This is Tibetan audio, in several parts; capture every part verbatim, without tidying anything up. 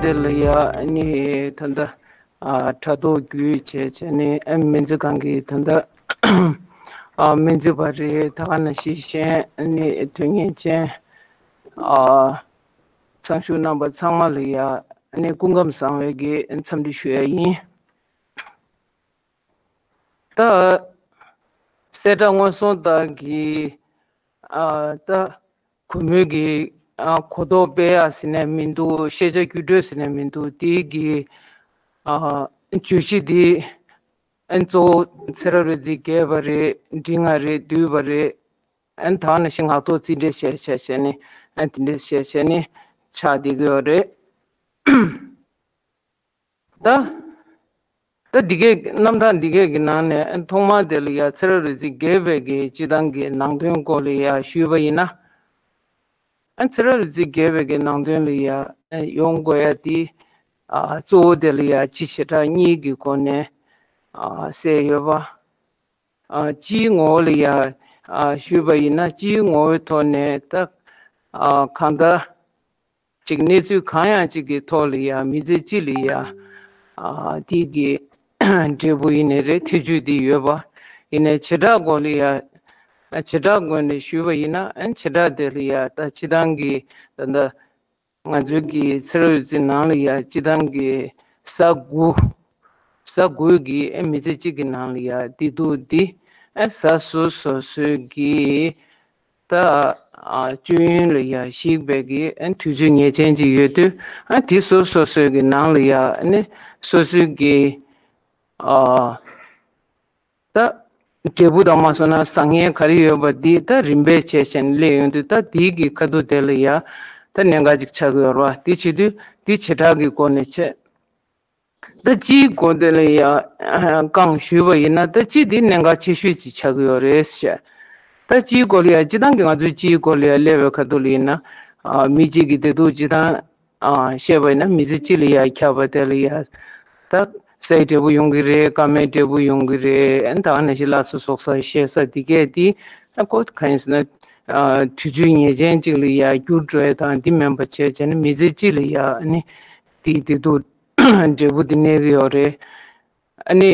དེ་ལ་ཡ་ནི་ད་ལྟ་ཨ་དྲ་ཐོག་བརྒྱུད་བྱས་བྱས་ནས་ཨ་སྨན་རྩིས་ཁང་གི་ད་ལྟ་ཨ་སྨན་རྩིས་པ་རེད། ད་ག་ནང་བཞིན་གཞན་ཨ་ནི་དོན་གཉེར་ཅན་ཨ་ཚང་ཞུགས་གནང་པ་ཚང་མ་ལ་ཡ་ཨ་ནི་སྐུ་ཁམས་བཟང་བའི་གི་འཚམས་འདྲི་ཞུ་ཡ་ཡིན། ད་གསལ་བསྒྲགས་སྔོན་སོང་ལྟར་གྱི་ཨ་ད་གུས་མོས་ཀྱི་ཨ་གོ་རྟོགས་སྤེལ་ཡག་ཟེར་ནས་མི་འདུག་ཤེས་བྱ་བརྒྱུད་སྤྲོད་ཟེར་ནས་མི་འདུག་དེའི་གི་ཨ་བརྗོད་གཞི་འདི་ཨ་གཙོ་བོ་ཚེ་རབས་རིག་འཛིན་རྒྱས་པ་རེད། འབྲིང་བ་རེད། བསྡུས་པ་རེད། ཨ་ད་ག་ནང་བཞིན་ངག་ཐོག་རྩིས་འགྲེལ་བྱས་བྱས་བྱས་ནས་ཨ་དེ་འདྲས་བྱས་བྱས་ནས་ཆགས་བསྡད་ཀྱི་ཡོད་རེད། ད། ད་འདི་གའི་རྣམ་གྲངས་འདི་གའི་གི་ནང་ནས་ཐོག་མར་དེ་ལ་ཡ་ཚེ་རབས་རིག་འཛིན་རྒྱས་པའི་གི་སྤྱི་བཏང་གི་ནང་དོན་སྐོར་ལ་ཡ་ཞུས་པ་ཡིན་ན། ཨ་ཚེ་རབས་རིག་འཛིན་རྒྱས་པའི་གི་ནང་དོན་ལ་ཡ་ཡོང་དགོས་ཡ་དེ་ཨ་གཙོ་བོ་དེ་ལ་ཡ་སྤྱི་བྱེ་བྲག་གཉིས་ཀྱི་སྒོ་ནས་ཨ་གསལ་ཡོད་པ། ཨ་སྤྱིའི་ངོ་བོ་ལ་ཡ་ཨ་ཞུས་པ་ཡིན་ན། སྤྱིའི་ངོ་བོའི་ཐོག་ནས་ད་ཨ་གང་ལྟར། ཅིག་གནས་ཚུལ་གང་ཡང་ཅིག་གི་ཐོག་ལ་ཡ་མི་ཚེ་སྤྱི་ལ་ཡ་ཨ་དེ་གི་འབྲས་བུ་ཡིན་ནའི་རེད། ཐེ་བྱུས་དེ་ཡོད་པ་ཡིན་ནའི་བྱེ་བྲག་སྒོ་ལ་ཡ་ཨ་བྱེ་བྲག་སྒོ་ནས་ཞུས་པ་ཡིན་ན། ཨ་བྱེ་བྲག་དེ་ལ་ཡ་ད་སྤྱི་བཏང་གི་ད་ལྟ་ང་ཚོའི་གི་ཚེ་རབས་རིག་འཛིན་ནང་ལ་ཡ་སྤྱི་བཏང་གི་གཟའ་དགུ། གཟའ་དགུ་གི་ཨ་མི་ཚེ་གཅིག་གི་ནང་ལ་ཡ་བདེ་སྡུག་འདི་ཨ་གཟའ་སོ་སོ་སོའི་གི་ད་ཨ་སྤྱོད་ཡོན་ལ་ཡ་གཞིགས་པའི་གི་ཨ་དུས་ཚོད་ངེས་ཅན་ཅིག་ཡོད་དུས། ཨ་དེ་སོ་སོ་སོའི་གི་ནང་ལ་ཡ་ཨ་ནི་སོ་སོའི་གི་ཨ་ད་འབྲས་བུ་དང་མ་སོང་ན་བཟང་ངན་ག་རེ་ཡོད་པ་འདི་ད་རིམ་པས་བྱས་བྱས་ནས་སླེབས་ཡོང་དུས། ད་དེའི་གི་ཁ་ཐུག་དེ་ལ་ཡ་ད་གནད་འགག་ཅིག་ཆགས་ཀྱི་ཡོད་རེད་བ། དེ་བྱེད་དུས་དེ་བྱེ་བྲག་གི་སྒོ་ནས་བྱས། ད་སྤྱིའི་སྒོ་དེ་ལ་ཡ་རྐང་ཞུས་པ་ཡིན་ན། ད་སྤྱི་དེ་གནད་འགག་ཆེ་ཤོས་ཅིག་ཆགས་ཀྱི་ཡོད་རེད་ཟེར། ད་སྤྱིའི་སྒོ་ལ་ཡ་སྤྱི་བཏང་གི་ང་ཚོའི་སྤྱིའི་སྒོ་ལ་ཡ་སླེབས་པའི་ཁ་ཐུག་ལ་ཡིན་ན། ཨ་མི་གཅིག་གི་བདེ་སྡུག་སྤྱི་བཏང་ཨ་བཤད་པ་ཡིན་ན། མི་ཚེ་སྤྱི་ལ་ཡ་ཁྱབ་པ་དེ་ལ་ཡ་ད་སའི་འབྲས་བུ་ཡོང་གི་རེད། སྐར་མའི་འབྲས་བུ་ཡོང་གི་རེད། ཨ་ད་ག་ནང་བཞིན་ལགས་སོ་སོགས་ས་བཤད་ས་འདི་གས་དེ་ཨ་ཁོ་གང་ཡིན་ཟེར་ན། ཨ་དུས་ཚོད་ངེས་ཅན་ཅིག་ལ་ཡ་འགྱུར་འགྲོ་ཡ་དང་འདི་མིན་པ་བྱས་བྱས་ནས་མི་ཚེ་སྤྱི་ལ་ཡ་ཨ་ནི་དེའི་བདེ་སྡུག་འབྲས་བུ་དེ་གནས་ཀྱི་ཡོད་རེད། ཨ་ནི་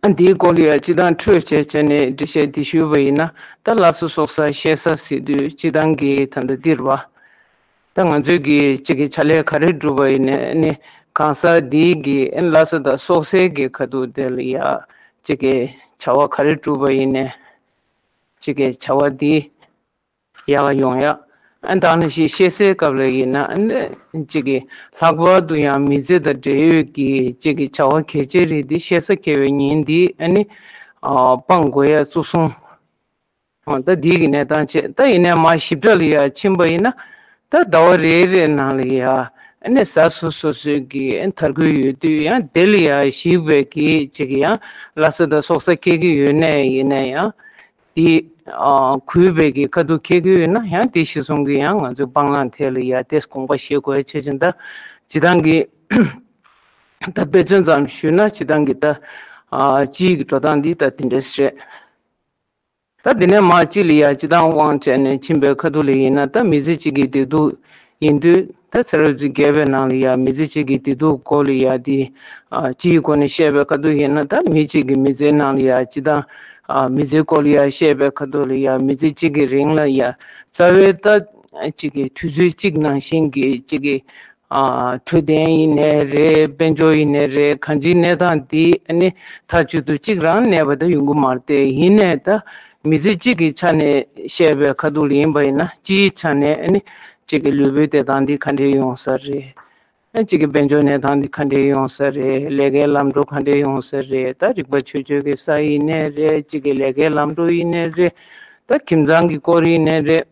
ཨ་འདིའི་སྐོར་ལ་ཡ་སྤྱི་བཏང་འཕྲོས་བྱས་བྱས་ནས་འགྲེལ་བཤད་འདི་ཞུས་པ་ཡིན་ན། ད་ལགས་སོ་སོགས་ས་བཤད་ས་ཟེར་དུས་སྤྱི་བཏང་གི་ད་ལྟ་འདིར་བ། ད་ང་ཚོས་ཀྱི་གཅིག་གི་ཕྱག་ལས་ག་རེ་སྒྲུབ་པ་ཡིན་ནའི་ཨ་ནི་གང་ཟག་འདིའི་གི་ཨ་ནི་ལགས་སོ་དང་སོགས་སའི་གི་ཁ་ཐུག་དེ་ལ་ཡ་གཅིག་གི་བྱ་བ་ག་རེ་སྒྲུབ་པ་ཡིན་ནའི་གཅིག་གི་བྱ་བ་འདི་ཡག་ཡོང་ཡ། ཨ་ད་ནང་བཞིན་བཤད་སའི་སྐབས་ལ་ཡིན་ན་ཨ་ནི་གཅིག་གི་ལྷག་པར་དུ་ཡང་མི་ཚེ་དང་འབྲེལ་ཡོད་ཀྱི་གཅིག་གི་བྱ་བ་གལ་ཆེ་རིགས་འདི་བཤད་ས་འཁེལ་བའི་ཉིན་འདི་ཨ་ནི་ཨ་སྤང་དགོས་ཡ་གཙོ་བཟུང་། ཨ་ད་འདི་གི་གནས་སྟངས་བྱས། ད་ཡིན་ནའི་མར་ཞིབ་ཕྲ་ལ་ཡ་ཕྱིན་པ་ཡིན་ན། ད་ཟླ་བ་རེ་རེ་ནང་ལ་ཡ་ཨ་ནི་གཟའ་སོ་སོ་སོའི་གི་ཨ་དར་གོས་ཡོད་དུས་ཡང་དེ་ལ་ཡ་གཞིགས་པའི་གི་གཅིག་གི་ཡང་ལགས་སོ་དང་སོགས་ས་འཁེལ་གི་ཡོད་ནའི་ཡིན་ན་ཡང་། དེ་ཨ་གུས་པའི་གི་ཁ་ཐུག་འཁེལ་གི་ཡོད་ན་ཡང་དེ་གཞིར་བཟུང་གི་ཡང་ང་ཚོའི་སྤང་བླང་ཐད་ལ་ཡ་དེ་དགོངས་པ་བཞེས་དགོས་ཡ་ཆེ་ཆེན། ད་སྤྱི་བཏང་གི་ད་དཔེ་མཚོན་ཙམ་ཞུས་ན་སྤྱི་བཏང་གི་ད་ཨ་སྤྱིའི་གི་འགྲོ་སྟངས་འདི་ད་དེ་འདྲས་རེད། ད་དེ་ནས་མར་སྤྱི་ལ་ཡ་སྤྱི་བཏང་དབང་བྱས་ནས་ཕྱིན་པའི་ཁ་ཐུག་ལ་ཡིན་ན། ད་མི་ཚེ་གཅིག་གི་བདེ་སྡུག་ཡིན་དུས། ད་ཚེ་རབས་རིག་འཛིན་རྒྱས་པའི་ནང་ལ་ཡ་མི་ཚེ་གཅིག་གི་བདེ་སྡུག་སྐོར་ལ་ཡ་དེ་ཨ་སྤྱིའི་སྒོ་ནས་བཤད་པའི་ཁ་ཐུག་ཡིན་ན། ད་མི་གཅིག་གི་མི་ཚེའི་ནང་ལ་ཡ་སྤྱི་བཏང་ཨ་མི་ཚེའི་སྐོར་ལ་ཡ་བཤད་པའི་ཁ་ཐུག་ལ་ཡ་མི་ཚེ་གཅིག་གི་རིང་ལ་ཡ་རྩ་བའི་ད་གཅིག་གི་དུས་ཚོད་གཅིག་ནང་བཞིན་གྱི་གཅིག་གི་ཨ་འཕྲོད་བསྟེན་ཡིན་ནའི་རེད། དཔལ་འབྱོར་ཡིན་ནའི་རེད། གང་ཅིའི་གནས་སྟངས་འདི་ཨ་ནི་མཐའ་མཇུག་ཏུ་གཅིག་རང་གནས་པ་ད་ཡོང་གི་མ་རེད་དེ། ཡིན་ནའི་ད་མི་ཚེ་གཅིག་གི་ཆ་ནས་བཤད་པའི་ཁ་ཐུག་ལ་ཡིན་པ་ཡིན་ན། སྤྱིའི་ཆ་ནས་ཨ་ནི་གཅིག་གི་ལུས་པོའི་བདེ་ཐང་འདི་ག་འདྲས་ཡོང་ས་རེད། ཨ་གཅིག་གི་དཔལ་འབྱོར་གནས་སྟངས་འདི་ག་འདྲས་ཡོང་ས་རེད། ལས་ཀའི་ལམ་འགྲོ་ག་འདྲས་ཡོང་ས་རེད། ད་རིག་པ་ཆོས་སྤྱོད་ཀྱི་ས་ཡིན་ནའི་རེད། གཅིག་གི་ལས་ཀའི་ལམ་འགྲོ་ཡིན་ནའི་རེད། ད་ཁྱིམ་ཚང་གི་སྐོར་ཡིན་ནའི་རེད།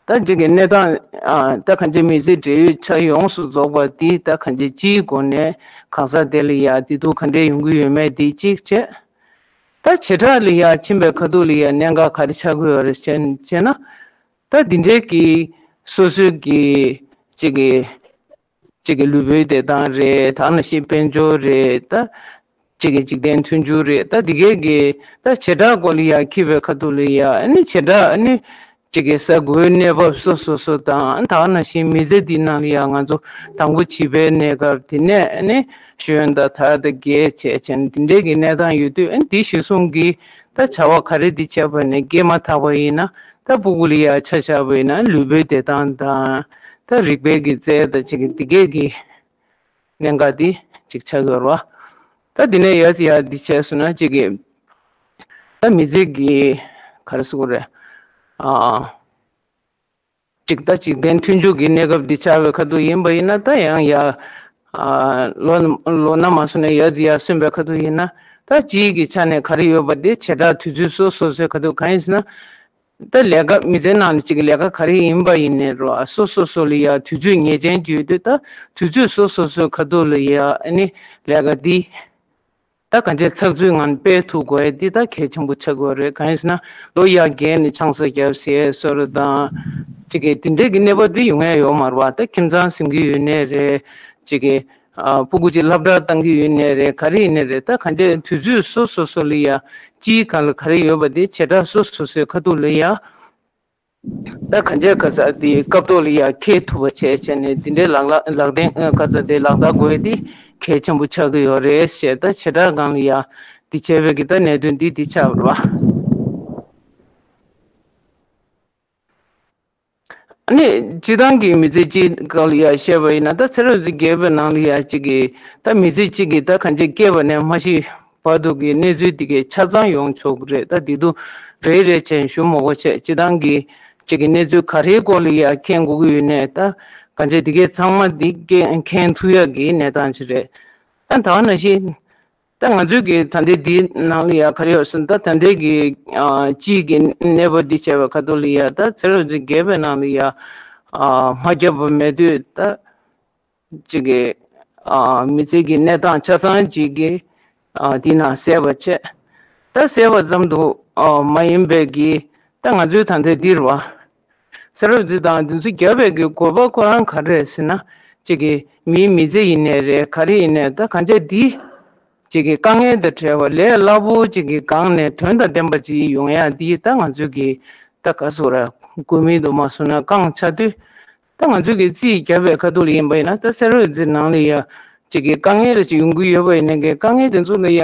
ད་གཅིག་གི་གནས་སྟངས་ཨ་ད་གང་ཅི་མི་ཚེ་འབྲེལ་ཡོད་ཆ་ཡོངས་སུ་རྫོགས་པ་འདི་ད་གང་ཅི་སྤྱིའི་སྒོ་ནས་གང་ཟག་དེ་ལ་ཡ་བདེ་སྡུག་ག་འདྲས་ཡོང་གི་ཡོད་མེད་འདི་གཅིག་བྱས། ད་བྱེ་བྲག་ལ་ཡ་ཕྱིན་པའི་ཁ་ཐུག་ལ་ཡ་གནད་འགག་ག་རེ་ཆགས་ཀྱི་ཡོད་རེད་ཅེ་ཅེ་ན། ད་འདི་འདྲའི་གི་སོ་སོའི་གི་གཅིག་གི་གཅིག་གི་ལུས་པོའི་བདེ་ཐང་རེད། ད་ནང་བཞིན་དཔལ་འབྱོར་རེད། ད་གཅིག་གི་འཇིག་རྟེན་མཐུན་འགྱུར་རེད། ད་འདི་གའི་གི་ད་བྱེ་བྲག་སྐོར་ལ་ཡ་འཁྱེར་བའི་ཁ་ཐུག་ལ་ཡ་ཨ་ནི་བྱེ་བྲག་ཨ་ནི་ ཅིག་གི་ས་འགུལ་གནས་བབ་སོ་སོ་སོ་དང་ད་ག་ནང་བཞིན་མི་ཚེ་འདི་ནང་ལ་ཡང་ང་ཚོ་དང་པོ་བྱིས་པའི་གནས་སྐབས་དེ་ནས་ནི་གཞོན་དང་དར་དང་རྒྱས་བྱས་བྱས་ནས་འདི་འདྲའི་གི་གནས་སྟངས་ཡོད་དུས་འདི་གཞི་བཟུང་གི་ད་བྱ་བ་ག་རེ་འདི་བྱས་པ་ནས་སྐྱེས་མ་ཐག་པ་ཡིན་ན་ད་སྤུ་གུ་ལ་ཡང་ཆ་བཞག་པ་ཡིན་ན་ལུས་པོའི་བདེ་ཐང་དང་ད་རིག་པའི་གི་རྩལ་དང་ཅིག་གི་འདི་གས་གི་གནད་འགག་འདི་ཅིག་ཆགས་ཡོད་རེད་བ། ད་འདི་ནས་ཡར་ཡར་འདི་བྱས་སོང་ན་ཅིག་གི་ད་མི་ཚེ་གི་ག་རེ་ཟེར་དགོས་རེད། ཨ། ཅིག་ད་འཇིག་རྟེན་མཐུན་འཇུག་གི་གནས་སྐབས་འདི་ཆགས་པའི་ཁ་ཐུག་ཡིན་པ་ཡིན་ན་ད་ཡང་ཡ། ཨ། ལོ་ལོ་ན་མ་སོང་ནས་ཡར་ཡར་སོན་པའི་ཁ་ཐུག་ཡིན་ན་ད་སྤྱིའི་གི་ཆ་ནས་ག་རེ་ཡོད་པ་དེ་བྱེ་བྲག་དུས་ཚོད་སོ་སོ་སོའི་ཁ་ཐུག་གང་ཡིན་ཟེར་ན། ད་ལས་ཀ་མི་ཚེའི་ནང་ནས་ཅིག་ལས་ཀ་ག་རེ་ཡིན་པ་ཡིན་ནའི་རོ་སོ་སོ་སོ་ལ་ཡ་དུས་ཚོད་ངེས་ཅན་ཅིག་ཡོད་དུས་ད་དུས་ཚོད་སོ་སོ་སོའི་ཁ་ཐུག་ལ་ཡ་ཨ་ནི་ལས་ཀ་འདི། ད་གང་ཅི་ཚགས་ཚུད་ངང་སྤེལ་ཐུབ་དགོས་ཡ་འདི་ད་གལ་ཆེན་པོ་ཆགས་ཀྱི་ཡོད་རེད། གང་ཡིན་ཟེར་ན་ལོ་ཡར་རྒས་ནས་ཆང་ས་བརྒྱབ་ཟས་གསོལ་ར་དང་ཅིག་གི་དེ་འདྲས་ཀྱི་གནས་བབ་འདི་ཡོང་ཡ་ཡོད་མ་རེད་བ། ད་ཁྱིམ་ཚང་ཟིན་གྱི་ཡོད་ནའི་རེད། ཅིག་གི་ཨ་སྤུ་གུ་ཅིག་སློབ་གྲྭ་བཏང་གི་ཡོད་ནའི་རེད། ག་རེ་ཡིན་ནའི་རེད། ད་གང་ཅི་དུས་ཚོད་སོ་སོ་སོ་ལ་ཡ་སྤྱིའི་སྒང་ལ་ག་རེ་ཡོད་པ་དེ་བྱེ་བྲག་སོ་སོ་སོའི་ཁ་ཐུག་ལ་ཡ། ད་གང་ཅི་ག་ས་དེ་སྐབས་ཐོག་ལ་ཡ་འཁེལ་ཐུབ་པ་བྱས་བྱས་ནས་འདི་འདྲའི་ལག་ལག་ལག་ལེན་ག་ས་དེ་ལག་བསྟར་དགོས་ཡ་དེ་གལ་ཆེན་པོ་ཆགས་ཀྱི་ཡོད་རེད་ཞེས་ད་བྱེ་བྲག་སྒང་ལ་ཡ་འདི་བྱས་པའི་གི་ད་གནད་དོན་འདི་འདི་ཆགས་པ་རེད་བ། ནི་སྤྱི་བཏང་གི་མི་ཚེ་གཅིག་སྐོར་ལ་ཡ་བཤད་པ་ཡིན་ན་ད་ཚེ་རབས་ཅིག་བརྒྱད་པའི་ནང་ལ་ཡ་གཅིག་གི་ད་མི་ཚེ་གཅིག་གི་ད་གང་ཅི་སྐྱེས་པ་ནས་མ་ཤི་བར་དུ་གི་གནས་ཚུལ་འདི་གའི་ཆ་ཚང་ཡོང་ཆོག་གི་རེད། ད་འདི་དུ་རེ་རེ་བྱས་ཞུ་མ་དགོས་བྱས་སྤྱི་བཏང་གི་གཅིག་གི་གནས་ཚུལ་ག་རེའི་སྐོར་ལ་ཡ་མཁྱེན་དགོས་ཀྱི་ཡོད་ནས་ད་གང་ཅི་འདི་གའི་ཚང་མ་འདི་སྐྱེ་མཁྱེན་ཐུབ་ཡག་གི་གནས་སྟངས་ཅིག་རེད། ད་ད་ག་ནང་བཞིན། ད་ང་ཚོའི་གི་ད་ལྟའི་འདིའི་ནང་ལ་ཡ་ག་རེ་ཡོད་ཟེར་ན་ད་ད་ལྟའི་གི་ཨ་སྤྱིའི་གི་གནས་བབ་འདི་བྱས་པའི་ཁ་ཐུག་ལ་ཡ་ད་ཚེ་རབས་ཅིག་བརྒྱད་པའི་ནང་ལ་ཡ་ཨ་མ་བརྒྱབ་པ་མེད་དུས་ད་ཅིག་གི་ཨ་མི་ཚེ་གི་གནས་སྟངས་ཆ་ཚང་ཅིག་གི་ཨ་འདི་ནང་གསལ་བ་བྱས། ད་གསལ་བ་ཙམ་དུ་ཨ་མ་ཡིན་པའི་གི་ད་ང་ཚོའི་ད་ལྟའི་འདི་རེད་བ། ཚེ་རབས་འདི་དང་འདི་ཚོ་བརྒྱབ་པའི་གི་དགོས་པ་ཁོ་རང་ག་རེ་རེད་ཟེར་ན། གཅིག་གི་མིའི་མི་ཚེ་ཡིན་ནའི་རེད། ག་རེ་ཡིན་ནའི་ད་གང་ཅི་འདི་གཅིག་གི་དཀའ་ངལ་དང་བྲལ་བ་ལས་སླ་པོ་གཅིག་གི་སྒང་ནས་དོན་དང་ལྡན་པ་ཅིག་ཡོང་ཡ་འདི་ད་ང་ཚོའི་གི་ད་ག་ཟེར་ར་དགོས་མིན་དུ་མ་སོང་ན་རྐང་ཆགས་དུས་ད་ང་ཚོའི་གི་རྩིས་བརྒྱབ་པའི་ཁ་ཐུག་ལ་ཡིན་པ་ཡིན་ན་ད་ཚེ་རབས་འདི་ནང་ལ་ཡ་གཅིག་གི་དཀའ་ངལ་ཅིག་ཡོང་གི་ཡོད་པ་ཡིན་ན་གི་དཀའ་ངལ་དེ་ཚོ་ལ་ཡ།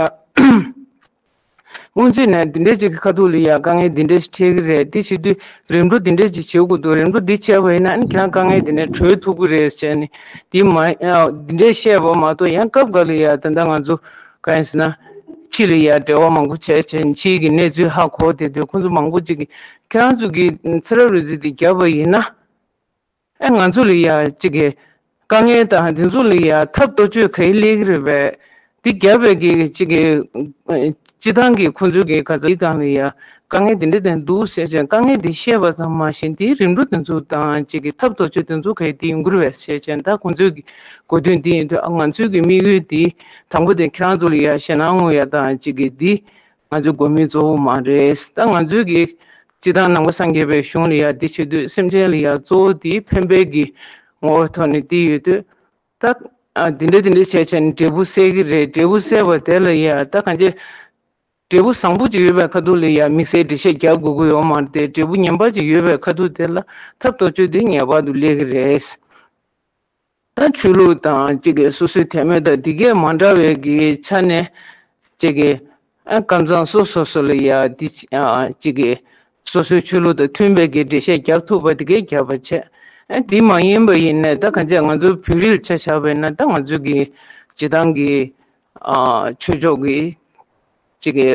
སྔོན་ཆད་ནས་འདི་འདྲའི་ཅིག་གི་ཁ་ཐུག་ལ་ཡ་དཀའ་ངལ་འདི་འདྲ་ཞིག་འཕྲད་ཀྱི་རེད། དེ་བྱེད་དུས་རིམ་གྲོ་འདི་འདྲ་ཅིག་བྱེད་དགོས་འདུག་རིམ་གྲོ་འདི་བྱས་པ་ཡིན་ན་ཨ་ནི་ཁྱེད་རང་དཀའ་ངལ་འདི་ནས་གྲོལ་ཐུབ་ཀྱི་རེད་ཟེར་ནས་འདི་མ་ཨ་འདི་འདྲ་བཤད་པ་མ་གཏོགས་ཡང་སྐབས་འགའ་ལ་ཡ་ད་ལྟ་ང་ཚོ་གང་ཡིན་ཟེར་ན་ཕྱི་ལ་ཡ་འབྲེལ་བ་མང་པོ་བྱས་བྱས་ཕྱིའི་གི་གནས་ཚུལ་ཧ་གོ་བསྡད་དུས་ཁོང་ཚོ་མང་པོ་ཅིག་གིས་ཁྱེད་རང་ཚོ་གི་ཚེ་རབས་རིག་འཛིན་འདི་བརྒྱབ་པ་ཡིན་ན། ཨེ་ང་ཚོ་ལ་ཡ་གཅིག་གི་དཀའ་ངལ་དང་དེ་ཚོ་ལ་ཡ་ཐབས་གཏོ་བཅོས་ག་རེ་སླེབས་ཀྱི་རེད་པས། འདི་བརྒྱབ་པའི་གི་གཅིག་གི་སྤྱི་བཏང་གི་ཁོང་ཚོའི་གི་ག་ཚོད་སྒང་ལ་ཡ་དཀའ་ངལ་འདི་འདྲ་དེ་འདུག་ཟེར་བྱས་དཀའ་ངལ་འདི་བཤད་པ་ཙམ་མ་ཤེས་འདིའི་རིམ་གྲོ་དེ་ཚོ་དང་གཅིག་གི་ཐབས་གཏོ་བཅོས་དེ་ཚོ་ག་རེ་འདི་ཡོང་གི་རེད་པས་ཟེར་བྱས་ད་ཁོང་ཚོའི་གི་དགོས་འདུན་འདི་ཡིན་དུས་ཨ་ང་ཚོའི་གི་དམིགས་ཡུལ་འདི་དང་པོ་དེ་ཁྱེད་རང་ཚོ་ལ་ཡ་ཞེད་སྣང་དངོས་ཡ་དང་གཅིག་གི་འདི། ང་ཚོའི་དགོས་དམིགས་གཙོ་བོ་མ་རེད། ད་ང་ཚོའི་གི་སྤྱི་བཏང་ནང་པ་སངས་རྒྱས་པའི་གཞུང་ལ་ཡ་འདི་བྱེད་དུས་སེམས་ཅན་ལ་ཡ་གཙོ་བོ་འདི་ཕན་པའི་གི་ངོ་བོ་ཐོག་ནས་འདི་ཡོད་དུས་ད་ཨ་འདི་འདྲ་འདི་འདྲ་བྱས་བྱས་ནས་འབྲས་བུ་སད་གི་རེད། འབྲས་བུ་སད་པ་དེ་ལ་ཡ་ད་གང་ཅི་འབྲས་བུ་བཟང་པོ་ཅིག་ཡོད་པའི་ཁ་ཐུག་ལ་ཡ་དམིགས་བསལ་འགྲེལ་བཤད་རྒྱག་དགོས་ཀྱི་ཡོད་མ་རེད་དེ་འབྲས་བུ་ངན་པ་ཅིག་ཡོད་པའི་ཁ་ཐུག་དེ་ལ་ཐབས་གཏོ་བཅོས་འདི་ངེས་པར་དུ་སླེབས་གི་རེད། ད་ཆོས་ལུགས་དང་གཅིག་གི་སོ་སོའི་དད་མོས་དང་འདི་གས་མ་འདྲ་བའི་གི་ཆ་ནས་གཅིག་གི་ཨ་ཀམ་ཚང་སོ་སོ་སོ་ལ་ཡ་འདི་ཨ་གཅིག་གི་སོ་སོའི་ཆོས་ལུགས་དང་མཐུན་པའི་གི་འགྲེལ་བཤད་རྒྱབ་ཐུབ་པ་འདི་གས་རྒྱབ་པ་བྱས། ཨ་འདི་མ་ཡིན་པ་ཡིན་ནས་ད་གང་ཅི་ང་ཚོའི་བོད་རིགས་ཆ་བཞག་པ་ཡིན་ན་ད་ང་ཚོའི་གི་སྤྱི་བཏང་གི་ཨ་ཆོས་ཕྱོགས་གི་གཅིག་གི་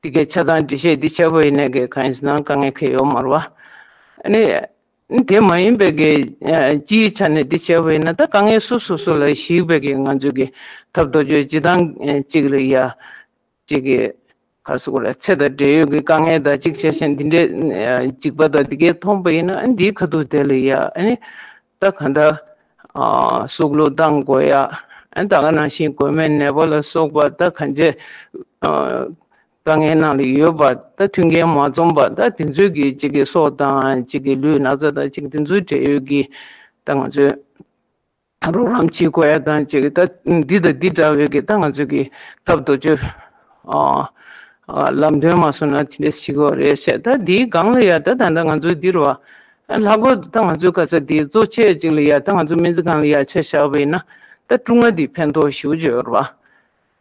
འདི་གའི་ཆ་ཚང་འགྲེལ་བཤད་འདི་བྱས་པ་ཡིན་ན་གི་གང་ཡིན་ཟེར་ན་དཀའ་ངལ་གང་ཡང་ཡོད་མ་རེད་བ། ཨ་ནི། དེ་མ་ཡིན་པའི་གི་སྤྱིའི་ཆ་ནས་འདི་བྱས་པ་ཡིན་ན་ད་དཀའ་ངལ་སོ་སོ་སོ་ལ་གཞིགས་པའི་གི་ང་ཚོའི་གི་ཐབས་གཏོ་བཅོས་སྤྱི་བཏང་གཅིག་ལ་ཡ། གཅིག་གི་ག་རེ་ཟེར་དགོས་རེད། ཚེ་དང་འབྲེལ་ཡོད་ཀྱི་དཀའ་ངལ་དང་གཅིག་བྱས་ཤིང་འདི་འདྲའི་འཇིགས་པ་དང་འདི་གས་མཐོང་པ་ཡིན་ན་ཨ་ནི་འདིའི་ཁ་ཐུག་དེ་ལ་ཡ་ཨ་ནི་ད་གང་ལྟར་སྲོག་བླུ་བཏང་དགོས་ཡ། ཨ་ནི་ད་ག་ནང་བཞིན་མགོ་མའི་ནད་པ་ལ་སོགས་པ་ད་གང་ཅི། དཀའ་ངལ་ནང་ལ་ཡོད་པ་ད་མཐུན་རྐྱེན་མ་འཛོམས་པ་ད་དེ་ཚོའི་གི་གཅིག་གི་སྲོག་དང་གཅིག་གི་ལུས་ན་ཚ་དང་གཅིག་དེ་ཚོའི་འབྲེལ་ཡོད་ཀྱི་ད་ང་ཚོས་རོགས་རམ་བྱེད་དགོས་ཡ་དང་གཅིག་གི་ད་འདི་དང་འདི་འདྲ་བའི་གི་ད་ང་ཚོའི་གི་ཐབས་གཏོ་བཅོས་ཨ་ ཨ་ལམ་སྟོན་མ་སོང་ན་དེ་འདྲས་བྱེད་ཀྱི་ཡོད་རེད་ཤག་ད་འདིའི་སྒང་ལ་ཡ་ད་ད་ལྟ་ང་ཚོ་འདི་རུ་བ། ལྷག་པར་དུ་ད་ང་ཚོའི་ག་ས་འདི་གཙོ་ཆེ་ཅིག་ལ་ཡ་ད་ང་ཚོ་སྨན་རྩིས་ཁང་ལ་ཡ་ཆ་བཞག་པ་ཡིན་ན་ད་ཀྲུང་ཨ་འདི་ཕན་ཐོགས་ཞེ་པོ་ཅིག་ཡོད་རེད་བ།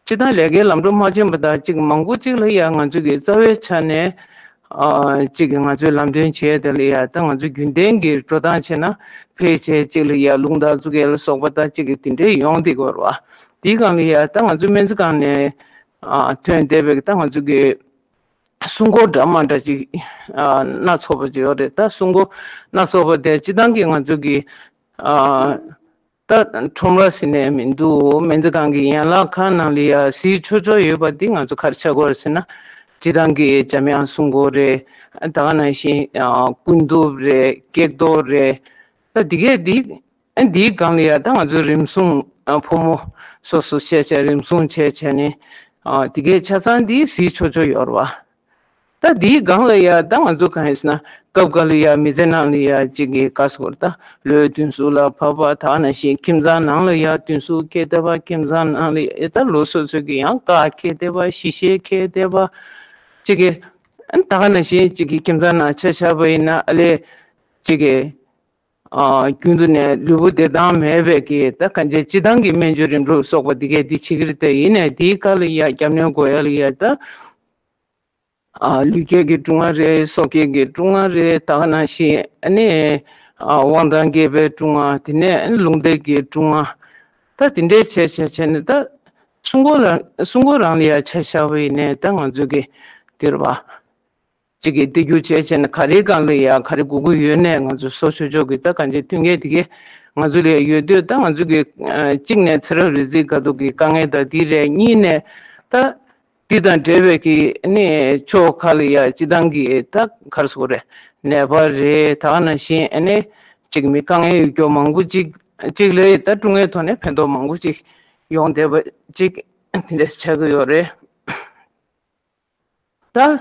སྤྱིར་བཏང་ལས་ཀའི་ལམ་འགྲོ་མ་ཕྱིན་པ་དང་གཅིག་མང་པོ་གཅིག་ལ་ཡ་ང་ཚོ་གི་རྩ་བའི་ཆ་ནས་ཨ་གཅིག་གི་ང་ཚོའི་ལམ་སྟོན་བྱས་དེ་ལ་ཡ་ད་ང་ཚོ་རྒྱུན་ལྡན་གྱི་འགྲོ་སྟངས་བྱས་ན་ཕལ་ཆེར་གཅིག་ལ་ཡ་རླུང་རྟ་བཙུགས་ཡས་ལ་སོགས་པ་ད་གཅིག་གི་དེ་འདྲའི་ཡོང་བསྡད་ཀྱི་ཡོད་རེད་བ། དེའི་སྒང་ལ་ཡ་ད་ང་ཚོའི་སྨན་རྩིས་ཁང་ནས་ཨ་ཐོན་བསྡད་པའི་ད་ང་ཚོ་གི་སྲུང་འཁོར་འདྲ་མི་འདྲ་ཅིག་ཨ་སྣ་ཚོགས་པ་ཅིག་ཡོད་རེད། ད་སྲུང་འཁོར་སྣ་ཚོགས་པ་དེ་སྤྱིར་བཏང་གི་ང་ཚོ་གི་ཨ་ད་ཁྲོམ་ར་ཟེར་ནས་མི་འདུག་སྨན་རྩིས་ཁང་གི་ཡན་ལག་ཁང་ནང་ལ་ཡ་གཟིགས་ཆོག་ཆོག་ཡོད་པ་འདི་ང་ཚོ་ག་རེ་ཆགས་ཀྱི་ཡོད་རེད་ཟེར་ན། སྤྱིར་བཏང་གི་འཇམ་དབྱངས་སྲུང་འཁོར་རེད། ད་ག་ནང་བཞིན་ཨ་སྐུ་གདུང་རེད། སྐེག་རྡོ་རེད། ད་འདི་གས་འདི་ཨ་འདིའི་སྒང་ལ་ཡ་ད་ང་ཚོའི་རིམས་སྲུང་ཨ་ཕོ་མོ་སོ་སོ་བཤད་བྱས་རིམས་སྲུང་བྱས་བྱས་ནས་ཨ་འདི་གས་ཆ་ཚང་འདི་གཟིགས་ཆོག་ཆོག་ཡོད་རེད་བ། ད་འདིའི་སྒང་ལ་ཡ་ད་ང་ཚོ་གང་ཡིན་ཟེར་ན་སྐབས་འགའ་ལ་ཡ་མི་ཚེ་ནང་ལ་ཡ་གཅིག་གི་ག་ཟེར་དགོས་རེད། ད་ལོའི་བདུན་ཟུར་ལ་བབས་པ་ད་ག་ནང་བཞིན་ཁྱིམ་ཚང་ནང་ལ་ཡ་བདུན་ཟུར་འཁེལ་བསྡད་པ། ཁྱིམ་ཚང་ནང་ལ་ཡ་ད་ལོ་སོ་སོ་གི་ཡང་རྐང་འཁེལ་བསྡད་པ། ཞི་ཤེས་འཁེལ་བསྡད་པ། གཅིག་གི་ཨ་ད་ག་ནང་བཞིན་གཅིག་གི་ཁྱིམ་ཚང་ནང་ཆ་བཞག་པ་ཡིན་ན་ཨ་ལས་གཅིག་གི་ཨ་རྒྱུན་དུ་ནས་ལུས་པོ་བདེ་ཐང་མེད་པའི་གི་ད་གང་ཅི་སྤྱིར་བཏང་གི་སྨན་བཅོས་རིམ་གྲོ་སོགས་པ་འདི་གས་འདི་བྱེད་ཀྱི་རེད། དེ་ཡིན་ནའི་འདིའི་སྐབས་ལ་ཡ་རྒྱབ་སྣོན་དགོས་ཡ་ལ་ཡ་ད་ཨ་ལུས་སྐྱེས་ཀྱི་སྒྲུབ་ང་རེད། སྲོག་སྐྱེས་ཀྱི་སྒྲུབ་ང་རེད། ད་ག་ནང་བཞིན་ཨ་ནི་ཨ་དབང་ཐང་རྒྱས་པའི་སྒྲུབ་ང་། དེ་ནས་ཨ་ནི་རླུང་རྟའི་གི་སྒྲུབ་ང་། ད་དེ་འདྲའི་བྱས་བྱས་བྱས་ནས་ད་སྲུང་འཁོར་རང་སྲུང་འཁོར་རང་ལ་ཡ་ཆ་བཞག་པ་ཡིན་ནའི་ད་ང་ཚོ་གི་འདིར་བ། གཅིག་གིས་འདི་རྒྱུ་བྱས་བྱས་ནས་ག་རེའི་སྒང་ལ་ཡ་ག་རེ་དགོས་ཀྱི་ཡོད་ནའི་ང་ཚོ་སོ་སོ་སོ་གི་ད་གང་ཅི་མཐུན་རྐྱེན་དེ་གས་ང་ཚོ་ལ་ཡ་ཡོད་དུས་ད་ང་ཚོ་གི་ཨ་གཅིག་ནས་ཚེ་རབས་རིག་འཛིན་དགའ་སྡུག་གི་དཀའ་ངལ་དང་འདི་རེད། གཉིས་ནས་ད་འདི་དང་འབྲེལ་བའི་གི་ཨ་ནི་ཕྱོགས་ཁག་ལ་ཡ་སྤྱིར་བཏང་གི་ད་ག་རེ་ཟེར་དགོས་རེད། ནད་པ་རེད། ད་ག་ནང་བཞིན་ཨ་ནི་གཅིག་མི་དཀའ་ངལ་ཡོད་མཁན་མང་པོ་གཅིག་གཅིག་ལ་ཡ་ད་ཀྲུང་ཨའི་ཐོག་ནས་ཕན་ཐོགས་མང་པོ་གཅིག་ཡོང་བསྡད་པ་གཅིག་དེ་འདྲ་ཆགས་ཀྱི་ཡོད་རེད། ད།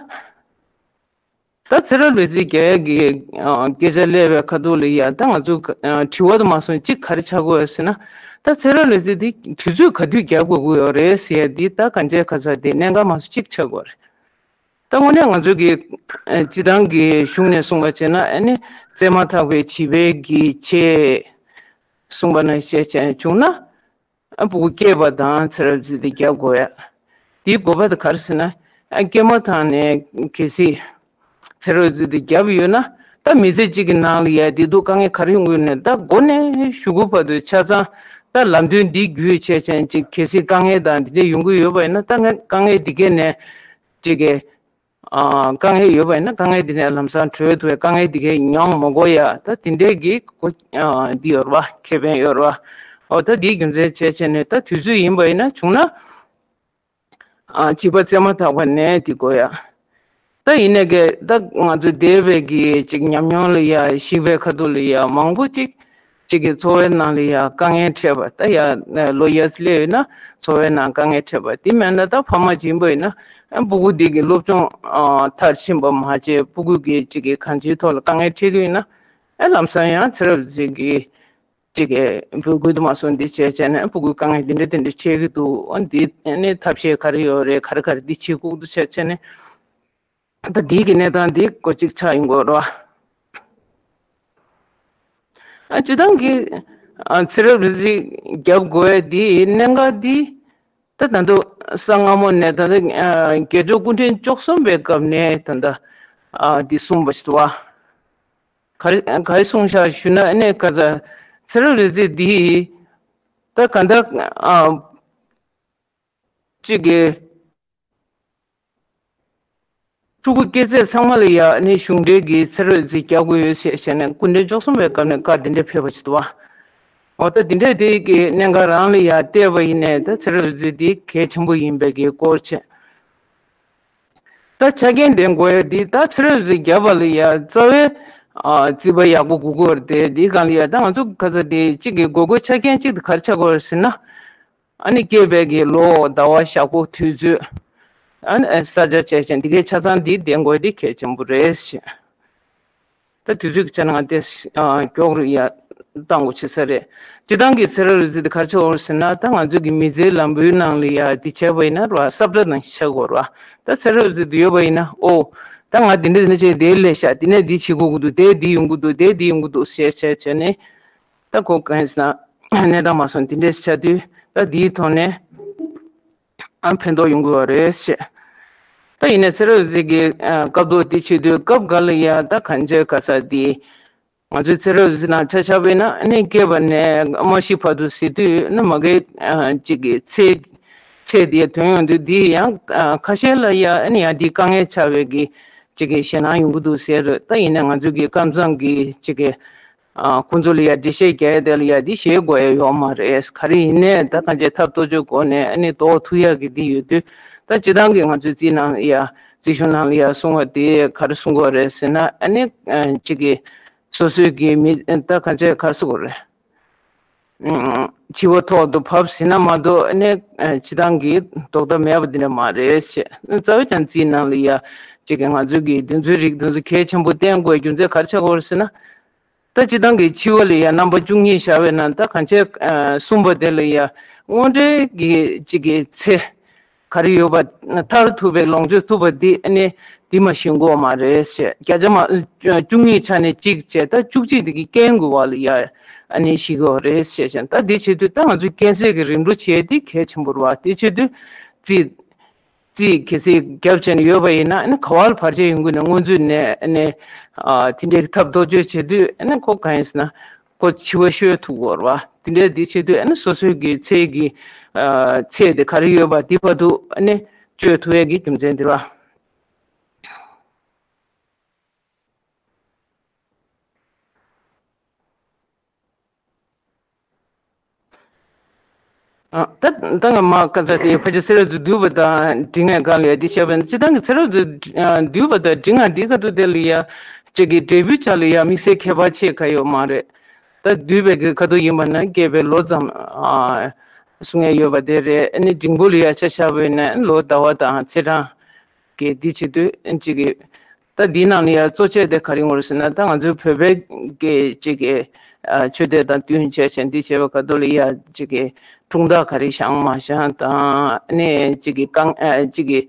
ད་ཚེ་རབས་རིག་འཛིན་རྒྱལ་གྱི་ཨ་སྐད་ཆ་སླེབས་པའི་ཁ་ཐུག་ལ་ཡ་ད་ང་ཚོ་ཨ་དྲི་བ་དུ་མ་སོང་གཅིག་ག་རེ་ཆགས་ཀྱི་ཡོད་ཟེར་ན། ད་ཚེ་རབས་རིག་འཛིན་འདི་དུས་ཚོད་ག་དུས་རྒྱབ་དགོས་ཀྱི་ཡོད་རེད་ཟེར་ཡ་འདི་ད་གང་ཅི་ག་ཚོད་དེ་གནད་འགག་མ་སོང་གཅིག་ཆགས་ཀྱི་ཡོད་རེད། ད་དངོས་གནས་ང་ཚོ་གི་ཨ་སྤྱིར་བཏང་གི་གཞུང་ནས་གསུངས་པ་བྱས་ན་ཨ་ནི་བཙས་མ་ཐག་པའི་བྱིས་པའི་གི་ཆེད་གསུངས་པ་ནང་བཞིན་བྱས་བྱུང་ན། ཨ་སྤུ་གུ་སྐྱེས་པ་དང་ཚེ་རབས་རྩིས་དེ་རྒྱབ་དགོས་ཡ། དེའི་དགོས་པ་དེ་ག་རེ་ཟེར་ན། ཨ་སྐྱེས་མ་ཐག་ནས་གལ་སྲིད་ཚེ་རབས་རྩིས་དེ་རྒྱབ་ཡོད་ན། ད་མི་ཚེ་གཅིག་གི་ནང་ལ་ཡ་དེ་དུས་དཀའ་ངལ་ག་རེ་ཡོང་གི་ཡོད་ནས་ད་མགོ་ནས་གཞུག་གུ་བར་དུ་ཆ་ཚང་ད་ལམ་སྟོན་འདི་བརྒྱུད་བྱས་ཅན་ཅིག་གལ་སྲིད་དཀའ་ངལ་དང་དེ་འདྲ་ཡོང་གི་ཡོད་པ་ཡིན་ན། ད་ངས་དཀའ་ངལ་འདི་གས་ནས་ཅིག་གི་ཨ་དཀའ་ངལ་ཡོད་པ་ཡིན་ན་དཀའ་ངལ་འདི་ནས་ལམ་སང་གྲོལ་ཐུབ་པའི་དཀའ་ངལ་འདི་གས་མྱོང་མ་དགོས་ཡ། ད་དེ་འདྲས་ཀྱི་གོ་ཨ་འདི་ཡོད་རེད་བ། ཁེ་ཕན་ཡོད་རེད་བ། འོ་ད་འདིའི་རྒྱུ་མཚན་བྱས་བྱས་ནས་ད་དུས་ཚོད་ཡིན་པ་ཡིན་ན་བྱུང་ན་ཨ་བྱིས་པ་བཙས་མ་ཐག་པ་ནས་འདི་དགོས་ཡ། ད་ཡིན་ནའི་གི་ད་ང་ཚོ་འདས་པའི་གི་ཅིག་ཉམས་མྱོང་ལ་ཡ་གཞིགས་པའི་ཁ་ཐུག་ལ་ཡ་མང་པོ་ཅིག་གཅིག་གི་འཚོ་བའི་ནང་ལ་ཡ་དཀའ་ངལ་འཕྲད་པ། ད་ཡ་ལོ་ཡར་སླེབས་ཡོད་ན་འཚོ་བའི་ནང་དཀའ་ངལ་འཕྲད་པ་དེ་མེད་ན། ད་ཕ་མ་ཡིན་པ་ཡིན་ན་ཨ་སྤུ་གུ་འདི་གི་སློབ་སྦྱོང་ཨ་མཐར་ཕྱིན་པ་མ་བྱས་སྤུ་གུ་གི་གཅིག་གི་གང་ཅིའི་ཐོག་ལ་དཀའ་ངལ་འཕྲད་ཀྱི་ཡོད་ན་ཨ་ལམ་སང་ཡང་ཚེ་རབས་རྩིས་གི་གཅིག་གི་འབོད་སྐུལ་དུ་མ་སོང་འདི་བྱས་བྱས་ནས་ཨ་སྤུ་གུའི་དཀའ་ངལ་འདི་འདྲ་འདི་འདྲ་འཕྲད་ཀྱི་འདུག་ཨ་འདི་ཨ་ནི་ཐབས་ཤེས་ག་རེ་ཡོད་རེད། ག་རེ་ག་རེ་འདི་བྱེད་དགོས་འདུག་བྱས་བྱས་ནས། ད་འདི་གི་གནས་སྟངས་འདི་སྐོར་ཅིག་ཆགས་ཡོང་གི་ཡོད་རེད་བ། ཨ་སྤྱིར་བཏང་གི་ཨ་ཚེ་རབས་རིག་འཛིན་རྒྱབ་དགོས་ཡ་འདི་གནད་འགག་འདི་ད་ད་དུང་ས་སྔ་མོ་ནས་ད་ལྟ་ཨ་དགེ་སྦྱོར་སྐུ་ཕྲེང་བཅུ་གསུམ་པའི་སྐབས་ནས་ད་ལྟ་ཨ་འདི་གསུངས་པ་ཞིག་འདུག་བ། ག་རེ་ག་རེ་གསུངས་བཞག་ཞུ་ན་ཨ་ནི་ག་ཚ་ཚེ་རབས་རིག་འཛིན་འདི་ད་ག་འདྲ་ཨ། གཅིག་གིས་ཕྲུ་གུ་སྐྱེས་ཚད་ཚང་མ་ལ་ཡ་ནི་གཞུང་འབྲེལ་གྱི་ཚེ་རབས་རྩིས་རྒྱག་དགོས་ཡོད་ཟེར་བྱས་ནས་སྐུ་ཕྲེང་བཅུ་གསུམ་པའི་སྐབས་ནས་བཀའ་འདི་འདྲ་ཕེབས་པ་ཞིག་འདུག་བ། འོ་ད་འདི་འདྲ་དེ་གི་གནད་འགག་རང་ལ་ཡ་བལྟས་པ་ཡིན་ནའི་ད་ཚེ་རབས་རྩིས་འདི་གལ་ཆེན་པོ་ཡིན་པའི་གི་སྐོར་བྱས། ད་ཆ་རྐྱེན་ལྡན་དགོས་ཡ་འདི་ད་ཚེ་རབས་རྩིས་རྒྱབ་པ་ལ་ཡ་རྩ་བའི་ཨ་རྩིས་པ་ཡག་པོ་དགོས་ཀྱི་ཡོད་རེད་དེ། འདིའི་སྒང་ལ་ཡ་ད་ང་ཚོ་ག་ཚོད་དེ་གཅིག་གི་དགོས་མཁོ་ཆ་རྐྱེན་གཅིག་དེ་ག་རེ་ཆགས་ཀྱི་ཡོད་རེད་ཟེར་ན། ཨ་ནི་སྐྱེས་པའི་གི་ལོ་ཟླ་བ་ཞག་པོ་དུས་ཚོད། ཨ་ནི་ས་ཆ་བཅས་ཅན་འདི་གའི་ཆ་ཚང་འདི་ལྡན་དགོས་འདི་གལ་ཆེན་པོ་རེད་ཞེས། ད་དུས་ཚོད་ཀྱི་ཆ་ནང་དེ་མགྱོགས་རུ་ཡ་ བཏང་དགོས་བྱེད་ས་རེད། སྤྱིར་བཏང་གི་ཚེ་རབས་རི་རྩེ་དེ་ག་རེ་ཆགས་ཡོད་རེད་ཟེར་ན། ད་ང་ཚོ་གི་མི་ཚེའི་ལམ་བུའི་ནང་ལ་ཡ་འདི་བྱས་པ་ཡིན་ན་ར་ས་བཀྲ་ནང་བཞིན་ཆགས་ཀྱི་ཡོད་རེད་བ། ད་ཚེ་རབས་རི་རྩེ་དེ་ཡོད་པ་ཡིན་ན། ཨོ། ད་ང་འདི་འདྲ་འདི་འདྲ་བྱས་དེ་ལས་ཤག་དེ་ནས་འདི་བྱེད་དགོས་ཀྱི་འདུག་དེ་འདི་ཡོང་གི་འདུག་དེ་འདི་ཡོང་གི་འདུག་ཟེར་བྱས་བྱས་ནས། ད་ཁོ་གང་ཡིན་ཟེར་ན་གནས་སྟངས་མ་སོང་དེ་འདྲས་ཆགས་དུས། ད་འདིའི་ཐོག་ནས་ཨ་ཕན་ཐོགས་ཡོང་གི་ཡོད་རེད་ཟེར། ད་ཡིན་ནའི་ཚེ་རབས་རི་རྩེ་གི་ཨ་སྐབས་ཐོག་དེ་བྱེད་དུས་སྐབས་འགའ་ལ་ཡ་ད་གང་བྱས་ག་ས་དེ། ང་ཚོའི་ཚེ་རབས་རི་རྩེ་ནང་ཆ་བཞག་པ་ཡིན་ན། ཨ་ནི་སྐྱེས་པ་ནས་མ་ཤི་བར་དུ་ཟེར་དུས་ནི་མ་གི་ཨ་ཅིག་གི་ཚེ་ཚེ་དེ་ཐོན་ཡོང་དུས། འདི་ཡང་ཨ་ཁ་ཤས་ལ་ཡ་ཨ་ནི་ཡང་འདི་དཀའ་ངལ་ཆགས་པའི་གི་ཅིག་གི་ཞེད་སྣང་ཡོང་གི་འདུག་ཟེར། ད་ཡིན་ནའི་ང་ཚོའི་གི་ཀམ་ཚང་གི་ཅིག་གི་ཨ་ཁོང་ཚོ་ལ་ཡ་འགྲེལ་བཤད་རྒྱག་ཡ་དེ་ལ་ཡ་འདི་ཞེད་དགོས་ཡ་ཡོད་མ་རེད། ག་རེ་ཡིན་ནའི་ད་གང་བྱས་ཐབས་ཏོག་ཙམ་སྒོ་ནས་ཨ་ནི་ཟློག་ཐུབ་ཡ་གི་འདི་ཡོད་དུས། ད་སྤྱིར་བཏང་གི་ང་ཚོའི་རྩིས་ནང་ལ་ཡ་རྩིས་གཞུང་ནང་ལ་ཡ་གསུང་བ་དེ་ག་རེ་གསུང་གི་ཡོད་རེད་ཟེར་ན། ཨ་ནི་ཨ་ཅིག་གི་སོ་སོའི་གི་མི་ད་གང་བྱས་ག་རེ་ཟེར་དགོས་རེད། ཨ་འཆི་བ་ཐོག་ཏུ་བབས་ཟིན་ན་མ་གཏོགས་ཨ་ནི་ཨ་སྤྱིར་བཏང་གི་ལྡོག་ཐབས་མེད་པ་འདི་འདྲ་མ་རེད་ཅེས། རྩ་བའི་ཀྱང་རྩིས་ནང་ལ་ཡ་ཅིག་གི་ང་ཚོའི་གི་བདེན་འཚོལ་རིགས་དེ་ཚོ་གལ་ཆེན་པོ་བསྟན་དགོས་རྒྱུ་མཚན་ག་རེ་ཆགས་ཀྱི་ཡོད་རེད་ཟེར་ན། ད་སྤྱིར་བཏང་གི་འཆི་བ་ལ་ཡ་རྣམ་པ་བཅུ་གཉིས་བཞག་པ་ཡིན་ན། ད་གང་བྱས་ཨ་གསུམ་པ་དེ་ལ་ཡ་དངོས་འབྲེལ་གྱི་ཅིག་གི་ཚེ་ག་རེ་ཡོད་པ་མཐར་ཐུག་པའི་ལོངས་སྤྱོད་ཐུབ་པ་འདི་ཨ་ནི་འདི་མ་ཤེས་དགོས་མ་རེད་ཟེར། བརྒྱ་ཆ་མ་བཅུ་གཉིས་ཆ་ནས་གཅིག་བྱས། ད་བཅུ་གཅིག་དེ་གི་རྐྱེན་དགོས་པ་ལ་ཡ་ཨ་ནི་ཤེས་དགོས་རེད་ཟེར་བྱས། ད་འདི་བྱེད་དུས་ད་ང་ཚོས་རྐྱེན་སེལ་གྱི་རིམ་གྲོ་བྱེད་ཡ་འདི་གལ་ཆེན་པོ་རེད་བ། དེ་བྱེད་དུས་རྩིས་རྩིས་གལ་སྲིད་རྒྱབ་བྱས་ནས་ཡོད་པ་ཡིན་ན། ཨ་ནི་ག་བ་ལ་བར་ཆད་ཡོང་གི་ན་སྔོན་ཚུད་ནས་ཨ་ནི་ཨ་དེ་འདྲའི་ཐབས་ལྡོག་གཅོད་བྱེད་དུས། ཨ་ནི་ཁོ་གང་ཡིན་ཟེར་ན་ཁོ་འཆི་བ་བཤོལ་ཐུབ་ཀྱི་ཡོད་རེད་བ། དེ་འདྲའི་འདི་བྱེད་དུས་ཨ་ནི་སོ་སོའི་གི་ཚེ་གི་ཨ་ཚེ་དེ་ག་རེ་ཡོད་པ་དེ་བར་དུ་ཨ་ནི་བཅོས་ཐུབ་ཡས་ཀྱི་རྒྱུ་མཚན་འདི་རེད་བ། ཨ་ད་ད་ང་མ་ཀ་ཚ་དེ་ཕལ་ཆེར་ཚེ་རབས་དུ་བསྡུས་པ་དང་འབྲི་ངེས་གང་ལས་འདི་བྱས་པ་ཡིན་ན། སྤྱིར་བཏང་གི་ཚེ་རབས་དུ་ཨ་བསྡུས་པ་དང་འབྲི་ངེས་འདི་ཁ་ཐུག་དེ་ལ་ཡ་ཅིག་གི་འབྲས་བུའི་ཆ་ལ་ཡ་དམིགས་བསལ་ཁྱད་པར་ཕྱེ་ག་ཡོད་མ་རེད། ད་བསྡུས་པའི་གི་ཁ་ཐུག་ཡིན་པ་ན་སྐྱེས་པའི་ལོ་ཙམ་ཨ་གསུང་ཡས་ཡོད་པ་དེ་རེད། ཨ་ནི་འབྲིང་པོ་ལ་ཡ་ཆ་བཞག་པ་ཡིན་ན་ལོ་ཟླ་བ་དང་ཚེས་གྲངས་གི་འདི་བྱེད་དུས་ཅིག་གི་ད་འདིའི་ནང་ལ་ཡ་གཙོ་ཆེ་དེ་ག་རེ་ཡོང་རེད་ཟེར་ན། ད་ང་ཚོའི་བོད་པའི་གི་ཅིག་གི་ཨ་ཆོས་དད་དང་བསྟུན་བྱས་བྱས་འདི་བྱས་པ་ག་དུས་ལ་ཡ་ཅིག་གི་འཁྲུངས་རྟགས་ག་རེ་བཞེངས་མ་བཞེངས་དང་། ཨ་ནི་ཅིག་གི་རྐང་ཨ་ཅིག་གི་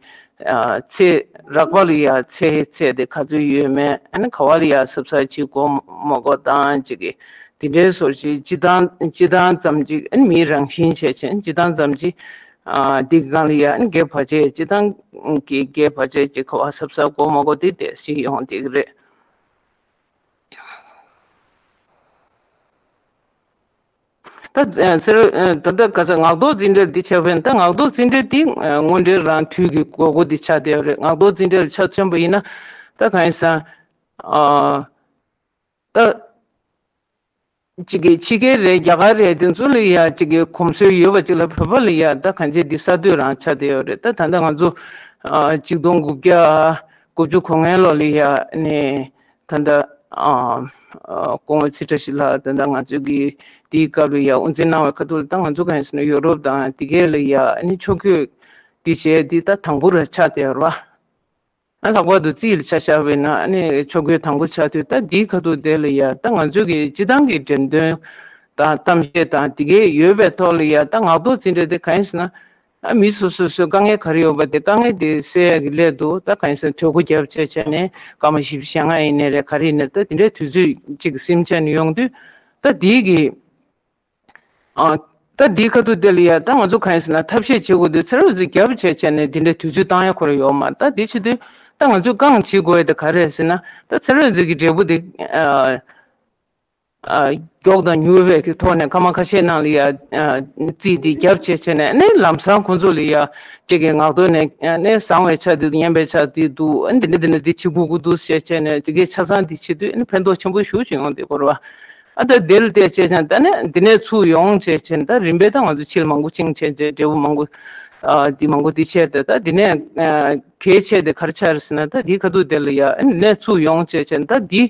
ཨ་ཚེས་རགས་པ་ལ་ཡ་ཚེས་ཚེས་དེ་ག་ཚོད་ཡོད་མེད། ཨ་ནི་ག་བ་ལ་ཡ་གཟབ་གཟབ་བྱེད་དགོས་མ་དགོས་དང་། ཅིག་གི་དེ་འདྲའི་སོར་ཅིག་སྤྱིར་བཏང་སྤྱིར་བཏང་ཙམ་ཅིག་ཨ་ནི་མིའི་རང་བཞིན་བྱས་བྱས་སྤྱིར་བཏང་ཙམ་ཅིག་ཨ་འདི་གི་སྒང་ལ་ཡ་ཨ་ནི་སྒེར་བར་ཆད་སྤྱིར་བཏང་གི་སྒེར་བར་ཆད་ཅིག་ག་བ་གཟབ་གཟབ་དགོས་མ་དགོས་དེ་དེ་ཞིག་ཡོང་བསྡད་ཀྱི་རེད། ད་ཚེ་རབས་ད་ལྟ་ག་ས་ངག་ཐོག་འཛིན་གྲྭ་འདི་ཆགས་པས། ད་ངག་ཐོག་འཛིན་གྲྭ་འདི་དངོས་འབྲེལ་རང་དུས་ཀྱི་དགོས་མཁོ་འདི་ཆགས་བསྡད་ཡོད་རེད། ངག་ཐོག་འཛིན་གྲྭ་ལ་ཆ་མཚོན་པ་ཡིན་ན། ད་གང་ཡིན་ཟེར་ན་ཨ་ད་ཅིག་གི་ཕྱི་རྒྱལ་རེད། རྒྱ་གར་རེད། དེ་ཚོ་ལ་ཡ་ཅིག་གི་གོམས་སྲོལ་ཡོད་པ་ཅིག་ལ་བོད་པ་ལ་ཡ་ད་གང་བྱས་འདི་གསར་གཏོད་རང་ཆགས་བསྡད་ཡོད་རེད། ད་ད་ལྟ་ང་ཚོ་ཨ་གཅིག་སྟོང་དགུ་བརྒྱ་དགུ་བཅུ་གོ་ལྔའི་ལོ་ལ་ཡ་ནས་ད་ལྟ་ཨ་ཨ་སྐུ་ངོ་ཚེ་བཀྲ་ཤིས་ལགས་ད་ལྟ་ང་ཚོའི་གི་དེའི་སྐབས་ལ་ཡ་དབུ་འཛིན་གནང་བའི་ཁ་ཐུག་ལ། ད་ང་ཚོ་གང་ཡིན་ཟེར་ན་ཡོ་རོབ་དང་དེ་གའི་ལ་ཡ་ཨ་ནི་ཕྱོགས་བསྐྱོད་འདི་བྱས་འདི་ད་དང་པོ་རང་ཆགས་བསྡད་ཡོད་རེད་བ། ཨ་ལྷག་པར་དུ་རྩིས་ལ་ཆ་བཞག་པ་ཡིན་ན་ཨ་ནི་ཕྱོགས་བསྐྱོད་དང་པོ་ཆགས་དུས། ད་འདིའི་ཁ་ཐུག་དེ་ལ་ཡ་ད་ང་ཚོ་གི་སྤྱིར་བཏང་གི་འགྲེམས་སྟོན་དང་གཏམ་བཤད་དང་དེ་གའི་ཡོད་པའི་ཐོག་ལ་ཡ་ད་ངག་ཐོག་འཛིན་གྲྭ་དེ་གང་ཡིན་ཟེར་ན། ཨ་མི་སོ་སོ་སོའི་དཀའ་ངལ་ག་རེ་ཡོད་པ་དེ་དཀའ་ངལ་དེ་སེལ་ཡག་གི་སླད་དུ་ད་གང་ཡིན་ཟེར་ན་གྲོས་འགོ་རྒྱབ་བྱས་བྱས་ནས་སྐར་མ་བཞི་བཅུ་ཞེ་ལྔ་ཡིན་ནའི་རེད། ག་རེ་ཡིན་ནའི་ད་དེ་འདྲའི་དུས་ཚོད་ཅིག་ཟིན་བྱས་ནས་ཡོང་དུས། ད་འདིའི་གི་ཨ་ད་འདིའི་ཁ་ཐུག་དེ་ལ་ཡ་ད་ང་ཚོ་གང་ཡིན་ཟེར་ན་ཐབས་ཤེས་བྱེད་དགོས་དུས་ཚེ་རབས་རྩིས་རྒྱབ་བྱས་བྱས་ནས་འདི་འདྲའི་དུས་ཚོད་བཏང་ཡ་ཁོ་རང་ཡོད་མ་རེད། ད་འདི་བྱེད་དུས་ད་ང་ཚོས་རྐང་བྱེད་དགོས་ཡ་དེ་ག་རེ་རེད་ཟེར་ན། ད་ཚེ་རབས་རྩིས་ཀྱི་འབྲས་བུ་དེ་ཨ་ཨ་མགྱོགས་དང་མྱུར་བའི་གི་ཐོག་ནས་སྐར་མ་ཁ་ཤས་ནང་ལ་ཡ་ཨ་རྩིས་དེ་རྒྱབ་བྱས་བྱས་ནས་ནས་ལམ་སང་ཁོང་ཚོ་ལ་ཡ་ཅིག་གི་ངག་ཐོག་ནས་ནས་བཟང་བའི་ཆ་དེ་འདུག་སྙན་པའི་ཆ་དེ་འདུག་ཨ་འདི་འདྲ་འདི་འདྲ་འདི་བྱེད་དགོས་ཀྱི་འདུག་ཟེར་བྱས་ནས་དེ་གའི་ཆ་ཚང་འདི་བྱེད་དུས་ཨ་ནི་ཕན་ཐོགས་ཆེན་པོ་ཞེ་པོ་ཅིག་ཡོང་བསྡད་ཀྱི་ཡོད་རེད་བ། ཨ་ད་དེ་ལ་བལྟས་བྱས་ཙང་ད་ནས་འདི་ནས་ཚུར་ཡོང་བྱས་བྱས་ནས་ད་རིམ་པས་ད་ང་ཚོ་ཕྱི་ལ་མང་པོ་ཕྱིན་བྱས་བྱས་འབྲས་བུ་མང་པོ་ཨ་འདི་མང་པོ་འདི་བྱས་ཏེ། ད་འདི་ནས་ཨ་གལ་ཆེ་དེ་ག་རེ་ཆགས་རེད་ཟེར་ན། ད་འདིའི་ཁ་ཐུག་དེ་ལ་ཡ་ཨ་ནས་ཚུར་ཡོང་བྱས་བྱས་ནས་ད་འདི་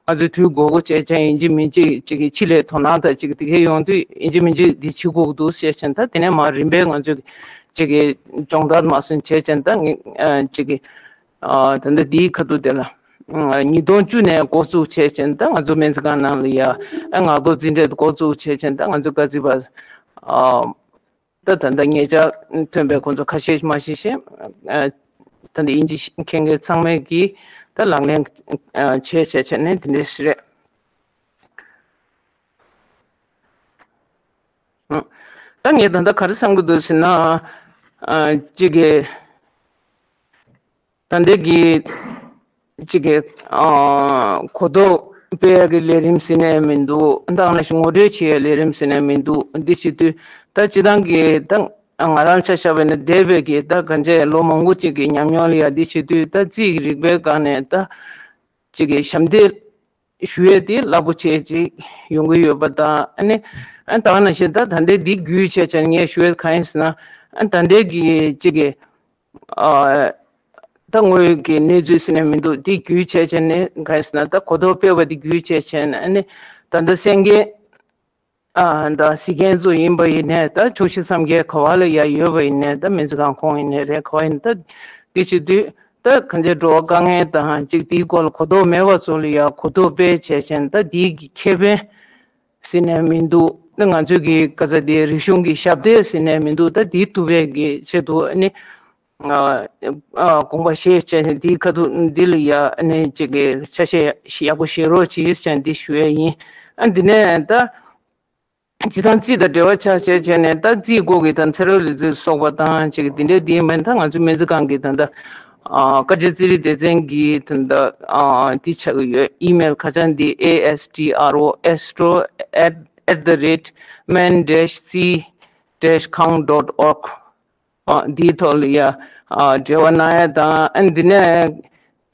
ང་ཚོས་དུས་འགོར་འགོར་བྱས་བྱས་ཡིན་གཅིག་མིན་གཅིག་ཅིག་གི་ཕྱི་ལ་དོ་སྣང་དང་ཅིག་དེ་གས་ཡོང་དུས་ཡིན་གཅིག་མིན་གཅིག་འདི་བྱེད་དགོས་ཀྱི་འདུག་ཟེར་བྱས་ནས། ད་དེ་ནས་མར་རིམ་པས་ང་ཚོས་ཅིག་གི་སྦྱོང་བརྡར་མ་སོན་བྱས་བྱས་ནས་ད་ངས་ཨ་ཅིག་གི་ཨ་ད་ལྟ་འདིའི་ཁ་ཐུག་དེ་ལ་ ཉིས་སྟོང་བཅུ་ནས་འགོ་བཙུགས་བྱས་བྱས་ད་ང་ཚོ་སྨན་རྩིས་ཁང་ནང་ལ་ཡ་ངག་ཐོག་འཛིན་གྲྭ་འགོ་བཙུགས་བྱས་བྱས་ད་ང་ཚོ་དཀར་མཛེས་པ་ད་ད་ལྟ་ཉེ་ཆར་ཐོན་པའི་ཁོང་ཚོ་ཁ་ཤས་མ་ཤེས་ཤེས་ད་ལྟ་དབྱིན་ཇི་མཁྱེན་མཁན་ཚང་མས་ཀྱིས་ད་ལག་ལེན་བྱས་བྱས་བྱས་ནས་དེ་འདྲས་ཞིག་རེད། ད་ངས་ད་ལྟ་ག་རེ་བསམ་གྱི་འདུག་ཟེར་ན། ཨ་གཅིག་གི་ད་ལྟའི་གི་གཅིག་གི་ཨ་གོ་རྟོགས་སྤེལ་ཡག་གི་ལས་རིམ་ཟེར་ནས་མི་འདུག་ད་ང་ཞིག་ངོ་སྤྲོད་བྱེད་ཡག་ལས་རིམ་ཟེར་ནས་མི་འདུག་འདི་བྱེད་དུས་ད་སྤྱི་བཏང་གི་ད་ང་རང་ཆ་བཞག་པ་ཡིན་ན་འདས་པའི་གི་ད་གང་ཅི་ལོ་མང་པོ་གཅིག་གི་ཉམས་མྱོང་ལ་ཡ་འདི་བྱེད་དུས་ད་རྩིས་ཀྱི་རིག་པའི་སྒང་ནས་ད་གཅིག་གི་ཞབས་འདེགས་ཞུ་ཡས་དེ་རླབས་པོ་ཆེ་ཅིག་ཡོང་གི་ཡོད་པ་དང་ཨ་ནི་ཨ་ད་ག་ནང་བཞིན་ད་ད་ལྟའི་འདི་བརྒྱུད་བྱས་བྱས་ངས་ཞུ་ཡས་གང་ཡིན་ཟེར་ན་ཨ་ད་ལྟའི་གི་གཅིག་གི་ཨ་ད་དངོས་ཡོད་ཀྱི་གནས་ཚུལ་ཟེར་ནས་མི་འདུག་འདི་བརྒྱུད་བྱས་བྱས་ནས་གང་ཡིན་ཟེར་ན་ད་གོ་རྟོགས་སྤེལ་བ་འདི་བརྒྱུད་བྱས་བྱས་ནས་ཨ་ནི་ད་ལྟ་གསན་མཁན་ཨ་ད་གཟིགས་མཁན་ཚོ་ཡིན་པ་ཡིན་ནས་ད་ཕྱོགས་བཞི་མཚམས་བརྒྱད་ག་བ་ལ་ཡ་ཡོད་པ་ཡིན་ནས་ད་སྨན་རྩིས་ཁང་ཁོངས་ཡིན་ནས་རེད་ག་བ་ཡིན་ད་འདི་བྱེད་དུས་ད་གང་ཅི་འགྲོ་བ་དཀའ་ངལ་དང་གཅིག་འདིའི་སྐོར་ལ་གོ་རྟོགས་མེད་པ་ཚོ་ལ་ཡ་གོ་རྟོགས་སྤེལ་བྱས་བྱས་ད་འདིའི་གི་ཁེ་ཕན་ཟེར་ནས་མི་འདུག་ད་ང་ཚོའི་གི་ག་ཚ་དེ་རིག་གཞུང་གི་ཞབས་འདེགས་ཟེར་ནས་མི་འདུག་ད་འདི་ཐུབ་པའི་གི་ཆེད་དུ་ཨ་ནི་ཨ་དགོངས་པ་བཞེས་བྱས་ནས་འདིའི་ཁ་ཐུག་འདི་ལ་ཡ་ཨ་ནི་གཅིག་གི་ཆ་ཤས་ཡག་པོ་བཞེས་རོགས་གྱིས་ཟེར་ནས་འདི་ཞུ་ཡས་ཡིན། ཨ་འདི་ནས་ད། སྤྱིར་བཏང་རྩིས་དང་འབྲེལ་བ་ཆགས་བྱས་བྱས་ནས་ད་རྩིས་སྐོར་གྱི་དང་ཚེ་རབས་ལས་རྩིས་སོགས་པ་དང་ཅིག་འདི་འདྲའི་འདི་མིན་ད་ང་ཚོ་སྨན་རྩིས་ཁང་གི་ད་ལྟ་ཨ་བཀའ་སྤྱི་རྩིས་རིག་སྡེ་ཚན་གྱི་ད་ལྟ་ཨ་འདི་ཆགས་ཀྱི་ཡོད། ཨི་མེལ་ཁ་བྱང་འདི་A S T R O astro at at the rate men dash c dash khang dot org ཨ་འདིའི་ཐོག་ལ་ཡ་ཨ་འབྲེལ་བ་གནང་ཡ་དང་ཨ་འདི་ནས་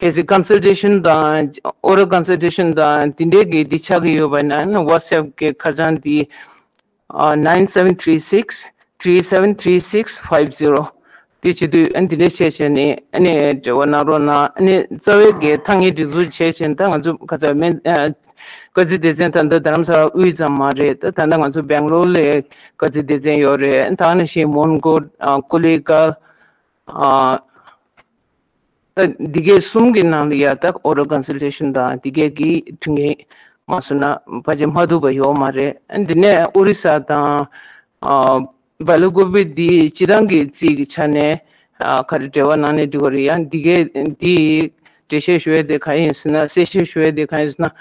གལ་སྲིད་ཀོན་སལ་ཊེ་ཤན་དང་ཨོ་རལ་ཀོན་སལ་ཊེ་ཤན་དང་འདི་འདྲའི་གི་འདི་ཆགས་ཀྱི་ཡོད་པ་ན་ཨ་ནི་ཝ་ཊི་སེབ་གི་ཁ་བྱང་འདི་ཨ་nine seven three six three seven three six five zero འདི་བྱེད་དུས་ཨ་འདི་འདྲའི་བྱས་བྱས་ནས་ཨ་ནི་འབྲེལ་བ་གནང་རོགས་གནང་ཨ་ནི་རྩ་བའི་གི་ཐ་སྙད་སྒྲིག་འཛུགས་བྱས་བྱས་ནས་ད་ང་ཚོ་ཁ་ཚ་མེད་ཨ། དཀར་མཛེས་སྡེ་ཚན་ད་ལྟ་རྡ་རམ་ས་ལ་དབུས་ཙམ་མ་རེད། ད་ད་ལྟ་ང་ཚོ་སྦེང་ལོར་ལ་དཀར་མཛེས་སྡེ་ཚན་ཡོད་རེད། ད་ནང་བཞིན་མོན་གྷོ། ཨ་ཀོ་ལི་གྷལ། ཨ་ད་འདི་གའི་གསུམ་གྱི་ནང་ལ་ཡ་ད་ཨོ་རལ་ཀོན་སལ་ཊེ་ཤན་དང་འདི་གའི་གི་མཐུན་རྐྱེན་མ་བཟོས་ན་ཕལ་ཆེར་མ་ཐུབ་པ་ཡོད་མ་རེད། ཨ་འདི་ནས་ཨོ་རི་ས་དང་ཨ་སྦེལ་ཀོབ་འདི་སྤྱིར་བཏང་གི་རྩིས་ཀྱི་ཆ་ནས་ཨ་ག་རེ་འབྲེལ་བ་གནང་ནས་འགྲིག་གི་རེད། ཡང་འདི་གའི་འདི་འགྲེལ་བཤད་ཞུ་ཡས་དེ་གང་ཡིན་ཟེར་ན་གསལ་བཤད་ཞུ་ཡས་དེ་གང་ཡིན་ཟེར་ན།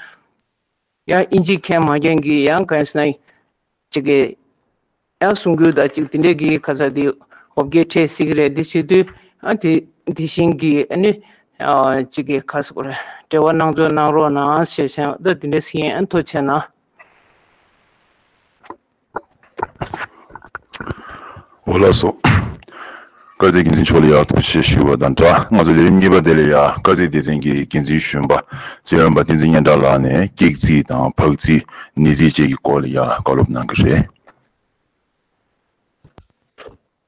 ཡང་དབྱིན་ཇི་མཁྱེན་མ་མཁྱེན་གྱི་ཡང་གང་ཟེར་ན་ཅིག་གི་ཡང་གསུང་རྒྱུ་དང་ཅིག་དེ་འདྲས་ཀྱི་ག་ས་དེ་འོ་བརྒྱལ་འཕྲད་སྲིད་ཀྱི་རེད། དེ་བྱེད་དུས་ཨ་དེ་དེ་བཞིན་གྱི་ཨ་ནི་ཨ་ཅིག་གི་ག་ས་གོ་རེད་འབྲེལ་བ་གནང་ཚོད་གནང་རོགས་གནང་ཞེས་བྱས་ད་དེ་འདྲས་ཟེར་ཡིན། ཨ་ཐུགས་རྗེ་གནང་། འོ་ལགས་སོ། དཀར་མཛེས་འགན་འཛིན་མཆོག་ལ་ཡང་ཐུགས་རྗེ་ཆེ་ཞུ་བ་དང་སྦྲགས་ང་ཚོ་ལས་རིམ་གཉིས་པ་དེ་ལ་ཡང་དཀར་མཛེས་སྡེ་ཚན་གྱི་འགན་འཛིན་གཞོན་པ་རྩེ་རིམ་པ་བསྟན་འཛིན་སྙན་གྲགས་ལགས་ནས་ཀེག་རྩིས་དང་ཕག་རྩིས་ནས་རྩིས་བཅས་ཀྱི་སྐོར་ལ་ཡང་བཀའ་སློབ་གནང་གི་རེད།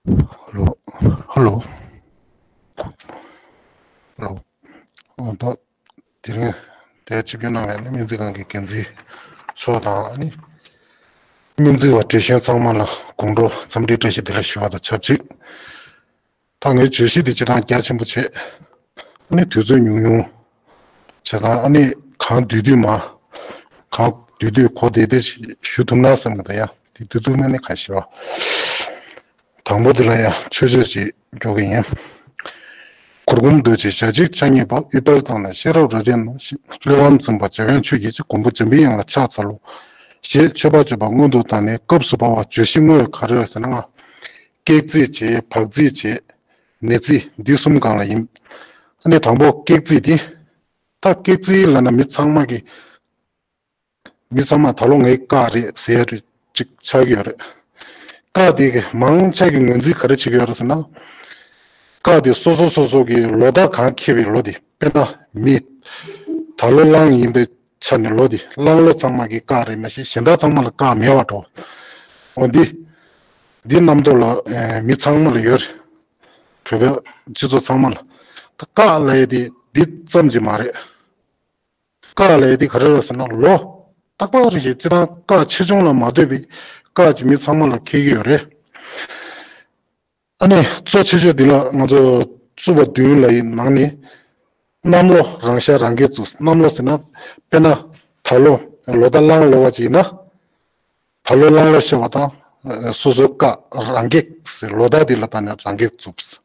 ཧ་ལོ། ཧ་ལོ། ཧ་ལོ། ཨ་ད། དེ་རིང་དེ་ཆིབས་བསྒྱུར་གནང་བའི་སྨན་རྩིས་ཁང་གི་འགན་འཛིན་མཆོག་དང་ཨ་ནི་སྨན་རྩིས་པ་བགྲེས་གཞོན་ཚང་མ་ལ་དགོང་དྲོ་འཚམས་འདྲིའི་བཀྲ་ཤིས་བདེ་ལེགས་ཞུ་བ་དང་ཆབས་ཅིག་ད་ངའི་བརྗོད་གཞི་དེ་སྤྱིར་བཏང་རྒྱ་ཆེན་པོ་བྱས། ཨ་ནི་དུས་ཚོད་ཉུང་ཉུང་བྱས་ཙང་ཨ་ནི་གང་བསྡུས་བསྡུས་མ་གང་བསྡུས་བསྡུས་གོ་བདེ་བདེ་ཞུ་ཐུབ་ན་བསམ་གི་འདུག་ཡ་དེ་བསྡུས་ཐུབ་མིན་ནི་གང་ཤེས་པ། དང་པོ་དེ་ལ་ཡང་ཆོས་སྤྱོད་ཅིག་འཇོག་གི་ཡིན། གུར་གུམ་གདོས་བཅས་ཞལ་གཅིག་ཕྱག་གཉིས་པ། ཨུཏྤལ་བཏང་ནས་ཤེས་རབ་རབ་རིམ་གནང་། གླེགས་བམ་འཛིན་པ་འཇམ་དབྱངས་ཆོས་ཀྱི་རྗེ། མགོན་པོ་འཇམ་པའི་དབྱངས་ལ་ཕྱག་འཚལ་ལོ། ཞེས་མཆོད་པ་བརྗོད་པ་སྔོན་དུ་བཏང་ནས་སྐབས་སུ་བབ་པ་བརྗོད་གཞི་དངོས་ག་རེ་རེད་ཟེར་ན་ལྔ། ཀེག་རྩིས་བྱས། ཕག་རྩིས་བྱས། ནས་རྩིས་འདི་གསུམ་སྒང་ལ་ཡིན། ཨ་ནི་དང་པོ་ཀེག་རྩིས་འདི། ད་ཀེག་རྩིས་ལབ་ན་མི་ཚང་མ་གི་མི་ཚང་མ་ད་ལོ་ངའི་བཀག་རེད་ཟེར་ཡ་རེ་ཅིག་ཆགས་ཀྱི་ཡོད་རེད། བཀག་དེ་གི་མང་ཆེ་གི་ངོས་འཛིན་ག་རེ་བྱེད་ཀྱི་ཡོད་རེད་ཟེར་ན། བཀག་དེ་སོ་སོ་སོ་སོ་གི་ལོ་ཟླ་གང་འཁེལ་བའི་ལོ་དེ་དཔེར་ན་མི་ད་ལོ་གླང་ཡིན་པའི་ཆ་ནས་ལོ་དེ་གླང་ལོ་ཚང་མ་གི་བཀག་རེད། མ་གཞི་གཞན་དག་ཚང་མ་ལ་བཀག་མེད་པ་འགྲོ། འོ་འདི་འདི་རྣམ་རྟོག་ལ་ཨེ་མི་ཚང་མ་ལ་ཡོད་རེད། བོད་པའི་སྤྱི་ཚོགས་ཚང་མ་ལ་ད་བཀག་ལབ་ཡ་དེ་འདི་ཙམ་གྱིས་མ་རེད། བཀག་ལབ་ཡ་དེ་ག་རེ་རེད་ཟེར་ན་ལོ་རྟག་པར་རེ་བཞིན་སྤྱིར་བཏང་བཀག་ཆེ་ཆུང་ལ་མ་ལྟོས་པའི་བཀག་ཅིག་མི་ཚང་མ་ལ་འཁེལ་གྱི་ཡོད་རེད། ཨ་ནི་གཙོ་ཆེ་ཤོས་འདི་ལ་ང་ཚོ་གཙུག་པ་བདུན་ལ་ཡི་ནང་ནས་ གནམ་ལོ་རང་ཤ་རང་གིས་བཙུགས། གནམ་ལོ་ཟེར་ན་དཔེར་ན་ད་ལོ་ལོ་ཟླ་གླང་ལོ་བ་ཅིག་ཡིན་ན། ད་ལོ་གླང་ལོ་ཤ་བ་དང་སོ་སོའི་ཀ་རང་གེགས་ཟེར། ལོ་ཟླ་འདི་ལ་ད་ནི་རང་གེགས་བཙུགས།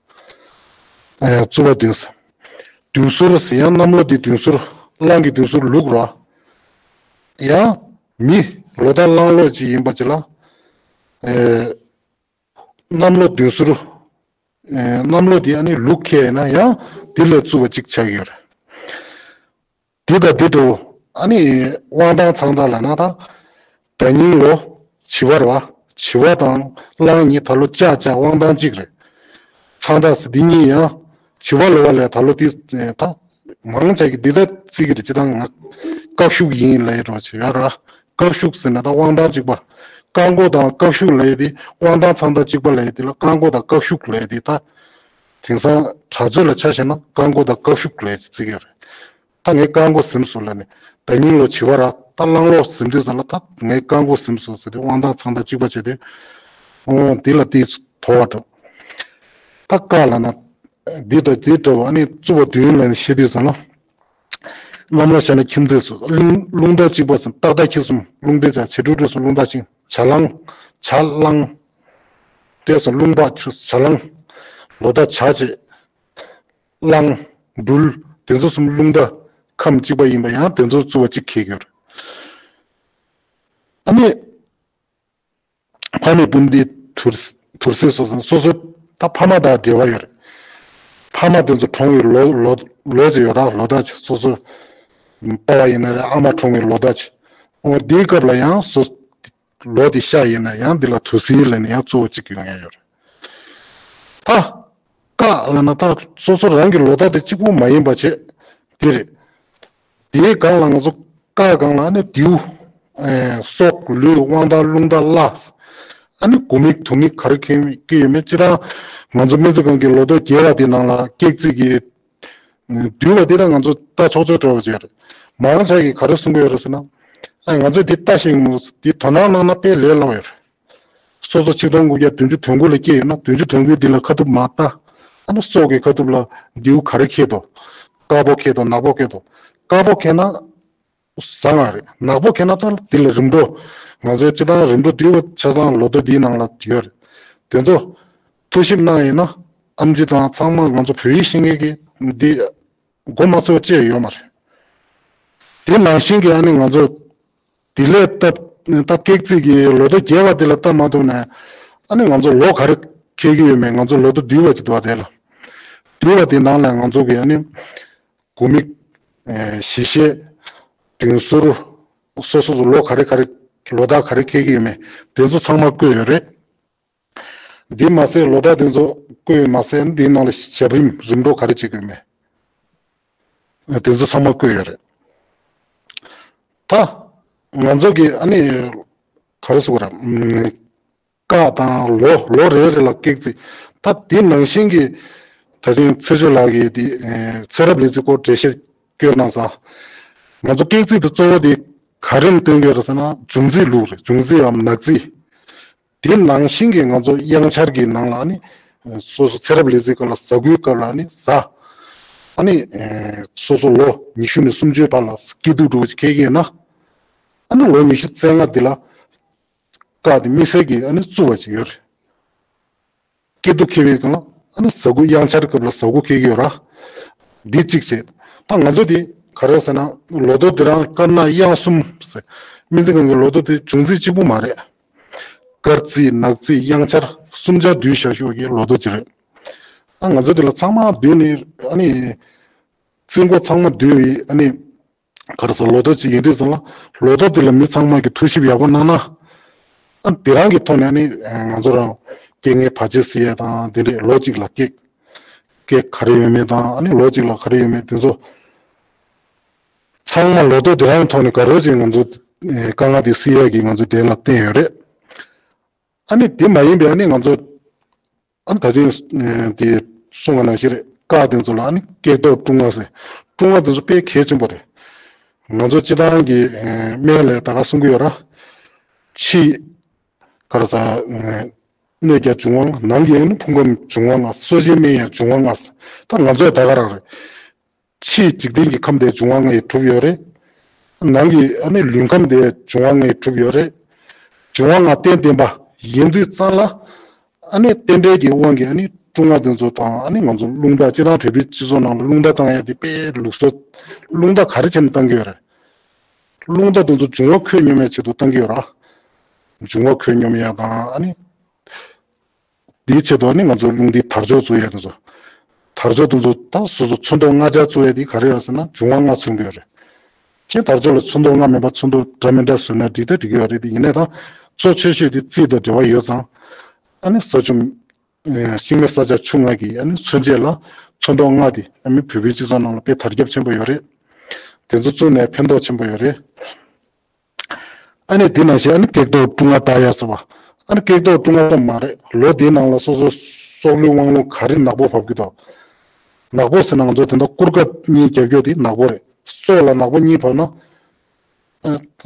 ཨེ་བཙུགས་པ་བདུན་ཟེར། བདུན་ཟུར་ཟེར་ཡང་གནམ་ལོ་འདི་བདུན་ཟུར། གླང་གི་བདུན་ཟུར་ལུག་ར། ཡང་མི་ལོ་ཟླ་གླང་ལོ་ཅིག་ཡིན་པ་ཅིག་ལ། ཨེ་གནམ་ལོ་བདུན་ཟུར། ཨེ་གནམ་ལོ་འདི་ཨ་ནི་ལུག་ཁེ་ཡིན་ན་ཡང་འདི་ལ་བཙུགས་པ་ཅིག་ཆགས་ཡོད་རེད། འདི་དང་འདི་འདྲ་བོ་ཨ་ནི་དབང་ཐང་ཚང་ཐང་ལ་ན་ད། ཟླ་ཉིན་ལོ་བྱི་བ་ར་བ། བྱི་བ་དང་གླང་གཉིས་ད་ལོ་ལྕགས་ལྕགས་དབང་ཐང་གཅིག་རེད། ཚང་ཐང་ཟེར་འདི་གཉིས་ཡང་བྱི་བ་ལོ་བ་ལས་ད་ལོ་འདི་ད་མང་ཆེ་གི་འདི་ད་བརྩི་གི་རེད། སྤྱིར་བཏང་ང་དཀག་ཤུགས་ཡིན་ལབ་ཡ་རོ་བྱེད་ཡ་ར། དཀག་ཤུགས་ཟེར་ན་ད་དབང་ཐང་གཅིག་པ། བཀག་འགོག་དང་དཀག་ཤུགས་ལབ་ཡ་དེ་དབང་ཐང་ཚང་ཐང་གཅིག་པ་ལབ་ཡ་དེ་ལ་བཀག་འགོག་དང་དཀག་ཤུགས་ལབ་ཡ་དེ་ད། དེང་སང་དྲག་སྤྱོད་ལ་ཆ་བཞག་ན་བཀག་འགོག་དང་དཀག་ཤུགས་ལབ་ཡ་ཅིག་བརྩི་གི་ཡོད་རེད། ད་ངས་བཀག་འགོག་ཟིན་སོང་ལབ་ནས་ཟླ་ཉིན་ལོ་བྱི་བ་ར་ད་གླང་ལོ་ཟིན་དུས་ཙམ་ལ་ད་ངས་བཀག་འགོག་ཟིན་སོང་ཟེར་ཏེ་དབང་ཐང་ཚང་ཐང་གཅིག་པ་བྱས་ཏེ། ཨོ་འདི་ལ་དེ་དོ་བ་འགྲོ། ད་བཀག་ལབ་ན་འདི་དང་འདི་འདྲ་བ་ཨ་ནི་བཙུགས་པ་བདུན་ལབ་ནས་བཤད་དུས་ཙམ་ལ། གནམ་ལོ་བྱས་ན་ཁྱིམ་མཚེས་སུ་རླུང་རླུང་རྟ་གཅིག་པ་ཟེར། སྟག་རྟ་ཁྱི་གསུམ། རླུང་རྟའི་བྱ་བྱ་ཕྲུག་ཕྲུག་གསུམ། རླུང་རྟ་ཤིང་བྱ་གླང་། བྱ་གླང་། དེ་སོང་རླུང་འབག་ཆུ་བྱ་གླང་། ལོ་ཟླ་བྱ་བྱེད། གླང་། སྦྲུལ། དེ་ཚོ་གསུམ་རླུང་རྟ་ཁམས་གཅིག་པ་ཡིན་པ་ཡང་དེ་ཚོར་བཙུགས་པ་གཅིག་ཁེལ་གྱི་ཡོད་རེད། ཨ་ནི། ཕ་མེས་སྤུན་ཟླའི་དུར་དུར་སྲིན་སོགས་སོ་སོ་ད་ཕ་མ་དང་འབྲེལ་བ་ཡོད་རེད། ཕ་མ་དེ་ཚོ་གྲོངས་པའི་ལོ་ལོ་ལོ་ཟེར་ཡོད་ར། ལོ་ཟླ་སོ་སོ། པ་བ་ཡིན་ན་རེད། ཨ་མ་གྲོངས་པའི་ལོ་ཟླ་ཅིག་འོ་དེའི་སྐབས་ལ་ཡང་སོ། ལོ་དེ་ཤ་ཡིན་ན་ཡང་འདི་ལ་དུར་སྲིན་ལབ་ནས་ཡང་གཙོ་བོ་གཅིག་ཡོང་ཡ་ཡོད་རེད། ད། བཀག་ལབ་ན་ད་སོ་སོ་རང་གི་ལོ་ཟླ་དེ་གཅིག་པུ་མ་ཡིན་པ་བྱས། དེ་རེད། དེའི་སྒང་ལ་ང་ཚོ་བཀག་སྒང་ལ་ཨ་ནི་རྡེའུ། ཨེ་སྲོག་ལུས་དབང་ཐང་རླུང་རྟ་བླ། ཨ་ནི་དགུ་མིག་དུ་མིག་ག་རེ་ཁེལ་ཁེལ་ཡོད་མེད་སྤྱིར་བཏང་ང་ཚོ་སྨན་རྩིས་ཁང་གི་ལོ་ཐོ་རྒྱས་པ་དེ་ནང་ལ་སྐེག་རྩིས་ཀྱི་འདུལ་བ་དེ་དང་ང་ཚོ་ལྟ་ཆོག་ཆོག་འགྲོ་བ་བྱས་རེད། མང་ཆེ་གིས་ག་རེ་གསུང་གི་ཡོད་རེད་ཟེར་ན། ཨ་ང་ཚོས་འདི་ལྟ་ཤེས་ཀྱི་མི་འདུག་འདི་དོ་སྣང་གནང་ན་དཔེ་ལས་སླ་བ་ཡོད་རེད། སོ་སོ་ཆིག་སྟོང་དགུ་བརྒྱ་བདུན་ཅུ་དོན་དགུ་ལ་སྐྱེས་ཡོད་ན་བདུན་ཅུ་དོན་དགུའི་འདི་ལ་ཁ་ཐུབ་མར་ལྟ། ཨ་ནི་སྲོག་གི་ཁ་ཐུབ་ལ་རྡེའུ་ག་རེ་ཁེལ་འདུག་དཀར་པོ་ཁེལ་འདུག་ནག་པོ་ཁེལ་འདུག་དཀར་པོ་ཁེལ་ན་བཟང་བ་རེད། ནག་པོ་ཁེལ་ན་ད་འདི་ལ་རིམ་གྲོ། ང་ཚོའི་སྤྱིར་བཏང་རིམ་གྲོ་འདུལ་བ་ཆ་ཚང་ལོ་ཐོ་འདིའི་ནང་ལ་ཡོད་རེད། དེ་ཚོ་ཐུགས་ཞིབ་གནང་ཡིན་ན་ཨེམ་ཆི་དང་ཚང་མ་ང་ཚོ་བོད་ཡིག་ཤེས་མཁན་གྱི་འདི་མགོ་མ་ཚོས་བཅད་ཡོད་མ་རེད། དེ་ནང་བཞིན་གྱི་ཨ་ནི་ང་ཚོ་དེ་ལས་སྟབས་སྟབས་སྐེག་རྩིས་ཀྱི་ལོ་ཐོ་རྒྱས་པ་དེ་ལ་ལྟ་མ་ཐུབ་ནས། ཨ་ནི་ང་ཚོ་ལོ་ག་རེ་ཁེལ་གྱི་ཡོད་མེད། ང་ཚོ་ལོ་ཐོ་བསྡུས་པ་ཅིག་འདུག་བ། དེ་ལ་བསྡུས་པ་དེ་ནང་ལ་ང་ཚོ་གི་ཨ་ནི་དགུ་མིག་ཨེ་བཞི་ཤད། བདུན་ཟུར། སོ་སོ་སོ་ལོ་ག་རེ་ག་རེ་ལོ་ཟླ་ག་རེ་ཁེལ་གྱི་ཡོད་མེད་དེ་ཚོ་ཚང་མ་བཀོད་ཡོད་རེད། འདི་མ་ཟད་ལོ་ཟླ་དེ་ཚོ་བཀོད་ཡོད་མ་ཟད་འདིའི་ནང་ལ་ཞབས་རིམ་རིམ་གྲོ་ག་རེ་བྱེད་དགོས་མེད། དེ་ཚོ་ཚང་མ་བཀོད་ཡོད་རེད། ད་ང་ཚོ་གི་ཨ་ནི་ག་རེ་ཟེར་དགོས་རེད། བཀག་དང་ལོ་ལོ་རེ་རེ་ལ་སྐེག་རྩིས། ད་དེ་ནང་བཞིན་གྱི་ད་ཐེངས་ཚེ་ཆོས་ལགས་ཀྱིས་དེ་ཚེ་རབས་ལེགས་རྩིས་སྐོར་འགྲེལ་བཤད་བཀོད་གནང་ས། ང་ཚོ་སྐེག་རྩིས་དེ་གཙོ་བོ་དེ་ག་རེ་ལ་བརྟེན་གྱི་རེད་ཟེར་ན་འབྱུང་རྩིས་ལུགས་རེད། འབྱུང་རྩིས་འམ་ནག་རྩིས། དེ་ནང་བཞིན་གྱི་ང་ཚོ་དབྱངས་འཆར་གྱི་ནང་ལ་ནི་སོ་སོ་ཚེ་རབས་ལེགས་རྩིས་སྐབས་ལ་གཟའ་འཁོར་སྐབས་ལ་ནི་གཟའ། ཨ་ནི་སོ་སོ་ལོ་ཉི་ཤུ་ནས་སུམ་ཅུའི་བར་ལ་སྐྱིད་སྡུག་འགྲོ་བ་ཞིག་ཁེལ་གྱི་ཡོད་ན། ཨ་ནི་ལོ་ཉི་ཤུ་རྩ་ལྔ་འདི་ལ་བཀག་དེ་དམིགས་བསལ་གྱི་ཨ་ནི་བཙུགས་པ་ཞིག་ཡོད་རེད། སྐྱིད་སྡུག་ཁེལ་བའི་སྒང་ལ་ཨ་ནི་གཟའ་འཁོར་དབྱངས་འཆར་སྐབས་ལ་གཟའ་འཁོར་ཁེལ་གྱི་ཡོད་ར། འདི་གཅིག་བྱས། ད་ང་ཚོ་འདི་ག་རེ་ཟེར་ན་ལོ་ཐོ་འདི་རང་དཀར་ནག་གཡང་གསུམ་ཟེར། སྨན་རྩིས་ཁང་གི་ལོ་ཐོ་འདི་འབྱུང་རྩིས་གཅིག་པུ་མ་རེད། དཀར་རྩིས་ནག་རྩིས་དབྱངས་འཆར་གསུམ་ཆར་བསྡུས་བཞག་ཞུ་བ་གི་ལོ་ཐོ་ཅིག་རེད། ད་ང་ཚོ་འདི་ལ་ཚང་མ་བསྡུས་ནས་ཨ་ནི་རྩིས་འགོ་ཚང་མ་བསྡུས་བའི་ཨ་ནི་ག་རེ་ཟེར་ལོ་ཐོ་ཅིག་ཡིན་དུས་ཙམ་ལ་ལོ་ཐོ་འདི་ལ་མི་ཚང་མ་གི་ཐུགས་ཞིབ་ཡག་པོ་གནང་ན། ཨ་དེ་རང་གི་ཐོག་ནས་ཨ་ནི་ང་ཚོ་རང་རྐྱེན་ངན་བར་ཆད་སེལ་ཡས་དང་དེ་འདྲས་ལོ་གཅིག་ལ་སྐེག་སྐེག་ག་རེ་ཡོད་མེད་དང་ཨ་ནི་ལོ་གཅིག་ལ་ག་རེ་ཡོད་མེད་དེ་ཚོ་ཚང་མ་ལོ་ཐོ་དེ་རང་གི་ཐོག་ནས་ག་རེ་ཅིག་ང་ཚོ་དཀའ་ངལ་དེ་སེལ་ཡས་ཀྱི་ང་ཚོ་དེ་ལ་བརྟེན་ཡོད་རེད། ཨ་ནི་དེ་མ་ཡིན་པའི་ཨ་ནི་ང་ཚོ་ཨ་ནི་ད་ཐེངས་དེ་གསུང་བ་ནང་བཞིན་རེད། བཀག་དེ་ཚོ་ལ་ཨ་ནི་སྐེག་ཐོག་ཀྲུང་ང་ཟེར། ཀྲུང་ང་དེ་ཚོ་དཔེ་གལ་ཆེན་པོ་རེད། ང་ཚོ་སྤྱིར་བཏང་གི་སྨན་ལས་ད་ག་གསུང་གི་ཡོད་ར། ཕྱི་ག་རེ་ཟ་གནོད་རྒྱག་འབྱུང་བ་ལྔ། ནང་གི་ཨ་ནི་ཕུང་ཁམས་འབྱུང་བ་ལྔ། གསོ་བྱེད་སྨན་ཡང་འབྱུང་བ་ལྔ། ད་ང་ཚོས་ད་ག་རང་རེད། ཕྱིའི་འཇིག་རྟེན་གྱི་ཁམས་དེ་འབྱུང་བ་ལྔ་ཡིས་གྲུབ་ཡོད་རེད། ནང་གི་ཨ་ནི་ལུས་ཁམས་དེ་འབྱུང་བ་ལྔ་ཡིས་གྲུབ་ཡོད་རེད། འབྱུང་བ་ལྔ་རྟེན་བརྟེན་པ་ཡིན་དུས་ཙང་ལ། ཨ་ནི་རྟེན་འབྲེལ་གྱི་དབང་གིས་ཨ་ནི་སྲུང་མ་དེ་ཚོ་དང་ཨ་ནི་ང་ཚོ་རླུང་རྟ་སྤྱིར་བཏང་བོད་པའི་སྤྱི་ཚོགས་ནང་ལ་རླུང་རྟ་བཏང་ཡ་དེ་དཔེ་ལུགས་སྲོལ། རླུང་རྟ་ག་རེ་བྱས་ནས་བཏང་གི་ཡོད་རེད། རླུང་རྟ་དེ་ཚོ་འབྱུང་བ་ཁོད་སྙོམས་ཡ་ཆེད་དུ་བཏང་གི་ཡོད་ར། འབྱུང་བ་ཁོད་སྙོམས་ཡ་དང་ཨ་ནི། དེའི་ཆེད་དུ་ཨ་ནི་ང་ཚོ་རླུང་རྟའི་དར་ལྕོག་བཙུགས་ཡ་དེ་ཚོ། དར་ལྕོག་དེ་ཚོ་ད་སོ་སོ་ཚོན་མདོག་ལྔ་སྦྱར་བཙུགས་ཡ་དེ་ག་རེ་རེད་ཟེར་ན་འབྱུང་བ་ལྔ་མཚོན་གྱི་ཡོད་རེད། ཁྱེད་དར་ལྕོག་ལ་ཚོན་མདོག་ལྔ་མེད་པ་ཚོན་མདོག་འདྲ་མི་འདྲ་བཟོས་ན་འགྲིག་ད་འགྲིག་གི་ཡོད་རེད་དེ། ཡིན་ནའི་ད་གཙོ་ཆེ་ཤོས་དེ་རྩིས་དང་འབྲེལ་བ་ཡོད་ཙང་། ཨ་ནི་ས་ཆུ། ཤིང་མེ་ས་ལྕགས་ཆུ་ལྔ་གི་ཨ་ནི་མཚོན་བྱེད་ལ་ཚོན་མདོག་ལྔ་དེ་ཨ་ནི་བོད་པའི་སྤྱི་ཚོགས་ནང་ལ་དཔེ་དར་ཁྱབ་ཆེན་པོ་ཡོད་རེད། དེ་ཚོ་བཙུགས་ནས་ཕན་ཐོགས་ཆེན་པོ་ཡོད་རེད། ཨ་ནི་དེ་ནང་བཞིན་ཨ་ནི་ཀེག་རྡོག་ཀྲུང་ང་བཏགས་ཡ་ཟེར་བ། ཨ་ནི་ཀེག་རྡོག་ཀྲུང་ང་ཙམ་མ་རེད། ལོ་དེའི་ནང་ལ་སོ་སོ་སྲོག་ལུས་དབང་ལུང་ག་རེ་ནག་པོ་བབས་ཀྱི་འདུག་ནག་པོ་ཟེར་ན་ང་ཚོ་དེ་འདྲ་སྐུར་ཀ་གཉིས་རྒྱབ་སྐྱོར་དེ་ནག་པོ་རེད། སྲོག་ལ་ནག་པོ་གཉིས་བབས་ན།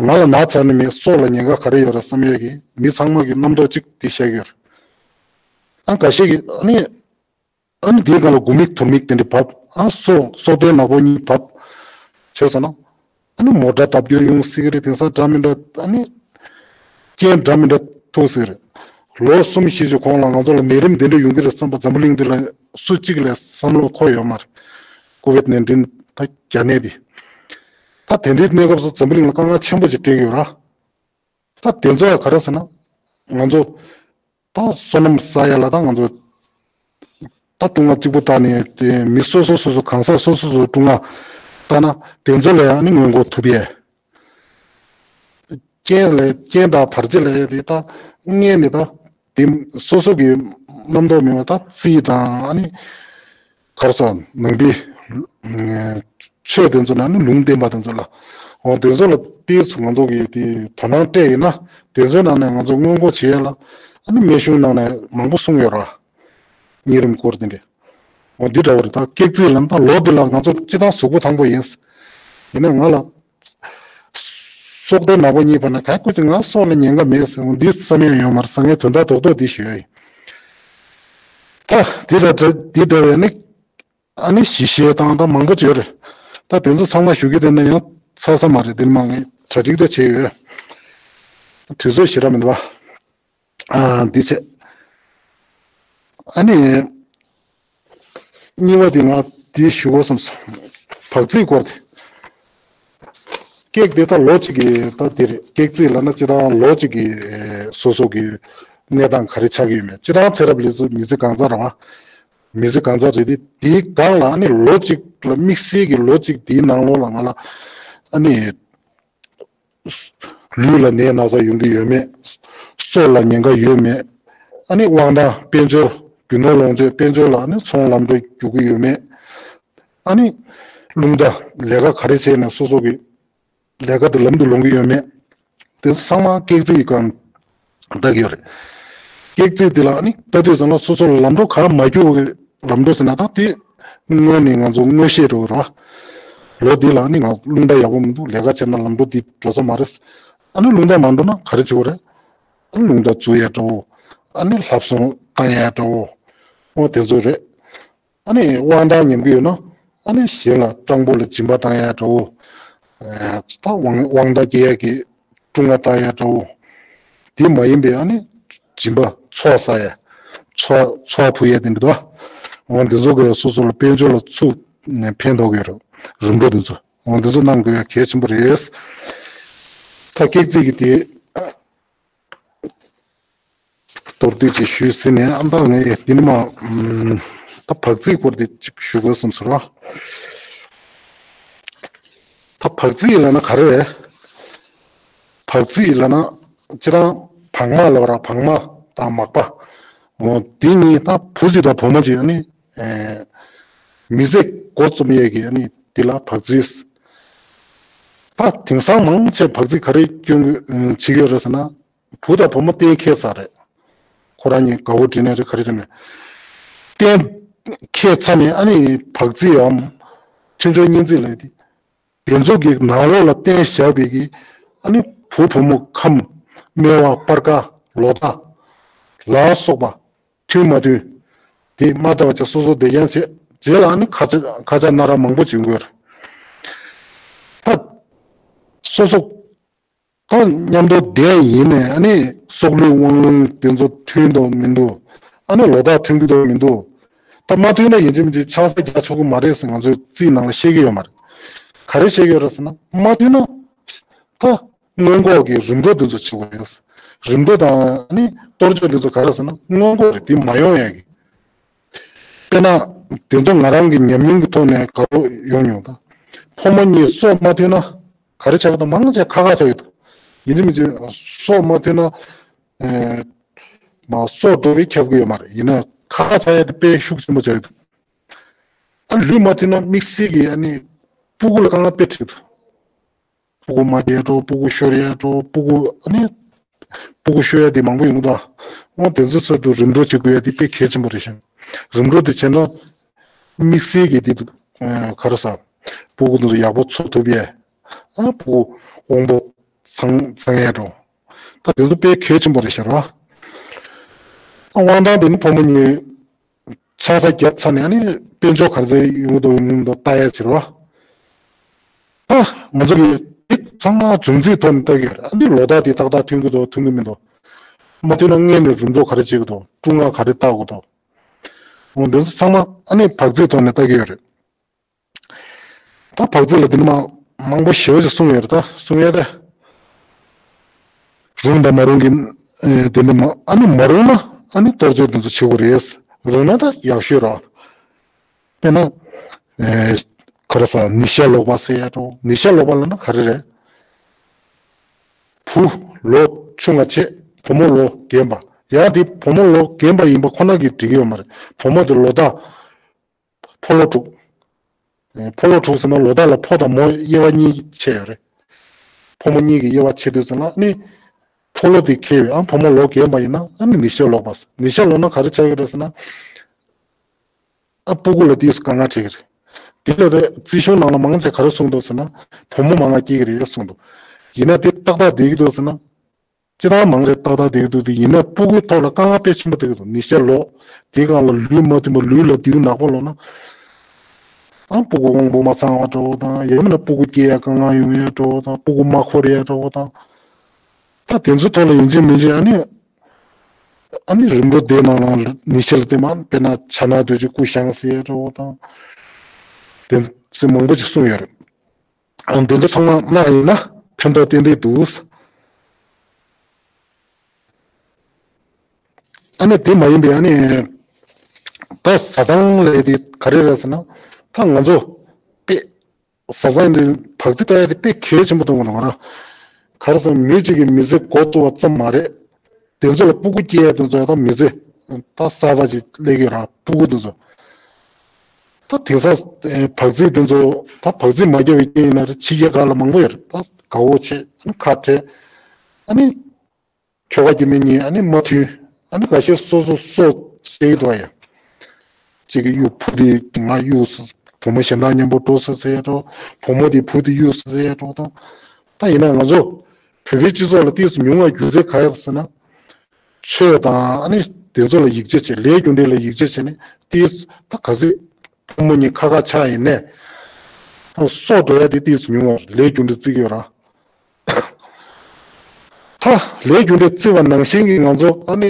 ང་ལ་ན་ཚ་ནི་མེད། སྲོག་ལ་ཉེན་ཁ་ག་རེ་ཡོད་རེད་བསམ་ཡས་ཀྱི་མི་ཚང་མ་གི་རྣམ་རྟོག་གཅིག་དེ་བཤད་ཀྱི་ཡོད་རེད། ཨ་འགའ་ཤས་ཀྱིས་ཨ་ནི། ཨ་ནི་དེའི་སྒང་ལ་དགུ་མིག་དུར་མིག་དེ་འདྲ་བབས། ཨ་སོ་སོ་ལྟའི་ནག་པོ་གཉིས་བབས། བྱས་སོང་ན། ཨ་ནི་མོ་ཊ་བརྡབ་སྐྱོར་ཡོང་སྲིད་ཀྱི་རེད། དེང་སང་འདྲ་མི་འདྲ་ཨ་ནི། རྐྱེན་འདྲ་མི་འདྲ་ཐུག་སྲིད་ཀྱི་རེད། ལོ་གསུམ་བཞི་ཞིག་གོང་ལ་ང་ཚོ་ལ་ནད་རིམས་དེ་འདྲ་ཡོང་གི་རེད་བསམ་པ་འཛམ་བུ་གླིང་འདི་ལ་སུ་གཅིག་ལས་བསམ་བློ་འཁོར་ཡོད་མ་རེད། ཀོ་བིད་ནན་ཏིན་ད་རྒྱ་ནད་དེ། ད་དེ་འདྲའི་གནས་སྐབས་སུ་འཛམ་བུ་གླིང་ལ་དཀའ་ངལ་ཆེན་པོ་ཞིག་འཕྲད་ཀྱི་ཡོད་ར། ད་དེ་ཚོ་ཡང་ག་རེ་ཟེར་ན། ང་ཚོ། ད་སོ་ནམ་ས་ཡ་ལ་ད་ང་ཚོ། ད་ཀྲུང་ང་གཅིག་པུ་བཏགས་ནས་དེ་མི་སོ་སོ་སོ་སོ་གང་ཟག་སོ་སོ་སོ་ཀྲུང་ང་བཏགས་ན་དེ་ཚོ་ལ་ཡང་ནི་སྔོན་འགོག་ཐུབ་ཡས། རྐྱེན་ལས་རྐྱེན་དང་བར་ཆད་ལས་དེ་ད་ངས་ནི་ད་དེ་སོ་སོ་གི་རྣམ་རྟོག་མེད་པ་ད་རྩིས་དང་ཨ་ནི། ག་རེ་ཟེར་ནང་པའི་ཆོས་དེ་ཚོ་ནང་ནས་ལུང་བསྟན་པ་དེ་ཚོ་ལ། འོ་དེ་ཚོ་ལ་ཏོག་ཙམ་ང་ཚོ་གིས་དེ་དོ་སྣང་སྤྲད་ཡིན་ན་དེ་ཚོའི་ནང་ནས་ང་ཚོ་སྔོན་འགོག་བྱེད་ཡ་ལ་ཨ་ནི་སྨན་གཞུང་ནང་ནས་མང་པོ་གསུངས་ཡོད་ར། གཉན་རིམས་སྐོར་དེ་འདྲ། འོ་འདི་འདྲ་བོ་རེད། ད་ཀེག་རྩིས་ལ་ད་ལོ་འདི་ལ་ང་ཚོ་སྤྱི་བཏང་གཟུགས་པོ་ཐང་པོ་ཡིན། ཡིན་ན་ང་ལ། སྲོག་ལྟའི་ནག་པོ་གཉིས་བབས་ན་ག་སྐུ་ཅི་ང་སྲོག་ལ་ཉེན་ཁ་མེད་ཟེར་འོ་འདི་བསམ་ཡ་ཡོད་མ་རེད་ཟེར། ངས་དོན་དག་རྡོག་རྡོག་འདི་ཞུས་ཡ་ཡིན། ད་འདི་ལ་འདི་འདྲ་བའི་ནི། ཨ་ནི་ཞི་བཤད་སྟངས་དང་མང་པོ་ཅིག་ཡོད་རེད། ད་དེ་ཚོ་ཚང་མ་ཞུ་རྒྱུ་དེ་ནི་ཡང་ཚར་ས་མ་རེད། དེ་ནི་མ་ངས་གྲ་སྒྲིག་ཏོ་བྱས་ཡོད། དུས་ཚོད་ཞེ་དྲག་མི་འདུག་བ། ཨ་འདི་བྱས། ཨ་ནི། གཉིས་པ་དེ་ང་དེ་ཞུ་དགོས་བསམ་སོང་། བག་རྩིས་སྐོར་དེ། ཀེག་དེ་ད་ལོ་གཅིག་གི་ད་དེ་རེད། ཀེག་རྩིས་ལབ་ན་སྤྱིར་བཏང་ལོ་གཅིག་གི་སོ་སོ་གི་གནས་སྟངས་ག་རེ་ཆགས་ཀྱི་ཡོད་མེད། སྤྱིར་བཏང་ཚེ་རབས་ལས་ཚོ་མི་ཚེ་གང་ཚར་རེད་བ། མི་ཚེ་གང་ཚར་རེད་དེ། དེའི་སྒང་ལ་ཨ་ནི་ལོ་གཅིག་ལ་དམིགས་བསལ་གྱི་ལོ་གཅིག་དེའི་ནང་ལོགས་ལ་ང་ལ་ཨ་ནི་ལུས་ལ་ནད་ན་ཚ་ཡོང་གི་ཡོད་མེད། སྲོག་ལ་ཉེན་ཁ་ཡོད་མེད། ཨ་ནི་དབང་ཐང་དཔལ་འབྱོར་རྒྱུ་ནོར་ལོངས་སྤྱོད་དཔལ་འབྱོར་ལ་ཨ་ནི་ཚོང་ལམ་འགྲོ་རྒྱུག་གི་ཡོད་མེད། ཨ་ནི་རླུང་རྟ་ལས་ཀ་ག་རེ་བྱས་ནས་སོ་སོ་གི་ལས་ཀ་དེ་ལམ་དུ་ལོང་གི་ཡོད་མེད། དེ་ཚོ་ཚང་མ་ཀེག་རྩིས་སྒང་ལྟ་གི་ཡོད་རེད། ཀེག་རྩིས་དེ་ལ་ཨ་ནི་ལྟ་དུས་ཙམ་ལ་སོ་སོ་ལ་ལམ་འགྲོ་ག་མ་རྒྱུག་གི་ལམ་འགྲོ་ཟེར་ན་ད་དེ་དངོས་ནས་ང་ཚོ་མངོན་ཤེས་འགྲོ་གི་རེད་བ། ལོ་འདི་ལ་ཨ་ནི་ང་རླུང་རྟ་ཡག་པོ་མི་འདུག་ལས་ཀ་བྱས་ན་ལམ་འགྲོ་འདི་འགྲོ་ས་མ་རེད། ཨ་ནི་རླུང་རྟ་མ་འགྲོ་ན་ག་རེ་བྱེད་དགོས་རེད། ཨ་ནི་རླུང་རྟ་བཙུགས་ཡ་འདྲ་བོ། ཨ་ནི་ལྷ་བསང་བཏང་ཡ་འདྲ་བོ། འོ་དེ་ཚོ་རེད། ཨ་ནི་དབང་ཐང་ཉམས་ཀྱི་ཡོད་ན། ཨ་ནི་གཞན་ལ་སྤྲང་པོ་ལ་སྦྱིན་པ་བཏང་ཡ་འདྲ་བོ། ཨ་ད་དབང་དབང་ཐང་སྐྱེ་ཡ་གི་ཀྲུང་ང་བཏགས་ཡ་འདྲ་བོ། དེ་མ་ཡིན་པའི་ཨ་ནི་སྦྱིན་པ་ཚོགས་བསགས་ཡ། ཚོགས་ཚོགས་ཕུལ་ཡ་དེ་འདྲ་འདུག་འོ་འདི་ཚོ་གི་སོ་སོ་ལ་དཔལ་འབྱོར་ལ་ཚུགས་ནས་ཕན་ཐོགས་ཀྱི་ཡོད་རེད། རིམ་གྲོ་འདི་ཚོ། འོ་འདི་ཚོ་གནང་དགོས་ཡ་གལ་ཆེན་པོ་རེད། ད་ཀེག་རྩིས་ཀྱི་དེ། མདོར་བསྡུས་ཅིག་ཞུས་ཟིན་ནས་ཨ་ད་ངས་འདི་ནི་མ། ཨམ། ད་བག་རྩིས་སྐོར་དེ་ཅིག་ཞུ་དགོས་བསམ་སོང་ར། ད་བག་རྩིས་ལབ་ན་ག་རེ་རེད། བག་རྩིས་ལབ་ན་སྤྱིར་བཏང་བག་མ་ལབ་ར། བག་མ་དང་མག་པ། འོ་དེ་གཉིས་ད་བུ་གཅིག་དང་བུ་མོ་གཅིག་ཨ་ནི། ཨེ། མི་ཚེ་འགོ་རྩོམ་ཡས་ཀྱི་ཨ་ནི་དེ་ལ་བག་རྩིས། ད་དེང་སང་མང་ཆེ་བག་རྩིས་ག་རེ་སྐྱོན་གི་བྱེད་ཀྱི་ཡོད་རེད་ཟེར་ན། བུ་དང་བུ་མོ་གཏན་འཁེལ་ཚར་རེད། ཁོ་རང་གཉིས་དགའ་བོ་འགྲིག་ནའི་རེད་ག་རེ་བྱས་ནའི། གཏན་འཁེལ་ཚར་ནས་ཨ་ནི་བག་རྩིས་འམ། འཕྲིན་བཅོལ་གཉེན་རྩིས་ལབ་དེ། དེ་ཚོ་གི་ནང་ལོགས་ལ་གཏན་བཞག་པའི་གི་ཨ་ནི་བུ་བུ་མོ་ཁམས་སྨེ་བ་སྤར་ཁ་ལོ་ཟླ་ལ་སོགས་པ། མཐུན་མ་མཐུན། དེ་མ་ལྟ་བ་ཅིག་སོ་སོ་བདེ་རྐྱང་བྱེད། རྗེས་ལ་ཨ་ནི་ཁ་ཆ་ཁ་ཆ་སྣ་ར་མང་པོ་བྱུང་དགོས་རེད། སོ་སོ་ད་མཉམ་དུ་བསྡད་ཡིན་ནས་ཨ་ནི་སྲོག་ལུས་དབང་ལུང་དེ་ཚོ་མཐུན་འདུག་མི་འདུག་ཨ་ནི་ལོ་རྟགས་མཐུན་གྱི་འདུག་མི་འདུག་ད་མ་མཐུན་ན་ཡིན་གཅིག་མིན་གཅིག་ཆང་ས་རྒྱག་ཆོག་གི་མ་རེད་ཟེར་ང་ཚོས་རྩིས་ནང་ལ་བཤད་ཀྱི་ཡོད་མ་རེད། ག་རེ་བཤད་ཀྱི་ཡོད་རེད་ཟེར་ན་མ་མཐུན་ན་ད་སྔོན་འགོག་གི་རིམ་གྲོ་དེ་ཚོ་བྱེད་དགོས་རེད། རིམ་གྲོ་དང་ཨ་ནི་གཏོར་བཅོས་དེ་ཚོ་ག་རེ་ཟེར་ན་སྔོན་འགོག་རེད། དེ་མ་ཡོང་ཡ་གི་དཔེར་ན། དེ་ཚོ་ང་རང་གི་ཉམས་མྱོང་གི་ཐོག་ནས་དགའ་པོ་ཡོང་མྱོང་ད། ཕོ་མོ་གཉིས་སྲོག་མ་མཐུན་ན་ག་རེ་ཆགས་ཀྱི་འདུག་མང་ཆེ་ཁ་ཁ་ཆགས་ཀྱི་འདུག་ཡིན་གཅིག་མིན་གཅིག་སྲོག་མ་མཐུན་ན་ཨེ་མ་སྲོག་འགྲོ་བའི་ཁྱབ་ཀྱི་ཡོད་མ་རེད། ཡིན་ན་ཁ་ཁ་ཆགས་ཡ་དེ་དཔེ་ཤུགས་ཆེན་པོ་ཆགས་ཀྱི་འདུག་ཨ་ལུས་མ་མཐུན་ན་དམིགས་བསལ་གྱི་ཨ་ནི་སྤུ་གུ་ལ་དཀའ་ངལ་དཔེ་འཕྲད་ཀྱི་འདུག་སྤུ་གུ་མ་རྒྱས་འགྲོ། སྤུ་གུ་ཤོར་ཡ་འགྲོ། སྤུ་གུ་ཨ་ནི་སྤུ་གུ་ཤོར་ཡ་དེ་མང་པོ་ཡོང་གི་འདུག་འོ་དེ་ཚོ་ཚོད་དུ་རིམ་གྲོ་བྱེད་དགོས་ཡ་དེ་དཔེ་གལ་ཆེན་པོ་རེད་ཤག་རིམ་གྲོ་དེ་བྱས་ན་དམིགས་བསལ་གྱི་དེ་འདུག་ག་རེ་ཟ། སྤུ་གུ་དེ་ཚོ་ཡག་པོ་འཚོ་ཐུབ་ཡས། ཨ་སྤུ་གུ་དབང་པོ་ཚང་ཚང་ཡས་འགྲོ། ད་དེ་ཚོ་དཔེ་གལ་ཆེན་པོ་རེད་ཤག་ར། ཨ་དབང་ཐང་དེ་ནི་ཕོ་མོ་གཉིས། ཆང་ས་བརྒྱབ་ཚར་ནས་ཨ་ནི་དཔལ་འབྱོར་ག་ཚོད་ཡོང་གི་འདུག་ཡོང་མི་འདུག་ལྟ་ཡ་ཕྱིར་བ། ཨ་ང་ཚོ་གི་དེ་ཚང་མ་བྱུང་རྩིས་ཐོག་ནས་ལྟ་གི་ཡོད་རེད། ཨ་ནི་ལོ་རྟགས་དེ་ཏག་ཏག་མཐུན་གི་འདུག་མཐུན་གི་མི་འདུག་མ་མཐུན་ན་སྔོན་ནས་རིམ་གྲོ་ག་རེ་བྱེད་གི་འདུག་སྐྲུན་ངག་ག་རེ་བཏགས་གི་འདུག་འོ་འདི་ཚོ་ཚང་མ་ཨ་ནི་བག་རྩིས་ཐོག་ནས་ལྟ་གི་ཡོད་རེད། ད་བག་རྩིས་ལ་དེ་ནི་མ་མང་པོ་ཞེ་པོ་ཅིག་གསུངས་ཡོད་རེད། ད་གསུང་ཡ་ད། རུང་དང་མ་རུང་གི་ཨེ་དེ་འདྲ་མ་ཨ་ནི་མ་རུང་ན་ཨ་ནི་གཏོར་བཅོས་དེ་ཚོ་བྱེད་དགོས་རེད། རུང་ན་ད་ཡག་ཤོས་རེད། དཔེར་ན་ཨེ་ག་རེ་ཟ། ནི་ཤ་ལོག་པ་ཟེར་ཡ་འགྲོ། ནི་ཤ་ལོག་པ་ལབ་ན་ག་རེ་རེད། བུ་ལོ་ཆུང་བ་བྱས་བུ་མོ་ལོ་རྒན་པ། ཡང་དེ་བུ་མོ་ལོ་རྒན་པ་ཡིན་པ་ཁོ་ན་གིས་འགྲིག་གི་ཡོད་མ་རེད། བུ་མོ་དེ་ལོ་ཐག་ཕོ་ལོ་དྲུག་ཨེ་ཕོ་ལོ་དྲུག་ཟེར་ན་ལོ་ཐག་ལ་ཕོ་དང་མོ་དབྱེ་བ་གཉིས་ཕྱེ་ཡོད་རེད། ཕོ་མོ་གཉིས་ཀྱི་དབྱེ་བ་ཕྱེ་དུས་ཙམ་ལ་ནི་ཕོ་ལོ་དེ་ཁེ་བས་ཨ་ཕོ་མོ་ལོ་རྒན་པ་ཡིན་ན་ཨ་ནི་ནི་ཤ་ལོག་པ། ནི་ཤ་ལོག་ན་ག་རེ་ཆགས་ཀྱི་རེད་ཟེར་ན་ཨ་སྤུ་གུ་ལ་དེས་དཀའ་ངལ་འཕྲད་ཀྱི་རེད། དེ་ལ་རེད་རྩིས་གཞུང་ནང་ལ་མང་ཆེ་ག་རེ་གསུངས་འདུག་ཟེར་ན་བུ་མོ་མང་ང་སྐྱེ་གི་རེད་གསུངས་འདུག་ཡིན་ན་དེ་ཏག་ཏག་བསྡད་ཀྱི་འདུག་ཟེར་ན། སྤྱིར་བཏང་མང་ཆེ་ཏག་ཏག་བསྡད་ཀྱི་འདུག་དེ་ཡིན་ན་སྤུ་གུའི་ཐོག་ལ་དཀའ་ངལ་དཔེ་ཆེན་པོ་སྟེར་གྱི་འདུག་ནི་ཤ་ལོག་དེའི་སྒང་ལ་ལུས་མ་མཐུན་པ་ལུས་ལ་དེའུ་ནག་པོ་ལོག་ན། ཨང་སྤུ་གུ་དབང་པོ་མ་ཚང་བ་འདྲ་བོ་དང་ཡང་མིན་ན་སྤུ་གུ་སྐྱེ་ཡ་དཀའ་ངལ་ཡོང་ཡ་འདྲ་བོ་དང་སྤུ་གུ་མ་འཁོར་ཡ་འདྲ་བོ་དང་། ད་དེ་ཚོའི་ཐོག་ལ་ཡིན་གཅིག་མིན་གཅིག་ཨ་ནི། ཨ་ནི་རིམ་གྲོ་དེ་ནང་ལ་ནི་ཤ་ལ་བརྟེན་མ་དཔེར་ན་ཆ་ན་དུས་ཀྱི་སྐུ་བཞེངས་ཟེར་ཡ་འདྲ་བོ་དང་། དེ་ཚོ་མང་པོ་ཅིག་གསུངས་ཡོད་རེད། ཨང་དེ་ཚོ་ཚང་མ་གནང་ཡིན་ན་ཕན་ཐོགས་ཏན་ཏན་འདུག་ཨ་ནི་དེ་མ་ཡིན་པའི་ཨ་ནི་ད་བཟའ་ཚང་ལས་དེ་ག་རེ་རེད་ཟེར་ན་ད་ང་ཚོ་དཔེ་བཟའ་ཚང་འདི་བག་རྩིས་ལྟ་ཡ་དེ་དཔེ་གལ་ཆེན་པོ་མཐོང་གི་འདུག་ང་རང་ག་རེ་ཟེར་ན་མི་གཅིག་གིས་མི་ཚེ་འགོ་བཙུགས་པ་ཙམ་མ་རེད། དེ་ཚོ་ལ་སྤུ་གུ་སྐྱེ་ཡ་དེ་ཚོ་ཡང་ད་མི་ཚེ་ད་གསར་པ་ཅིག་སླེབས་ཀྱི་ར་སྤུ་གུ་དེ་ཚོ་ད་དེང་སང་བག་རྩིས་དེ་ཚོ་ད་བག་རྩིས་མ་བརྒྱབ་པའི་རྐྱེན་ཡིན་ན་རེད་ཕྱི་རྒྱལ་ཁག་ལ་མང་པོ་ཡོད་རེད། ད་དགའ་བོ་བྱས་ཨ་ནི་ཁ་བྲལ་ཨ་ནི། ཁྱོ་ག་སྐྱེ་དམན་གཉིས་ཨ་ནི་མ་མཐུན། ཨ་ནི་འགའ་ཤས་སོ་སོ་སོ་བྱེད་ཀྱི་འདུག་ཡ། གཅིག་གིས་གཡུག་བུ་དེ་ང་གཡུག་བུ་མོ་གཞན་དག་མཉམ་པོ་འགྲོ་ཟེར་ཟེར་ཡ་འགྲོ། བུ་མོ་དེ་བུ་དེ་གཡུག་ཟེར་ཟེར་ཡ་འགྲོ་དང་། ད་ཡིན་ན་ང་ཚོ་བོད་པའི་སྤྱི་ཚོགས་ལ་ཏོག་ཙམ་ཉུང་བ་རྒྱུ་མཚན་ག་རེ་ཟེར་ན། ཆོས་དང་ཨ་ནི་དེ་ཚོ་ལ་ཡིད་ཆེས་བྱས་ལས་རྒྱུ་འབྲས་ལ་ཡིད་ཆེས་བྱས་ནས་ཏོག་ཙམ་ད་ག་ཚོད་བུ་མོ་གཉིས་ཁ་ཁ་ཆགས་ཡིན་ནས། ད་སྲོག་འགྲོ་ཡ་དེ་ཏོག་ཙམ་ཉུང་བ་ལས་རྒྱུ་འབྲས་བརྩི་གི་ཡོད་ར། ད་ལས་རྒྱུ་འབྲས་བརྩི་བ་ནང་བཞིན་གྱི་ང་ཚོ་ཨ་ནི་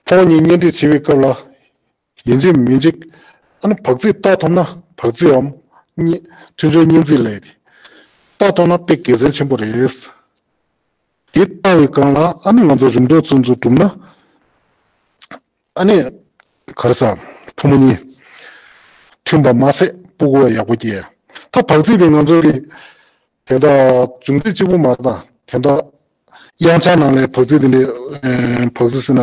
ཕོ་མོ་གཉིས་གཉེན་སྒྲིག་བྱེད་པའི་སྐབས་ལ་ཡིན་གཅིག་མིན་གཅིག་ཨ་ནི་བག་རྩིས་བལྟ་ཐུབ་ན་བག་རྩིས་འམ་གཉིས་མཐུན་སྦྱོར་གཉིས་འཛིན་ལས་དེ་བལྟ་ཐུབ་ན་དཔེ་དགེ་མཚན་ཆེན་པོ་རེད། དེ་བལྟ་བའི་སྒང་ལ་ཨ་ནི་ང་ཚོ་རིམ་གྲོ་ཚུན་ཚོད་གྲུབ་ན། ཨ་ནི། ག་རེ་ཟ། ཕོ་མོ་གཉིས། མཐུན་པ་མ་ཟད་སྤུ་གུ་ཡག་པོ་སྐྱེ། ད་བག་རྩིས་དེ་ང་ཚོ་གི། དེ་འདྲ་འབྱུང་རྩིས་གཅིག་པུ་མ་རེད་ད། དེ་འདྲ། དབྱངས་འཆར་ནང་ལ་བག་རྩིས་དེ་འདྲའི། ཨེ། བག་རྩིས་ཟེར་ན།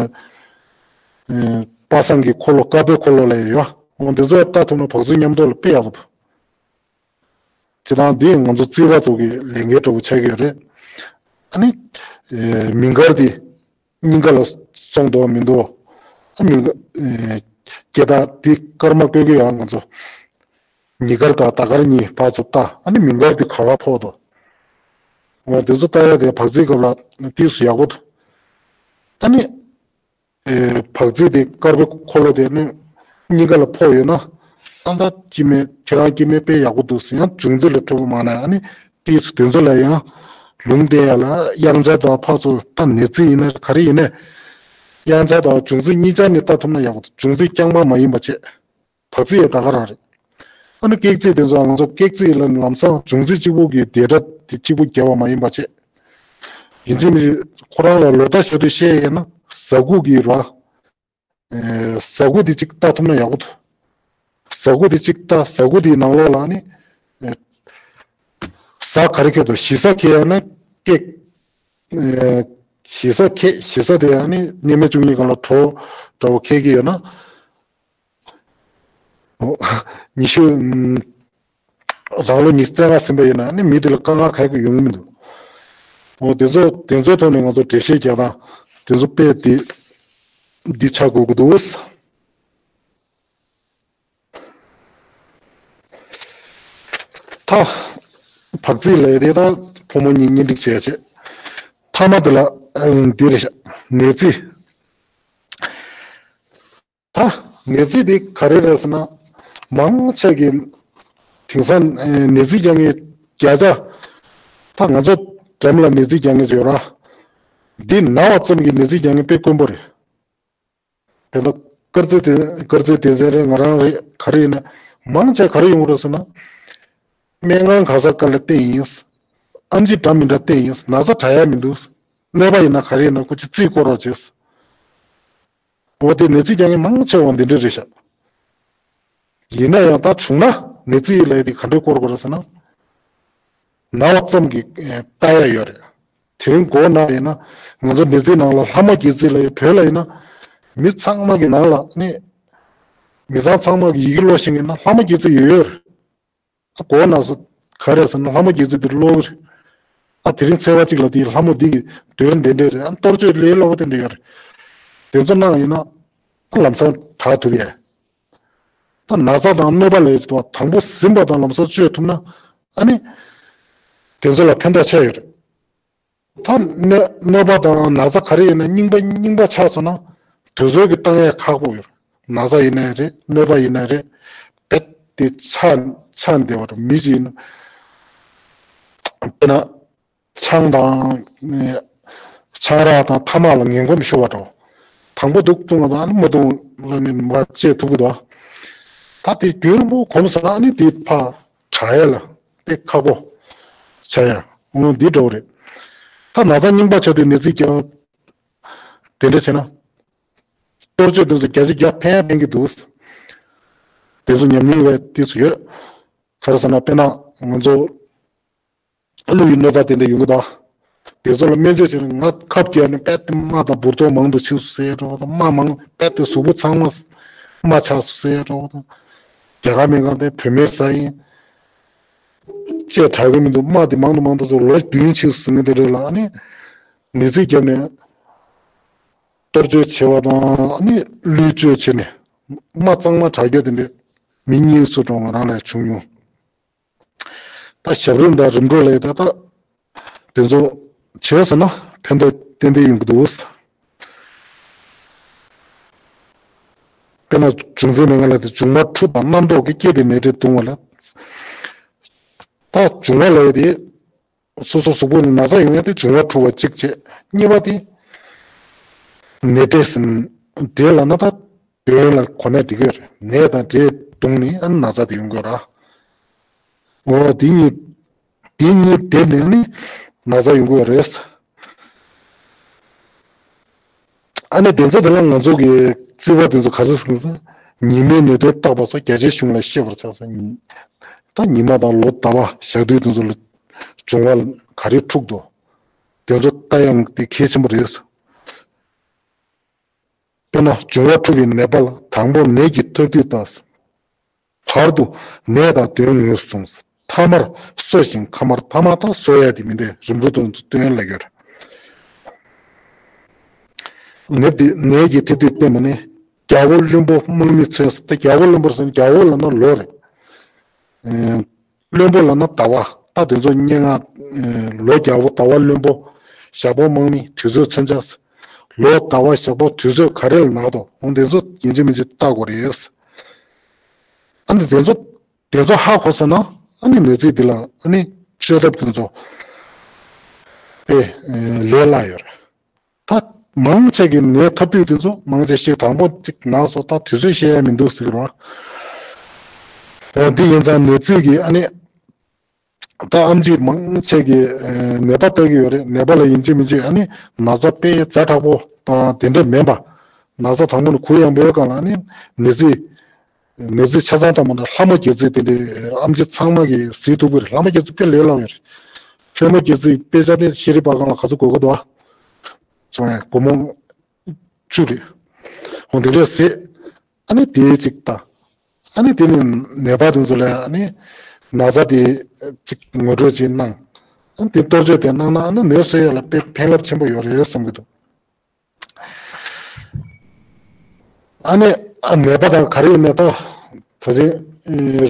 ཨེ། པ་སངས་ཀྱི་འཁོར་ལོ་དཀར་པོའི་འཁོར་ལོ་ལ་ཡོད། འོ་དེ་ཚོ་ལྟ་ཐུབ་ན་བག་རྩིས་མཉམ་དུ་ལ་དཔེ་ཡག་པོ་འདུག་སྤྱིར་བཏང་འདི་ང་ཚོ་རྩིས་པ་ཚོ་གི་ལས་འགན་འདྲ་པོ་ཆགས་ཀྱི་ཡོད་རེད། ཨ་ནི། ཨེ། མིང་སྐར་འདི་སྙིང་ག་ལ་སོང་འདུག་མི་འདུག་ཨ་མིང་སྐར། ཨེ། སྐད་བརྡ་འདི་སྐར་མ་བཀོད་ཀྱི་ཡོད་ང་ཚོ། ཉིན་དཀར་དང་ཟླ་སྐར་གཉིས་ཕར་ཚུར་བལྟ། ཨ་ནི་མིང་སྐར་འདི་ག་པར་ཕོག་འདུག་འོ་དེ་ཚོ་ལྟ་ཡ་དེ་བག་རྩིས་སྐབས་ལ་ཏོག་ཙམ་ཡག་པོ་འདུག་ཨ་ནི། ཨེ། བག་རྩིས་དེ་དཀར་པོའི་འཁོར་ལོ་དེ་ནི་སྙིང་ག་ལ་ཕོག་ཡོད་ན། ཨ་ད་སྐྱེ་དམན་ཁྱེད་རང་སྐྱེ་དམན་དཔེ་ཡག་པོ་འདུག་ཟེར་ཡང་འབྱུང་རྩིས་ལ་འཕྲོད་པོ་མ་ན་ཨ་ནི་ ཏིས་དེ་ཚོ་ལ་ཡང་ལུང་བསྟན་ཡ་ལ་དབྱངས་འཆར་དང་ཕར་ཚུར་ད་ནེ་ཙི་ཡིན་ན་ག་རེ་ཡིན་ནས། དབྱངས་འཆར་དང་འབྱུང་རྩིས་གཉིས་ཆར་ནས་ལྟ་ཐུབ་ན་ཡག་པོ་འདུག་འབྱུང་རྩིས་རྐྱང་པ་མ་ཡིན་པ་བྱས། བག་ཚིག་ཡང་ད་ག་རང་རེད། ཨ་ནི་ཀེག་ཚིག་དེ་ཚོ་ང་ཚོ་ཀེག་ཚིག་ལ་ལམ་སང་འབྱུང་རྩིས་གཅིག་པུ་གི་སྡེ་སྒྲ་དེ་གཅིག་པུ་རྒྱབ་པ་མ་ཡིན་པ་བྱས། ཡིན་གཅིག་མིན་གཅིག་ཁོ་རང་ལ་ལོ་ཟླ་ཞོ་དུས་བཤད་ཡས་ན་ཟ་ཁུ་གི་ར། ཨེ། ཟ་ཁུ་དེ་གཅིག་ལྟ་ཐུབ་ན་ཡག་པོ་འདུག་ཟ་ཁུ་དེ་གཅིག་ལྟ། ཟ་ཁུ་དེའི་ནང་ལོགས་ལ་ནི། ཨེ། ཟ་ག་རེ་ཁེལ་འདུག་ཞི་ཟ་ཁེལ་ཡ་ན་ཀེག་ཨེ། ཞི་ཟ་ཁེལ། ཞི་ཟ་དེ་ཡང་ནི་གནས་མལ་བཅུ་གཉིས་སྒང་ལ་གྲོ་འདྲ་བོ་ཁེལ་གི་ཡོད་ན། ཉི་ཤུ། ཨམ། རང་ལོ་ཉི་ཤུ་རྩ་ལྔ་ཟིན་པ་ཡིན་ན་ནི་མི་དེ་ལ་དཀའ་ངལ་ག་གི་ཡོང་གི་མི་འདུག་འོ་དེ་ཚོ་དེ་ཚོའི་ཐོག་ནས་ང་ཚོ་འགྲེལ་བཤད་རྒྱག་སྟངས་དེ་ཚོ་དཔེ་དེ་འདི་ཆགས་དགོས་ཀྱི་འདུག་ད་བག་ཚིག་ལས་དེ་ད་ཕོ་མོ་གཉིས་གཉེན་སྒྲིག་བྱས་བྱས། ཐ་མ་དེ་ལ་ཨམ། འདི་རེད་ཤག་ནེ་ཙི། ད་ནེ་ཙི་དེ་ག་རེ་རེད་ཟེར་ན། མང་ཆེ་གི་དེང་སང་ནེ་ཙི་རྒྱག་མཁན་བརྒྱ་ཆ། ད་ང་ཚོ་འགྲམ་ལ་ནེ་ཙི་རྒྱག་མཁན་ཡོད་ར། འདི་ན་བ་ཙམ་གྱི་ནེ་ཙི་རྒྱག་མཁན་དཔེ་དཀོན་པོ་རེད། དེ་ལ་དཀར་རྩི་དེ་དཀར་རྩི་སྡེ་ཚན་རེད། ང་རང་རེད། ག་རེ་ཡིན་ན། མང་ཆེ་ག་རེ་ཡོང་གི་རེད་ཟེར་ན། སྨན་ཁང་ག་ས་ག་ལ་བསྟན་ཡིན། ཨེམ་ཆི་འདྲ་མི་འདྲ་བསྟན་ཡིན། ན་ཚ་དྲག་ཡ་མི་འདུག་གནོད་པ་ཡིན་ན་ག་རེ་ཡིན་ན་ཁོ་ཅིག་རྩིས་སྐོར་རོགས་བྱེད། འོ་དེ་ནེ་ཙི་རྒྱག་མཁན་མང་ཆེ་བ་འདི་འདྲ་རེད་ཤག་ཡིན་ན་ཡང་ད་བྱུང་ན་ནེ་ཙི་ལས་དེ་ག་འདྲ་སྐོར་དགོས་རེད་ཟེར་ན། ན་བ་ཙམ་གྱིས་ལྟ་ཡ་ཡོད་རེད། དེ་རིང་འགོ་ན་ཡིན་ན་ང་ཚོ་ནེ་ཙི་ནང་ལ་ལྷ་མོ་རྒྱལ་རྩིས་ལ་བོད་ལ་ཡིན་ན། མི་ཚང་མ་གི་ནང་ལ་ནི། མི་ཚང་ཚང་མ་གི་ཡི་གེ་ཀློག་ཤེས་མཁན་ན་ལྷ་མོ་རྒྱལ་རྩིས་ཡོད་ཡོད་རེད། གོ་ན་སོ། ག་རེ་ཟེར་ན་ལྷ་མོ་རྒྱལ་རྩིས་དེ་ཀློག་གི་རེད། ཨ་དེ་རིང་ཚེས་པ་གཅིག་ལ་དེའི་ལྷ་མོ་འདི་གི་དོན་འདི་འདྲས་རེད། ཨ་གཏོར་བཅོས་ལས་སླ་པོ་དེ་འདྲ་ཡོད་རེད། དེ་ཚོ་གནང་ཡིན་ན། ཨ་ལམ་སང་དྲག་ཐུབ་ཡས། ད་ན་ཚ་དང་གནོད་པ་ལས་ཚོ་དང་པོ་ཟིན་པ་དང་ལམ་སང་བཅོས་ཐུབ་ན། ཨ་ནི། དེ་ཚོ་ལ་ཕན་ཐོགས་ཆེ་ཡོད་རེད། ད་གནོད་གནོད་པ་དང་ན་ཚ་ག་རེ་ཡིན་ན་རྙིང་པ་རྙིང་པ་ཆགས་སོང་ན་དུས་ཚོད་ཀྱི་བཏང་ཡས་ཁག་པོ་ཡོད། ན་ཚ་ཡིན་ནའི་རེད། གནོད་པ་ཡིན་ནའི་རེད། རྦད་དེ་ཆགས་ཆགས་བསྡད་པ་རེད། མི་ཞིག་ཡིན་ན་དཔེར་ན་ཆང་དང་ཆང་རག་དང་ཐ་མག་ལ་ངན་གོམས་ཤོར་བ་འདྲ་བོ། དང་པོ་འདུག་བཏུང་བ་དང་ཨ་ནི་མ་བཏུང་ལ་ནི་མ་བཅད་ཐུབ་ཀྱི་འདུག་ད་དེ་རྒྱུན་རིང་པོ་གོམས་སོང་ན་ཨ་ནི་དེ་ཕར་དྲག་ཡས་ལ་དཔེ་ཁག་པོ་ཆགས་ཡ། འོ་འདི་འདྲ་བོ་རེད། ད་ན་ཚ་རྙིང་པ་ཆགས་དུས་ནད་རྩིས་རྒྱག་དེ་འདྲ་བྱས་ན། གཏོར་བཅོས་དེ་ཚོ་རྒྱ་ཆེ་རྒྱ་ཕན་ཕན་གྱི་འདུག་དེ་ཚོ་ཉམས་མྱོང་བས་དེ་ཚོ་ཡོད། ག་རེ་ཟེར་ན་དཔེར་ན་ང་ཚོ་ཀླུ་ཡི་གནོད་པ་དེ་འདྲ་ཡོང་གི་འདུག་དེ་ཚོ་ལ་སྨན་བཅོས་བྱས་ན་ང་ཁབ་བརྒྱབ་ནས་རྦད་དེ་རྨ་དང་འབུར་ཏོག་མང་དུ་ཆགས་སུ་ཟེར་འགྲོ་བ་དང་རྨ་མང་རྦད་དེ་གཟུགས་པོ་ཚང་མ་རྨ་ཆགས་སུ་ཟེར་འགྲོ་བ་དང་། རྒྱ་གར་སྨན་ཁང་དེ་བོད་སྨན་ཟ་ཡིན། ཅེས་དྲག་གི་མི་འདུག་རྨ་དེ་མང་དུ་མང་དུ་ཚོ་ལོ་བདུན་ཕྱིན་སོང་ངས་དེ་རེད་ལ་ཨ་ནི། ནད་རྩིས་བརྒྱབ་ནས། གཏོར་བཅོས་བྱས་པ་དང་ཨ་ནི་ལུས་བཅོས་བྱས་ནས། རྨ་གཙང་མ་དྲག་རྒྱུ་དེ་འདྲས་མི་གཉིས་སུ་གྲོངས་ང་རང་ལ་བྱུང་མྱོང་། ད་ཞབས་རིམ་དང་རིམ་གྲོ་ལས་ད་ལྟ་དེ་ཚོ་བྱས་ཟེར་ན་ཕན་ཐོགས་ཏན་ཏན་ཡོང་གི་འདུག་དཔེར་ན་འབྱུང་རྩིས་མན་ངག་ལ་དེ་འབྱུང་བ་འཁྲུགས་དང་རྣམ་རྟོག་གིས་བསྐྱེད་པའི་ནད་དེ་གདུང་བ་ལ། ད་འབྱུང་བ་ལས་དེ། སོ་སོ་གཟུགས་པོ་ནི་ན་ཚ་ཡོང་ཡ་དེ་འབྱུང་བ་འཁྲུགས་པ་གཅིག་བྱས། གཉིས་པ་དེ། ནད་འབྲས་ཟིན། དེ་ལ་ན་ད་དོན་ལ་གོ་ནས་འགྲིག་གི་རེད། ནད་དང་འབྲས་བརྡུངས་ནས་ཨ་ན་ཚ་དེ་ཡོང་གི་ར། འོ་དེ་གཉིས། དེ་གཉིས་བསྡེབས་ནས་ནི་ན་ཚ་ཡོང་གི་རེད། ཨ་ནི་དེ་ཚོ་དེ་ལ་ང་ཚོ་གི་རྩིས་པ་དེ་ཚོ་ག་ཚོད་ཟེར་ན། ཉི་མའི་ནད་གདོན་བརྟག་པ་སོགས་རྒྱ་ཆེའི་གཞུང་ལ་བཤད་པར་ཆགས་ས་ཉི། ད་ཉི་མ་དང་ལོ་ཟླ་བ་ཞག་དུས་དེ་ཚོ་ལ་འབྱུང་བ་ག་རེ་འཁྲུགས་འདུག་དེ་ཚོ་ལྟ་ཡང་དེ་གལ་ཆེན་པོ་རེད། དཔེར་ན་འབྱུང་བ་འཁྲུགས་པའི་ནད་པ་ལ་དང་པོ་ནད་ཀྱི་ཐོབ་དུས་དང་། བར་དུ་ནད་དང་གདོན་ངོས་སུ་བཟུང་། ཐ་མར་གསོ་ཞིང་ཁ་མར་ཐ་མ་དང་གསོ་ཡ་དེ་མིན་ཏེ་རིམ་གྲོ་དང་སྟོན་ལ་ཡོད། ནད་དེ་ནད་ཀྱི་ཐེབས་དུས་བསྟན་པ་ནི་རྒྱལ་པོ་བློན་པོ་དམག་མི་ཚོས་ད་རྒྱལ་པོ་བློན་པོ་ཟེར་ན་རྒྱལ་པོ་ལབ་ན་ལོ་རེད། བློན་པོ་ལབ་ན་ཟླ་བ། ད་དེ་ཚོ་སྙན་ངག་ལོ་རྒྱལ་པོ་ཟླ་བ་བློན་པོ། ཞག་པོ་དམག་མི་དུས་ཚོད་མཚོན་ཆ། ལོ་ཟླ་བ་ཞག་པོ་དུས་ཚོད་ག་རེ་ལ་ན་དོ་འོང་དེ་ཚོ་ཡིན་གཅིག་མིན་གཅིག་བལྟ་དགོས་རེད། ཨ་ནི་དེ་ཚོ་དེ་ཚོ་ཧ་གོ་སོང་ན་ཨ་ནི་ནད་རྩིས་འདི་ལ་ཨ་ནི་ བཅོས་ཐབས་དེ་ཚོ་དཔེ་ལས་སླ་ཡོད་རེད། ད་མང་ཆེ་གི་ནད་ཐོབ་དུས་དེ་ཚོ་མང་ཆེ་ཞིག་དང་པོ་གཅིག་ན་སོ་ད་དུས་ཚོད་ཤེས་ཡ་མི་འདུག་ཟེར་གི་རེད་བ། འོ་འདི་ཡིན་ཙང་ནད་རྩིས་ཀྱི་ཨ་ནི། ད་ཨེམ་ཆི་མང་ཆེ་གི་ནད་པ་ལྟ་གི་ཡོད་རེད། ནད་པ་ལ་ཡིན་གཅིག་མིན་གཅིག་ཨ་ནི་ན་ཚ་དཔེ་ཛ་དྲག་པོ་དང་དེ་འདྲ་མིན་པ། ན་ཚ་དང་པོ་ནས་གུ་ཡངས་པོའི་སྒང་ལ་ཨ་ནི་ནད་རྩིས། ནད་རྩིས་ཆ་ཚང་ལྟ་བ་ན་ལྷ་མོ་རྒྱལ་རྩེ་དེ་འདྲའི་ཨེམ་ཆི་ཚང་མ་གིས་གཟིགས་ཐུབ་ཀྱི་རེད། ལྷ་མོ་རྒྱལ་རྩེ་དཔེ་ལས་སླ་བ་རེད། ལྷ་མོ་རྒྱལ་རྩེ་དཔེ་ཆ་དེ་ཤེས་རིག་པ་སྒང་ལ་ག་ཚོད་དགོས་ཀྱི་འདུག་ཨ། ཙང་ཡང་སྒོར་མོ་བཅུ་རེད། འོ་དེ་འདྲས་ཟེར། ཨ་ནི་དེའི་གཅིག་ད། ཨ་ནི་དེ་ནི་ནད་པ་དེ་ཚོ་ལ་ཨ་ནི་ན་ཚ་དེ་གཅིག་ངོ་སྤྲོད་ཅིག་གནང་། ཨ་ནི་དེ་གཏོར་བཅོས་དེ་གནང་ན་ཨ་ནི་ནད་སེལ་ཡ་ལ་དཔེ་ཕན་རླབས་ཆེན་པོ་ཡོད་རེད་བསམ་གྱི་འདུག་ཨ་ནི་ཨ་ནད་པ་དང་ག་རེ་ཡིན་ནའི་ད་ད་ཅིག་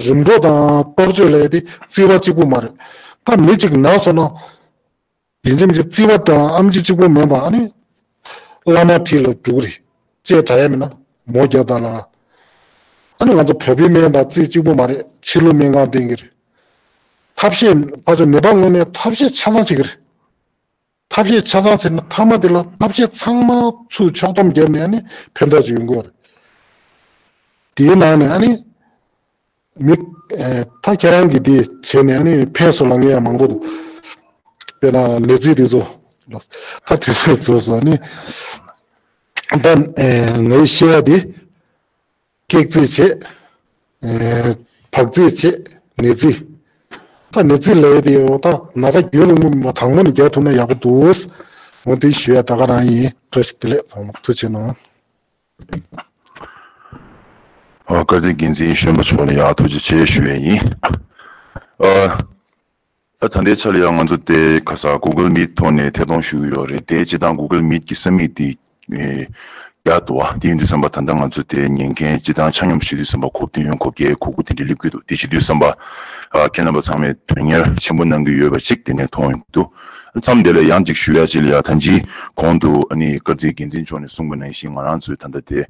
རིམ་གྲོ་དང་གཏོར་བཅོས་ལས་དེ་རྩིས་པ་གཅིག་པུ་མ་རེད། ད་མི་གཅིག་ན་སོང་ན། ཡིན་གཅིག་མིན་གཅིག་རྩིས་པ་དང་ཨེམ་ཆི་གཅིག་པུ་མིན་པ་ཨ་ནི། བླ་མ་ཁྲིད་ལ་འགྲོ་གི་རེད། ལྕེ་དྲག་ཡ་མིན་ན་མོ་རྒྱག་ད་ལ། ཨ་ནི་ང་ཚོ་བོད་པའི་སྨན་དང་རྩིས་གཅིག་པུ་མ་རེད། ཕྱི་ལུགས་སྨན་ཁང་བསྟེན་གི་རེད། ཐབས་ཤེས་ཕ་ཚོ་ནད་པ་ངོས་ནས་ཐབས་ཤེས་ཆ་ཚང་བྱེད་ཀྱི་རེད། ཐབས་ཤེས་ཆ་ཚང་ཟེར་ན་ཐ་མ་དེ་ལ་ཐབས་ཤེས་ཚང་མ་ཚུར་ཕྱོགས་བསྡོམས་བརྒྱབ་ནས་ཨ་ནི་ཕན་ཐོགས་ཅིག་ཡོང་གི་ཡོད་རེད། དེའི་ནང་ནས་ཨ་ནི། མི། ཨེ། ད་ཁྱེད་རང་གིས་འདི་བྱས་ནས་ཨ་ནི་ཕན་སོང་ལབ་མཁན་ཡང་མང་པོ་འདུག་དཔེར་ན་ནད་རྩིས་དེ་ཚོ། ད་དེ་ཚོ་བཟོས་སོང་ཨ་ནི། ད། ཨེ། ངའི་བཤད་ཡ་དེ། སྐེག་རྩིས་བྱེད། ཨེ། བག་རྩིས་བྱེད། ནད་རྩིས། ད་ནད་རྩིས་ལས་དེ་ཡང་ད་ན་ཚ་རྒྱུན་རིང་པོ་མིན་པ་དང་པོ་ནས་རྒྱག་ཐུབ་ན་ཡག་པོ་འདུག་འོ་དེ་ཞུ་ཡ་ད་ག་རང་ཡིན། བཀྲ་ཤིས་བདེ་ལེགས། ཚང་མ་ཐུགས་རྗེ་གནང་། ཨ། དཀར་མཛེས་འགན་འཛིན་གཞོན་པ་མཆོག་ལ་ཡང་ཐུགས་རྗེ་ཆེ་ཞུ་ཡས་ཡིན། ཨ། ད་ད་ལྟའི་ཆ་ལ་ཡང་ང་ཚོ་དེ་ག་ས་Google Meet ཐོག་ནས་ཐད་གཏོང་ཞུ་གི་ཡོད་རེད། དེ་སྤྱིར་བཏང་Google Meet གི་ས་མིག་དེ་ཨེ་རྒྱག་འདུག་བ། དེ་ཡིན་དུས་ཙམ་པ་ད་ལྟ་ང་ཚོ་དེ་ཉན་མཁན་སྤྱིར་བཏང་ཆ་སྙོམས་ཞུ་དུས་ཙམ་པ་གོ་བདུན་གོ་བརྒྱད་གོ་དགུ་དེ་འདྲ་སླེབས་ཀྱི་འདུག་དེ་བྱེད་དུས་ཙམ་པ་ཨ་ཁྱེད་རྣམ་པ་ཚང་མས་དོན་གཉེར་ཆེན་པོ་གནང་གི་ཡོད་པ་ཅིག་དེ་ནས་མཐོང་ཡོང་གི་འདུག་མཚམས་དེ་ལ་ཡང་ཅིག་ཞུ་ཡ་ཅིག་ལ་ཡ་ད་ཅི་གོང་དུ་ཨ་ནི་དཀར་མཛེས་འགན་འཛིན་མཆོག་ནས་གསུངས་པ་ནང་བཞིན་ང་རང་ཚོའི་ད་ལྟ་དེ་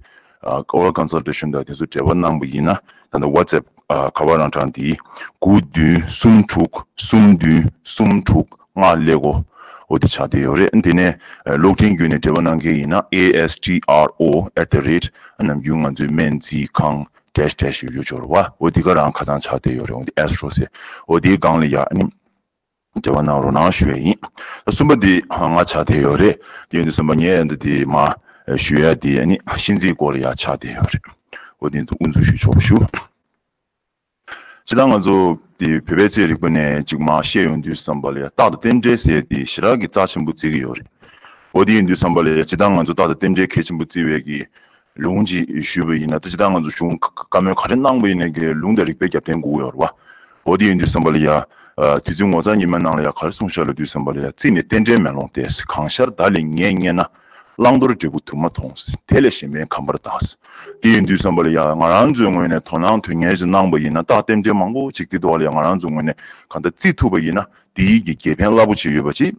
ཨ་oral consultation དང་དེ་ཚོ་འབྲེལ་བ་གནང་པ་ཡིན་ན་ད་ལྟ་WhatsApp ཨ་ཁ་པར་རང་གྲངས་འདི་དགུ་བདུན་གསུམ་དྲུག་གསུམ་བདུན་གསུམ་དྲུག་ལྔ་ཀླད་ཀོར་འོ་དེ་ཆགས་བསྡད་ཡོད་རེད། དེ་ནས་ཨ་གློག་འཕྲིན་བརྒྱུད་ནས་འབྲེལ་བ་གནང་མཁན་ཡིན་ན་A S T R O at the rate ནམ་རྒྱུན་ང་ཚོའི་སྨན་རྩིས་ཁང་dash dash ཡོད་རྒྱུ་འབྱོར་བ་འོ་དེ་ག་རང་ཁ་ཚང་ཆགས་བསྡད་ཡོད་རེད། འོ་དེ་Astro ཟེར་འོ་དེའི་སྒང་ལ་ཡ་ཨ་ནི་འབྲེལ་བ་གནང་རོགས་གནང་ཞུ་ཡས་ཡིན། གསུམ་པ་འདི་ང་ཆགས་བསྡད་ཡོད་རེད། དེ་ཡིན་དུས་ཙམ་པ་ངས་འདི་དེ་མ་ཞུ་ཡ་དེ་ཨ་ནི་ཤིང་རྩིས་སྐོར་ལ་ཡ་ཆགས་བསྡད་ཡོད་རེད། འོ་དེ་ཚོ་དབུ་འཛུགས་ཞུ་ཆོག་པ་ཞུ། སྤྱིར་བཏང་ང་ཚོ་དེ་བོད་པའི་རྩིས་རིག་པ་ནས་ཅིག་མ་བཤད་ཡོང་དུས་ཙམ་པ་ལ་ཡ་རྟགས་དང་རྟེན་འབྲེལ་ཟེར་དེ་ཞེ་དྲག་གི་རྩ་ཆེན་པོ་བརྩི་གི་ཡོད་རེད། འོ་དེ་ཡིན་དུས་ཙམ་པ་ལ་ཡ་སྤྱིར་བཏང་ང་ཚོ་རྟགས་དང་རྟེན་འབྲེལ་གལ་ཆེན་པོ་བརྩི་བའི་གི་ལུང་ཅིག་ཞུས་པ་ཡིན་ན་ད་སྤྱིར་བཏང་ང་ཚོ་གཞུང་བཀའ་མོལ་ག་རེ་གནང་པ་ཡིན་ནའི་གི་ལུང་དང་རིགས་པའི་རྒྱབ་རྟེན་དགོས་ཀྱི་ཡོད་རེད་བ། འོ་དེ་ཡིན་དུས་ཙམ་པ་ལ་ཡ། ཨ། དུས་ཚོད་ངོ་མཚར་ཉི་མའི་ནང་ལ་ཡ་ག་རེ་གསུངས་ཤག་ལབ་དུས་ཙམ་པ་ལ་ཡ་རྩིས་ནི་རྟེན་འབྲེལ་མེ་ལོང་སྟེ། གང་ཤར་བདག་ལས་ངས་རྙེད་ན། བླང་དོར་འབྲས་བུ་དུ་མ་མཐོང་། དེ་ལས་གཞན་ཕན་གམ་པར་གདའ། དེ་ཡིན་དུས་ཙམ་པ་ལ་ཡ་ང་རང་ཚོའི་ངོས་ནས་དོ་སྣང་དོན་གཉེར་ཅིག་གནང་པ་ཡིན་ན་རྟགས་རྟེན་འབྲེལ་མང་པོ་ཅིག་དེ་ཐོག་ལ་ཡ་ང་རང་ཚོའི་ངོས་ནས་གང་ལྟར་བརྩི་ཐུབ་པ་ཡིན་ན་དེའི་གི་དགེ་ཕན་རླབས་པོ་ཆེ་ཡོད་པ་ཅིག་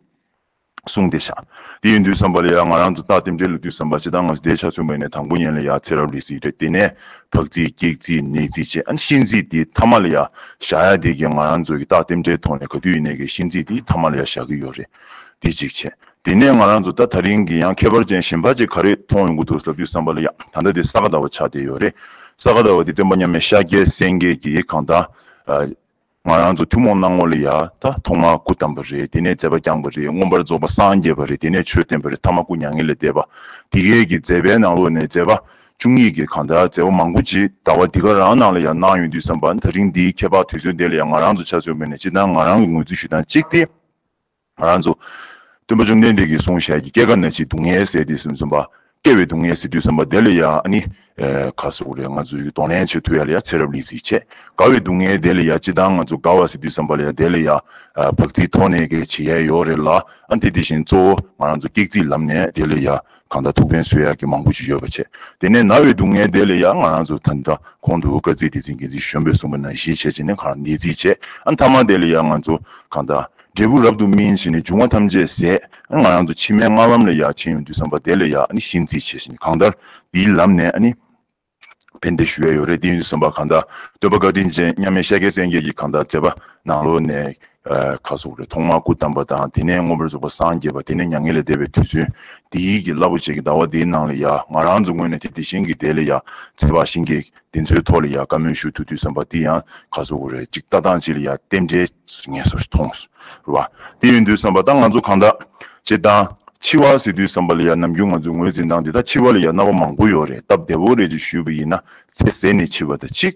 གསུངས་བསྡད་ཤག་དེ་ཡིན་དུས་ཙམ་པ་ལ་ཡ་ང་རང་ཚོ་རྟགས་རྟེན་འབྲེལ་ལབ་དུས་ཙམ་པ་སྤྱིར་བཏང་ང་ཚོ་དེའི་ཆ་མཚོན་པ་ཡིན་ན་དང་པོ་ཉིད་ལ་ཡ་ཚེ་རབས་ལུས་རྩིས་རེད། དེ་ནས་བག་རྩིས་སྐེག་རྩིས་ནད་རྩིས་བྱས། ཨ་ནི་ཤིང་རྩིས་དེ་མཐའ་མ་ལ་ཡ་བཞག་ཡ་དེ་གི་ང་རང་ཚོ་གི་རྟགས་རྟེན་འབྲེལ་ཐོག་ནས་ག་དུས་ཡིན་ནའི་གི་ཤིང་རྩིས་དེ་མཐའ་མ་ལ་ཡ་བཞག་གི་ཡོད་རེད། དེ་གཅིག་བྱས། དེ་ནས་ང་རང་ཚོ་ད་ད་རིང་གི་ཡང་ཁྱད་པར་ཅན་གཞན་པ་ཅིག་ག་རེ་མཐོང་ཡོང་གི་འདུག་ལབ་དུས་ཙམ་པ་ལ་ཡ་ད་ལྟ་དེ་ས་ག་ཟླ་བ་ཆགས་བསྡད་ཡོད་རེད། ས་ག་ཟླ་བ་དེ་སྟོན་པ་མཉམ་མེད་ཤཱཀྱའི་སེང་གེ་གི་གང་ལྟར། ཨ། ང་རང་ཚོ་ཐུན་མོང་སྣང་ངོ་ལ་ཡ་ད་ཐོག་མར་སྐུ་བལྟམས་པ་རེད། དེ་ནས་མཛད་པ་བསྐྱངས་པ་རེད། མངོན་པར་རྫོགས་པ་སངས་རྒྱས་པ་རེད། དེ་ནས་ཆོས་བསྟན་པ་རེད། ཐ་མ་སྐུ་མྱ་ངན་ལས་འདས་པ། དེ་གའི་གི་མཛད་པའི་ནང་ལོགས་ནས་མཛད་པ་བཅུ་གཉིས་ཀྱི་གང་ལྟར་མཛད་པ་མང་པོ་ཅིག་ཟླ་བ་འདི་ག་རང་ནང་ལ་ཡ་གནང་ཡོང་དུས་ཙམ་པ་ད་རིང་འདིའི་ཁྱད་པར་དུས་ཚོད་འདི་ལ་ཡ་ང་རང་ཚོ་ཆ་མཚོན་པ་ནས་སྤྱིར་བཏང་ང་རང་གི་ངོས་འཛིན་ཞུ་སྟངས་གཅིག་སྟེ། ང་རང་ཚོ་སྟོན་པ་བཅོམ་ལྡན་འདས་ཀྱིས་གསུངས་བཞག་གི་སྐྱེ་རྒ་ན་འཆིའི་སྡུག་བསྔལ་ཟེར་དུས་ཙམ་པ། སྐྱེ་བའི་སྡུག་བསྔལ་ཟེར་དུས་ཙམ་པ་དེ་ལ་ཡ་ཨ་ནི། ཨེ། ག་ཟེར་དགོས་རེད། ང་ཚོས་གདོང་ལེན་བྱེད་ཐུབ་ཡ་ལ་ཡ་ཚེ་རབས་ལུས་རྩིས་བྱས། རྒ་བའི་སྡུག་བསྔལ་དེ་ལ་ཡ་སྤྱིར་བཏང་ང་ཚོ་རྒ་བ་ཟེར་དུས་ཙམ་པ་ལ་ཡ་དེ་ལ་ཡ། ཨ། བག་རྩིས་ཐོག་ནས་གི་བྱེད་ཡ་ཡོད་རེད་ལ། ཨ། དེ་དེ་བཞིན་གཙོ་བོ་ང་རང་ཚོ་སྐེག་རྩིས་ལམ་ནས་དེ་ལ་ཡ་གང་ལྟར་ཐུགས་ཕན་གསོས་ཡ་གི་མང་པོ་ཅིག་ཡོད་པ་བྱས། དེ་ནས་ན་བའི་སྡུག་བསྔལ་དེ་ལ་ཡ་ང་རང་ཚོ་ད་ལྟ་གོང་དུ་དཀར་མཛེས་སྡེ་ཚན་འགན་འཛིན་གཞོན་པས་གསུངས་པ་ནང་བཞིན་བྱས་བྱས་ནས་གང་ནད་རྩིས་བྱས། ཨ། མཐའ་མ་དེ་ལ་ཡ་ང་ཚོ་གང་ལྟར། འབྲས་བུ་རབ་ཏུ་སྨིན་བྱས་ནས་འབྱུང་བ་ཐམས་ཅད་ཟད། ང་རང་ཚོ་ཕྱི་མའི་སྔ་ལམ་ལ་ཡར་ཕྱིན་ཡོང་དུས་ཙམ་པ་དེ་ལ་ཡ་ཨ་ནི་ཤིང་རྩིས་བྱས་བྱས་ནས་གང་ལྟར་འདིའི་ལམ་ནས་ཨ་ནི་ ཕན་བདེ་ཞུ་ཡ་ཡོད་རེད། དེ་ཡིན་དུས་ཙམ་པ་གང་ལྟར་སྟོན་པ་བཀའ་དྲིན་ཅན་མཉམ་མེད་ཤཱཀྱ་སེང་གེ་གི་གང་ལྟར་མཛད་པ་ནང་ལོགས་ནས་ཨ་ག་རེ་ཟེར་དགོས་རེད། ཐོག་མར་སྐུ་བལྟམས་པ་དང་དེ་ནས་མངོན་པར་རྫོགས་པར་སངས་རྒྱས་པ། དེ་ནས་མྱ་ངན་ལས་འདས་པའི་དུས་ཚོད་འདིའི་གི་རླབས་པོ་ཆེ་གི་ཟླ་བ་འདིའི་ནང་ལ་ཡ་ང་རང་ཚོ་ངོས་ནས་དེ་དེ་བཞིན་གྱི་དེ་ལ་ཡ་ཚེ་དཔག་གཞན་གྱི་དེ་ཚོའི་ཐོག་ལ་ཡ་བཀའ་མོལ་ཞུ་ཐུབ་དུས་ཙམ་པ་འདི་ཡང་ག་རེ་ཟེར་དགོས་རེད། ཅིག་ལྟ་སྟངས་ཅིག་ལ་ཡ་རྟེན་འབྲེལ་ངེས་སུ་མཐོང་རེད་བ། དེ་ཡིན་དུས་ཙམ་པ་ད་ང་ཚོ་གང་ལྟར་སྤྱིར་བཏང་འཆི་བ་ཟེར་དུས་ཙམ་པ་ལ་ཡ་ནམ་རྒྱུན་ང་ཚོའི་ངོས་འཛིན་སྟངས་འདི་ད་འཆི་བ་ལ་ཡ་རྣམ་པ་མང་པོ་ཡོད་རེད། སྟབས་བདེ་པོ་རེད་ཅེས་ཞུས་པ་ཡིན་ན། ཚེ་ཟད་ནས་འཆི་བ་དང་གཅིག་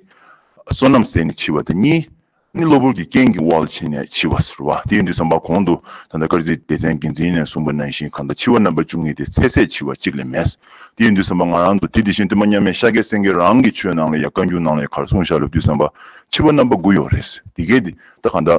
བསོད་ནམས་ཟད་ནས་འཆི་བ་དང་གཉིས། ནི་གློ་བུར་གྱི་རྐྱེན་གྱི་དབང་ལ་ཕྱིན་ནས་འཆི་བ་ཟེར་བ། དེ་ཡིན་དུས་ཙམ་པ་གོང་དུ་ད་ལྟ་དཀར་རྩེ་སྡེ་ཚན་འགན་འཛིན་ནས་གསུངས་པ་ནང་བཞིན་གང་ལྟར་འཆི་བ་རྣམ་པ་བཅུ་གཉིས་དེ་ཚེ་ཟད་འཆི་བ་གཅིག་ལས་མེད། དེ་ཡིན་དུས་ཙམ་པ་ང་རང་ཚོ་དེ་དེ་བཞིན་སྟོན་པ་མཉམ་མེད་ཤཱཀྱ་སེང་གེ་རང་གི་ཆོས་ནང་ལ་ཡང་བཀའ་འགྱུར་ནང་ལ་ཡང་ག་རེ་གསུངས་བཞག་ལབ་དུས་ཙམ་པ་འཆི་བ་རྣམ་པ་དགུ་ཡོད་རེད། དེ་གས་དེ་ད་གང་ལྟར་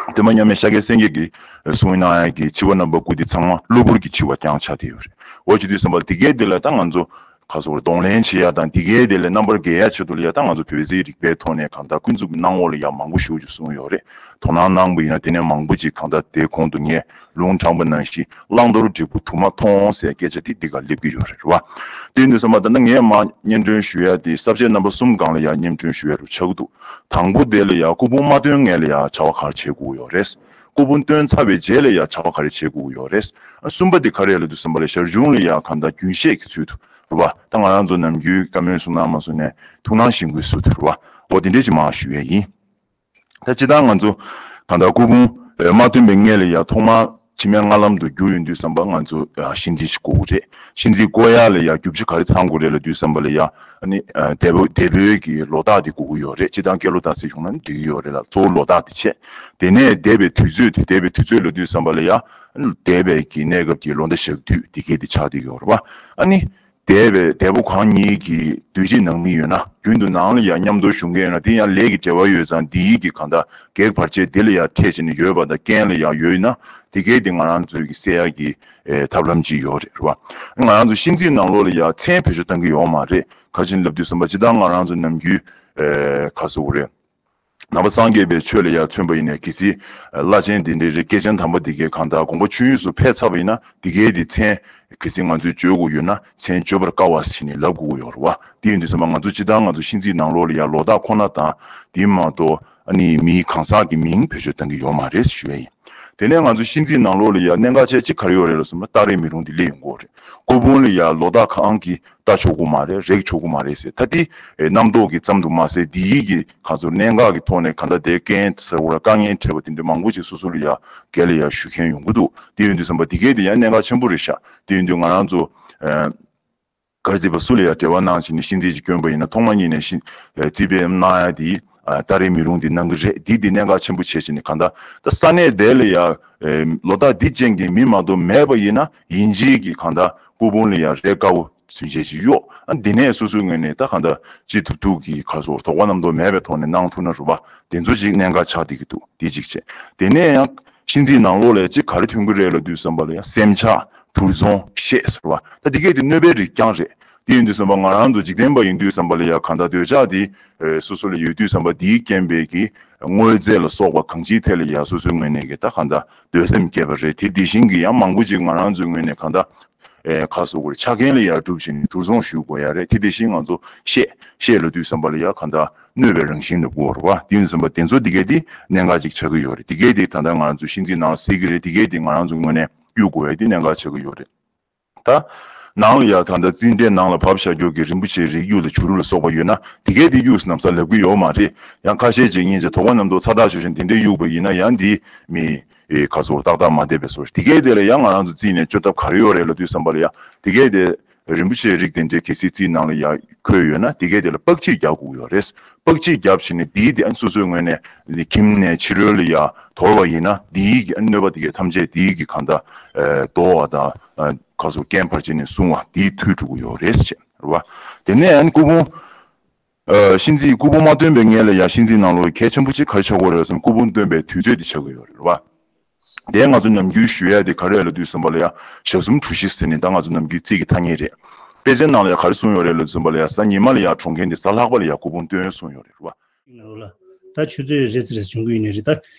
སྟོན་པ་མཉམ་མེད་ཤཱཀྱ་སེང་གེ་གིས་གསུངས་གནང་ཡ་གི་འཆི་བ་རྣམ་པ་དགུ་དེ་ཚང་མ་གློ་བུར་གྱི་འཆི་བ་རྐྱང་ཆགས་བསྡད་ཡོད་རེད། འོ་བྱེད་དུས་ཙམ་པ་དེ་གས་དེ་ལ་ད་ང་ཚོ་ག་རེ་ཟེར་དགོས་རེད། གདོང་ལེན་བྱེད་ཡ་དང་དེ་གས་དེ་ལ་རྣམ་པར་རྒྱལ་ཡ་ཆེད་དུ་ལ་ཡ་ད་ང་ཚོ་བོད་ཟས་རིག་པའི་ཐོག་ནས་གང་ལྟར་ཀུན་རྫོབ་ཀྱི་སྣང་ངོ་ལ་ཡ་མང་པོ་ཞེ་པོ་ཅིག་གསུངས་ཡོད་རེད། དོ་སྣང་གནང་པ་ཡིན་ན་དེ་ནས་མང་པོ་ཅིག་གང་ལྟར་དེ་གོང་དུ་ངས་ལུང་དྲངས་པ་ནང་བཞིན་བླང་དོར་འབྲས་བུ་དུ་མ་མཐོང་ཟེར་སྐད་ཆ་དེ་འདི་ག་སླེབས་ཀྱི་ཡོད་རེད་བ། དེ་ཡིན་དུས་ཙམ་པ་ད་ནི་ངས་མ་སྙན་སྒྲོན་ཞུ་ཡ་དེ་ས་བཅད་རྣམ་པ་གསུམ་སྒང་ལ་ཡ་སྙན་སྒྲོན་ཞུ་ཡ་རུ་ཆགས་འདུག་དང་པོ་དེ་ལ་ཡ་སྐུ་འབུམ་མ་བཏོན་སྔོན་ལ་ཡ་བྱ་བ་ག་རེ་བྱེད་དགོས་ཡོད་རེད། སྐུ་འབུམ་བཏོན་ཚར་བའི་རྗེས་ལ་ཡ་བྱ་བ་ག་རེ་བྱེད་དགོས་ཡོད་རེད། གསུམ་པ་དེ་ག་རེ་ལབ་དུས་ཙམ་པ་ལ་ཞར་བྱུང་ལ་ཡ་གང་ལྟར་རྒྱུན་ཤེས་ཀྱི་ཚུལ་དུ་རེད་བ། ད་ང་རང་ཚོ་ནམ་རྒྱུན་བཀའ་མོལ་གསུང་གནང་མ་གསུང་ནས་ཐུགས་སྣང་གཞེན་སྐུལ་ཚུལ་དུ་རེད་བ། འོ་དེ་འདྲས་ཅིག་མར་ཞུ་ཡས་ཡིན། ད་སྤྱིར་བཏང་ང་ཚོ་གང་ལྟར་སྐུ་འབུམ་མ་བཏོན་པའི་སྔོན་ལ་ཡ་ཐོག་མར་ཕྱི་མའི་སྔ་ལམ་དུ་བསྒྱུར་ཡོང་དུས་ཙམ་པ་ང་ཚོ་ཤིང་རྩི་ཞིག་དགོས་ཀྱི་རེད། ཤིང་རྩི་བརྐོ་ཡ་ལ་ཡ་རྒྱུ་ཆ་ག་རེ་ཚང་དགོས་རེད་ལབ་དུས་ཙམ་པ་ལ་ཡ་ཨ་ནི་འདས་པོ་འདས་པོའི་གི་ལོ་རྟགས་དེ་དགོས་ཀྱི་ཡོད་རེད། སྤྱིར་བཏང་སྐྱེས་ལོ་རྟགས་ཟེར་བྱུང་ན་འགྲིག་གི་ཡོད་རེད་ལ། གཙོ་བོ་ལོ་རྟགས་དེ་བྱས། དེ་ནས་འདས་པའི་དུས་ཚོད་དེ་འདས་པའི་དུས་ཚོད་ལབ་དུས་ཙམ་པ་ལ་ཡ་འདས་པའི་གི་གནས་སྐབས་ཀྱི་ལོ་ཟླ་ཞག་དུས་དེ་གས་དེ་ཆགས་བསྡད་ཡོད་རེད་བ། ཨ་ནི། འདས་པའི་འདས་པོ་གང་ཉིད་ཀྱི་དུས་ཕྱིས་ནང་མི་ཡོད་ན། རྒྱུན་དུ་ནང་ལ་ཡང་མཉམ་དུ་བཞུགས་མཁན་ཡོད་ན། དེ་ཡང་ལས་ཀྱི་འབྲེལ་བ་ཡོད་ཙང་། འདི་ཡིག་གི་གང་ལྟར་གེགས་བར་ཆད་འདི་ལ་ཡང་འཕྲད་བྱས་ནས་ཡོད་པ་དང་། རྐྱེན་ལ་ཡང་ཡོད་ན། དེ་གས་དེ་ང་རང་ཚོས་ཀྱི་སེལ་ཡག་གི་ཨེ་ཐབས་ལམ་ཅིག་ཡོད་རེད། རེད་བ། ང་རང་ཚོ་ཤིང་རྩིས་ནང་ལོགས་ལ་ཡང་མཚན་བེད་སྤྱོད་བཏང་གི་ཡོད་མ་རེད། ག་རེ་བྱས་ནས་ལབ་དུས་ཙམ་པ། སྤྱིར་བཏང་ང་རང་ཚོ་ནམ་རྒྱུན་ཨེ་ག་རེ་ཟེར་དགོས་རེད། ནང་པ་སངས་རྒྱས་པའི་ཆོས་ལ་ཡང་མཚོན་པ་ཡིན་ན། གལ་སྲིད་བླ་ཆེན་དེ་འདྲའི་རེད། སྐྱེས་ཆེན་དམ་པ་དེ་གའི་གང་ལྟར་དགོངས་པ་ཆོས་དབྱིངས་སུ་ཕེབས་ཚར་བ་ཡིན་ན། དེ་གའི་དེ་མཚན་གལ་སྲིད་ང་ཚོས་བརྗོད་དགོས་ཡོད་ན། མཚན་བརྗོད་པར་དཀའ་བ་ཟེར་ནས་ལབ་དགོས་ཀྱི་ཡོད་རེད་བ། དེ་ཡིན་དུས་ཙམ་པ་ང་ཚོ་སྤྱིར་བཏང་ང་ཚོ་ཤིང་རྩིས་ནང་ལོགས་ལ་ཡང་ལོ་རྟགས་ཁོ་ན་དང་། དེ་མ་གཏོགས་ཨ་ནི་མིའི་གང་ཟག་གི་མིང་བེད་སྤྱོད་གཏང་གི་ཡོད་མ་རེད་ཞུ་ཡ་ཡིན། དེ་ནས་ང་ཚོ་ཤིང་རྩིས་ནང་ལོགས་ལ་ཡང་གནད་འགག་ཆེ་གཅིག་ག་རེ་ཡོད་རེད་ལབ་སོང་ན། ལྟ་རེ་མི་རུང་དེ་སླེབས་ཡོང་གི་ཡོད་རེད། སྐུ་འབུམ་ལ་ཡང་ལོ་རྟགས་གང་གི་ལྟ་ཆོག་གི་མ་རེད། རེག་ཆོག་གི་མ་རེད་ཟེར། ད་དེ་ཨེ་རྣམ་རྟོག་གི་ཙམ་དུ་མ་ཟད། འདི་ཡིག་གི་ག་ཚོད་གནད་འགག་གི་ཐོག་ནས་གང་ལྟར་དེ་རྐྱེན་ཟེར་བ་ར་དཀའ་ངལ་འཕྲད་པ་དེ་འདྲ་མང་པོ་ཅིག་སོ་སོ་ལ་ཡ་སྒེར་ལ་ཡ་ཞུ་མཁན་ཡོང་གི་འདུག་དེ་ཡིན་དུས་ཙམ་པ་དེ་གས་དེ་ཡང་གནད་འགག་ཆེན་པོ་རེད་ཤག་དེ་ཡིན་དུས་ང་རང་ཚོ་ཨེ་ག་རེ་ཟེར་བ། སུ་ལ་ཡ་འབྲེལ་བ་གནང་བྱས་ནས་ཤིང་རྩིས་ཅིག་བསྐྱོན་པ་ཡིན་ན། ཐོག་མ་ཉིད་ནས་ཤིང་ཨེ་རྩིས་སྤེལ་གནང་ཡ་དེ་ཨ་ལྟ་རེ་མི་རུང་དེ་གནང་གི་རེད། དེ་དེ་གནད་འགག་ཆེན་པོ་བྱས་བྱས་ནས་གང་ལྟར་ད་ས་གནས་དེ་ལ་ཡ་ཨེ་ལོ་རྟགས་འདི་ཅན་གྱི་མི་མ་གཏོགས་མེད་པ་ཡིན་ན། ཡིན་གཅིག་གིས་གང་ལྟར་སྐུ་འབུམ་ལ་ཡ་རས་དཀར་པོ་ཚུན་ཆད་ཅིག་གཡོག་ཨ་འདི་ནས་སོ་སོའི་ངོས་ནས་ད་གང་ལྟར་ཅི་ཐུབ་ཐུབ་ཀྱིས་ག་རེ་ཟེར་དགོས་རེད། དོགས་པ་རྣམ་རྟོག་མེད་པའི་ཐོག་ནས་གནང་ཐུབ་ན་རེད་བ། དེ་ཚོ་ཅིག་གནད་འགག་ཆགས་བསྡད་ཀྱི་འདུག་དེ་གཅིག་བྱས། དེ་ནས་ཡང་ཤིང་རྩིས་ནང་ལོགས་ལ་ཅིག་ག་རེ་ཐོན་གྱི་རེད་ལབ་དུས་ཙམ་པ་ལ་ཡང་སེམས་ཆགས། དུར་བཙོང་། གཤེད་ཟེར་བ། ད་དེ་གས་དེ་གནོད་པའི་རིགས་རྐྱང་རེད། དེ་ཡིན་དུས་ཙམ་པ་ང་རང་ཚོ་འཇིག་རྟེན་པ་ཡིན་དུས་ཙམ་པ་ལ་ཡ་གང་ལྟར་འདོད་ཆགས་དེ་ཨེ་སོ་སོ་ལ་ཡོད་དུས་ཙམ་པ། དེའི་རྐྱེན་པས་ཀྱི་དངོས་རྫས་ལ་སོགས་པ་གང་ཅིའི་ཐད་ལ་ཡ་སོ་སོའི་ངོས་ནས་ཀྱི་ད་གང་ལྟར་འདོད་སེམས་སྐྱེས་པ་རེད། དེ་དེ་བཞིན་གྱི་ཡང་མང་པོ་ཅིག་ང་རང་ཚོའི་ངོས་ནས་གང་ལྟར་ཨེ་ག་རེ་ཟེར་དགོས་རེད། ཆ་རྐྱེན་ལ་ཡ་གྲུབ་བྱས་ནས་དུར་བཙོང་ཞུ་དགོས་ཡ་རེད། དེ་དེ་བཞིན་ང་ཚོ་གཤེད། གཤེད་ལབ་དུས་ཙམ་པ་ལ་ཡ་གང་ལྟར་གནོད་པའི་རང་བཞིན་ལ་གོ་བ་རེད་བ། དེ་ཡིན་དུས་ཙམ་པ་དེ་ཚོ་དེ་གས་དེ་གནད་འགག་ཅིག་ཆགས་ཀྱི་ཡོད་རེད། དེ་གས་དེ་ད་ལྟ་ང་རང་ཚོ་ཤིང་རྩིས་ནང་ལ་གཟིགས་ཀྱི་རེད། དེ་གས་དེ་ང་རང་ཚོ་ངོས་ནས་གཡུག་དགོས་ཡ་དེ་གནད་འགག་ཆགས་ཀྱི་ཡོད་རེད། ད་ནང་ལ་ཡ་ད་ལྟ་རྩིས་འབྲས་ནང་ལ་བབས་བཞག་རྒྱུ་གི་རིན་པོ་ཆེའི་རིགས། གཡུ་དང་བྱུ་རུ་ལ་སོགས་པ་ཡོད་ན། དེ་གས་དེ་གཡུག་ཟེར་ནམ་ས་ལབ་ཀྱི་ཡོད་མ་རེད། ཡང་ཁ་ཤས་ཅིག་སྙིང་རྗེ་དོགས་པ་རྣམ་རྟོག་ཚ་ཐག་ཆོད་བཞིན་དེ་འདྲས་གཡུག་པ་ཡིན་ན། ཡང་འདི་མི་ཨེ་ག་རེ་ཟེར་དགོས་རེད། ཏག་ཏག་མ་བསྡད་པའི་བཟོ་ཞིག་དེ་གས་དེ་ལ་ཡང་ང་རང་ཚོ་རྩིས་ནས་བཅོས་ཐབས་ག་རེ་ཡོད་རེད་ལབ་དུས་ཙམ་པ་ལ་ཡ། དེ་གས་དེ་རིན་པོ་ཆེའི་རིགས་དེ་འདྲས་གལ་སྲིད་རྩིས་ནང་ལ་ཡ་འཁོད་ཡོད་ན། དེ་གས་དེ་ལ་པགས་ཅིག་རྒྱག་དགོས་ཡོད་རེད། པགས་ཅིག་བརྒྱབ་བྱས་ནས་དེའི་དེ་ཨ་ནི་སོ་སོའི་ངོས་ནས་ཁྱིམ་ནས་ཕྱི་རོལ་ལ་ཡ་དོར་བ་ཡིན་ན། དེའི་གི་ཨ་ནི་གནོད་པ་དེ་གས་ཐམས་ཅད་དེའི་གི་གང་ལྟར་ཨེ་དོར་བ་དང་། ཨ་ག་རེ་ཟེར། རྐྱེན་བར་ཆད་ནས་སྲུང་བ་དེའི་མཐུ་སྒྲུབ་ཀྱི་ཡོད་རེད་ཟེར་བ། དེ་ནས་ཨ་ནི་སྐུ་འབུམ་ཨ་ཤིང་རྩིས། སྐུ་འབུམ་མ་བཏོན་པའི་སྔོན་ལ་ཡ་ཤིང་རྩིས་ནང་ལོགས་གལ་ཆེན་པོ་ཅིག་ག་རེ་ཆགས་ཀྱི་ཡོད་རེད་ཟེར་ན། སྐུ་འབུམ་བཏོན་པའི་དུས་ཚོད་དེ་ཆགས་ཀྱི་ཡོད་རེད་བ། དེ་ང་ཚོ་ནམ་རྒྱུན་ཞུ་ཡ་དེ་ག་རེ་ལབ་དུས་ཙམ་པ་ལ་ཡ། ཞག་གསུམ་གྲུ་བཞི་ཟེར་ནས་ད་ང་ཚོ་ནམ་རྒྱུན་རྩིས་ཀྱི་ཐ་སྙད་རེད། དཔེ་ཆའི་ནང་ལ་ཡ་ག་རེ་གསུངས་ཡོད་རེད་ལབ་དུས་ཙམ་པ་ལ་ཡ། གཟའ་ཉི་མ་ལ་ཡ་གྲོངས་མཁན་དེ་གཟའ་ལྷག་པ་ལ་ཡ་སྐུ་འབུམ་བཏོན་གསུངས་ཡོད་རེད་བ། ནང་ལ་ད་ཆུ་ཚོད་རེ་ཙམ་རེ་ཙམ་བྱུང་གི་ཡོད་ནི་རེད། ད་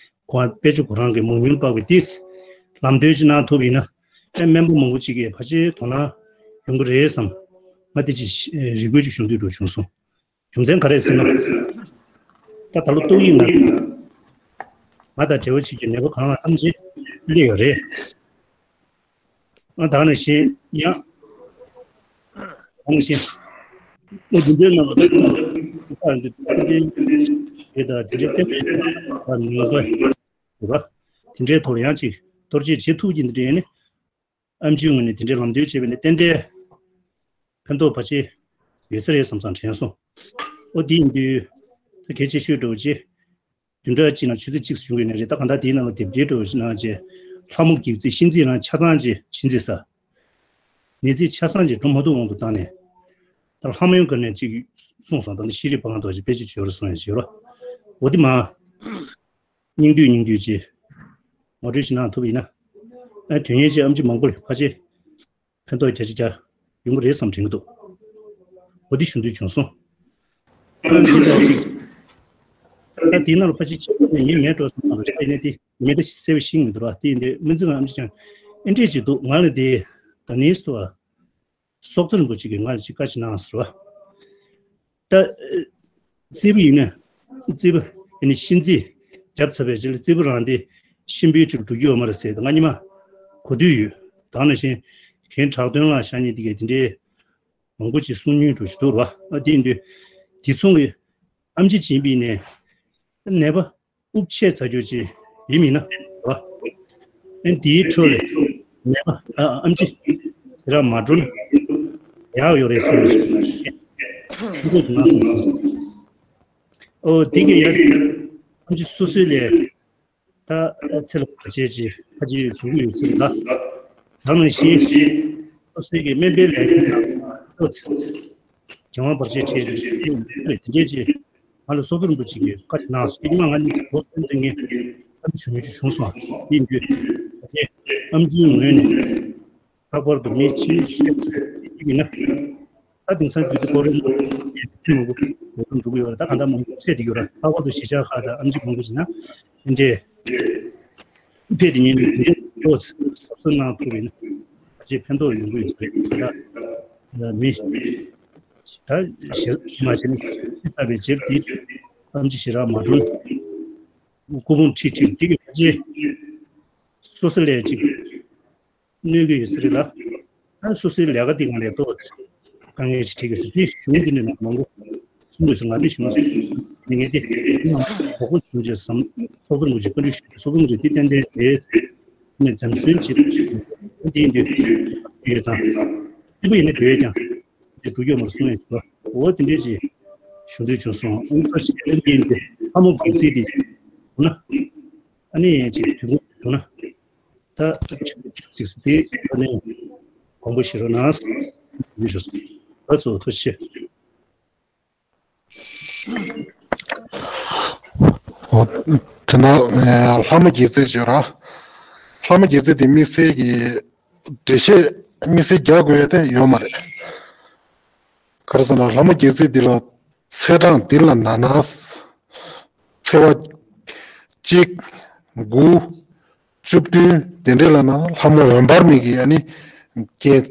ཁོ་དཔེ་ཆ་ཁོ་རང་གི་མང་ཉུང་དཔག་པའི་ཏིས་ལམ་སྟོན་ཅིག་གནང་ཐུབ་ཡིན་ན། ཨེ་སྨན་པ་མང་པོ་ཅིག་གིས་ཕལ་ཆེར་དོ་སྣང་ཡོང་གི་རེད་བསམ། ང་དེ་ཅིག་རེ་སྐུལ་ཅིག་ཞུ་འདོད་འདུག་བྱུང་སོང་། རྒྱུ་མཚན་ག་རེ་ཟེར་ན། ད་ད་ལོ་ཏོག་དབྱིབས་ནང་ང་དང་འབྲེལ་བ་བྱེད་ཀྱི་ནད་པ་གང་ལ་ཐམས་ཅད་སླེབས་ཡོད་རེད། ང་ད་ནས་བཤད་ཡང་། ད་ནས་བཤད། ཨོ་འདི་འདྲའི་ནང་ལ་ད་འདི་འདི་འདི་འདི་ད་འདི་འདྲའི་ཏན་ཏན་ད་ནང་ལ་ཡོད་པ། དེ་འདྲའི་ཐོག་ལ་ཡང་ཅིག་གཏོར་བཅོས་བྱེད་ཐུབ་ཀྱི་འདི་འདྲའི་ནི། ཨེམ་ཆིའི་ངོས་ནས་དེ་འདྲའི་ལམ་སྟོན་བྱས་པ་ནི་ཏན་ཏན་ཕན་ཐོགས་ཕལ་ཆེར་ཡོད་ས་རེད་བསམ་བསམ་དྲན་སོང་། ཨོ་དེ་ཡིན་དུས་ད་གལ་ཆེ་ཤོས་འདྲ་བོ་ཅིག་བདུན་ཕྲག་གཅིག་ནང་ཆུ་ཚོད་གཅིག་བྱུང་གི་ནི་རེད། ད་གང་ལྟར་དེའི་ནང་ལ་དེབ་སྐྱེལ་འདྲ་བོ་ཞིག་གནང་རྗེས་ལྷ་མོ་གེགས་རྩིས་གཤིན་རྩིས་རང་ཆ་ཚང་ཅིག་གཤིན་རྩིས་ས། ནད་རྩིས་ཆ་ཚང་ཅིག་འགྲོ་མ་ཐུབ་དབང་དུ་བཏང་ནས། ད་ལྷ་མོའི་སྒང་ནས་ཅིག་གསུངས་སོང་། ད་ནི་ཤེས་རིག་པ་གང་ཐོག་ཅིག་དཔེ་ཅིག་བྱོས་རོགས་གསུངས་ཡ་བྱོས་རོགས། འོ་དེ་མ། སྙིང་བསྡུས་སྙིང་བསྡུས་ཅིག་ངོ་སྤྲོད་ཞིག་གནང་ཐུབ་ཡིན་ན། ཨ་དོན་གཉེར་ཅིག་ཨེམ་ཆི་མང་པོ་ལ་ཕལ་ཆེར་ཕན་ཐོགས་བརྒྱ་ཆ་བརྒྱ་ཡོང་གི་རེད་བསམ་དྲན་གྱི་འདུག་འོ་འདི་ཞུ་འདོད་བྱུང་སོང་། ཨ་འདི་ལ་ཅིག་ད་དེའི་ནང་ལ་ཕལ་ཆེར་ཕྱི་ལོགས་ནས་ཉན་མེད་འགྲོ་སོང་ན་རེ་ནས་དེ་མེད་ད་གསལ་བོ་ཤེས་མི་འདུག་ར། དེ་ཡིན་དུས་སྨན་རྩིས་ཁང་ཨེམ་ཆི་ཀྱང་ཨེ་འདྲས་ཅིག་འདུག་ང་ལ་དེ་ད་ནིས་ཏོ་ཨ། སྲོག་རྩ་རིན་པོ་ཆེ་གིས་ང་ལ་ཅིག་བཀའ་ཅིག་གནང་ཟེར་བ། ད། རྩིས་པ་ཡིན་ན། རྩིས་པ་ཡིན་ན་གཤིན་རྩིས་རྒྱབ་ཚར་བའི་རྗེས་ལ་རྩིས་པ་རང་དེ་གཤིན་པོའི་ཅིག་འགྲོ་རྒྱུ་ཡོད་མ་རེད་ཟེར་ད་ང་ཉི་མ་གོ་དུས་ཡོད། ད་ནང་བཞིན་གན་དྲག་དོན་ལ་ཤ་ཉེ་དེ་གས་དེ་འདྲའི་མང་པོ་ཅིག་གསུང་མྱོང་འགྲོ་ཞིག་འདུག་ར། ཨ་དེ་ཡིན་དུས་དེ་མཚུངས་ཀྱི་ཨེམ་ཆི་བྱིན་པའི་ནས་ནད་པ། དབུགས་ཆད་ཚར་རྒྱུ་ཅིག་ཡིན་མིན་ན། ཨན་དེའི་ཁྲོད་ལས་ནད་པ་ཨ་ཨམ་ཆི་དེ་རང་མ་འགྲོ་ན་ཡག་ཡོད་རེད་བསམ་ཞིག་ཤེས་ཐུབ་སོང་ང་སོང་། ཨོ་དེ་གི་ཡ་ཨམ་ཆི་སོ་སོའི་ལས་ད་ཚེ་ལ་བར་ཆད་ཅིག་ཁ་ཅིག་འགྲོ་གི་ཡོད་ཟེར་ལ། ད་ནང་བཞིན་སོ་སོའི་གི་སྨན་པའི་ལས་ཀ་ཨོ་ཚེ། གྱེན་དབང་བར་ཆད་ཁྲིད་དེ་དེ་འདྲས་ཅིག་ང་ལ་སྲོག་རྩ་རིན་པོ་ཆེ་གིས་བཀའ་ཅིག་གནང་སོང་། ཉི་མ་ང་གཉིས་ཀྱི་གོ་སོན་ཏེ་ངས་ཨ་ནི་བྱུང་ཡོད་ཅིག་བྱུང་སོང་། དེ་ཡིན་དུས་ཨམ་ཆིའི་ངོས་ནས་ལྷག་པར་དུ་མི་ཕྱི་ཡིན་ན་ད་དེང་སང་དུས་ཚོད་ཁོ་རང་ཐེངས་མང་པོ་འགྲོ་གི་ཡོད་རེད། ད་གང་ལྟར་མང་པོ་འཕྲད་བསྡད་ཡོད་རེད། ལྷག་པར་དུ་གཞིས་ཆགས་ཁག་དང་ཨམ་ཆི་མང་པོ་ཞིག་ན་དེ་འདྲས། ཕེབས་དེ་ཉིན་དུ་དེ་ལོ་གསར་གསོ་གནང་ཐུབ་ཡིན་ན་ཕལ་ཆེར་ཕན་ཐོགས་ཡོང་གི་ཡོད་ས་རེད། ད་ལྟ་མི་ད་ཞེ་མ་བྱས་ན་ཤི་ཚར་བའི་རྗེས་དེ་ཨམ་ཆི་ཞེ་དྲག་མ་གྲོངས་སྐུ་ཕུང་ཁྲིད་ཁྲིད་དེ་གི་ཕལ་ཆེར་སོ་སོ་ལས་ཅིག་གནོད་ཀྱི་ཡོད་ས་རེད་ལ། ཨ་སོ་སོའི་ལས་ཀ་འདི་ང་ལས་ཏོག་ཙམ་དཀའ་ངལ་ཞིག་འཕྲད་ཀྱི་ཟེར་དེ་གཞུང་འདི་ནས་མང་པོ་གསུང་དགོས་ཟེར། ང་འདི་གཞུང་ཟེར་ནས་ངས་དེ་མང་པོ་གཞུང་བྱས་སམ་སོག་པོ་མུ་ཇི་བཀའ་འདྲི་ཞུ་སོག་པོ་མུ་ཇི་དེ་ཏན་ཏན་དེ་ནས་འཛེམ་ཟོན་བྱེད་དེ་འདི་འདི་ཡོད་ཙང་སྲིད་པ་ཡིན་ན་དེ་ཀྱང་དེ་འགྲོ་རྒྱུ་མར་གསུང་ཡས་ཟེར་བ་འོ་དེ་འདྲས་ཅིག་ཞུ་འདོད་བྱུང་སོང་། ཨ་ནི་ཁ་ཤས་ཨ་ནི་འདི་ལྷ་མོ་བགེགས་རྩིས་དེ་བྱུང་ན་ཨ་ནི་ཡང་ཅིག་དུས་འགོ་བྱུང་ན། ད་ཅིག་སི་ཏི་ཨ་ནི་དགོངས་པ་བཞེས་རོགས་གནང་། ཞུ་སོང་། ད་གཙོ་བོ་ཐུགས་རྗེ་ཆེ། འོ། དེ་ན་ལྷ་མོ་བགེགས་རྩིས་བརྗོད་ར། ལྷ་མོ་བགེགས་རྩིས་དེ་དམིགས་བསལ་གྱི་འགྲེལ་བཤད་དམིགས་བསལ་རྒྱག་དགོས་ཡ་དེ་ཡོད་མ་རེད། ག་རེ་ཟེར་ན་ལྷ་མོ་བགེགས་རྩིས་འདི་ལ་ཚེས་གྲངས་འདི་ལ་ན་ན། ཚེས་པ་གཅིག་དགུ། བཅུ་བདུན་དེ་འདྲའི་ལ་ན་ལྷ་མོ་འོད་འབར་མིག་གི་ཨ་ནི་རྐྱེན་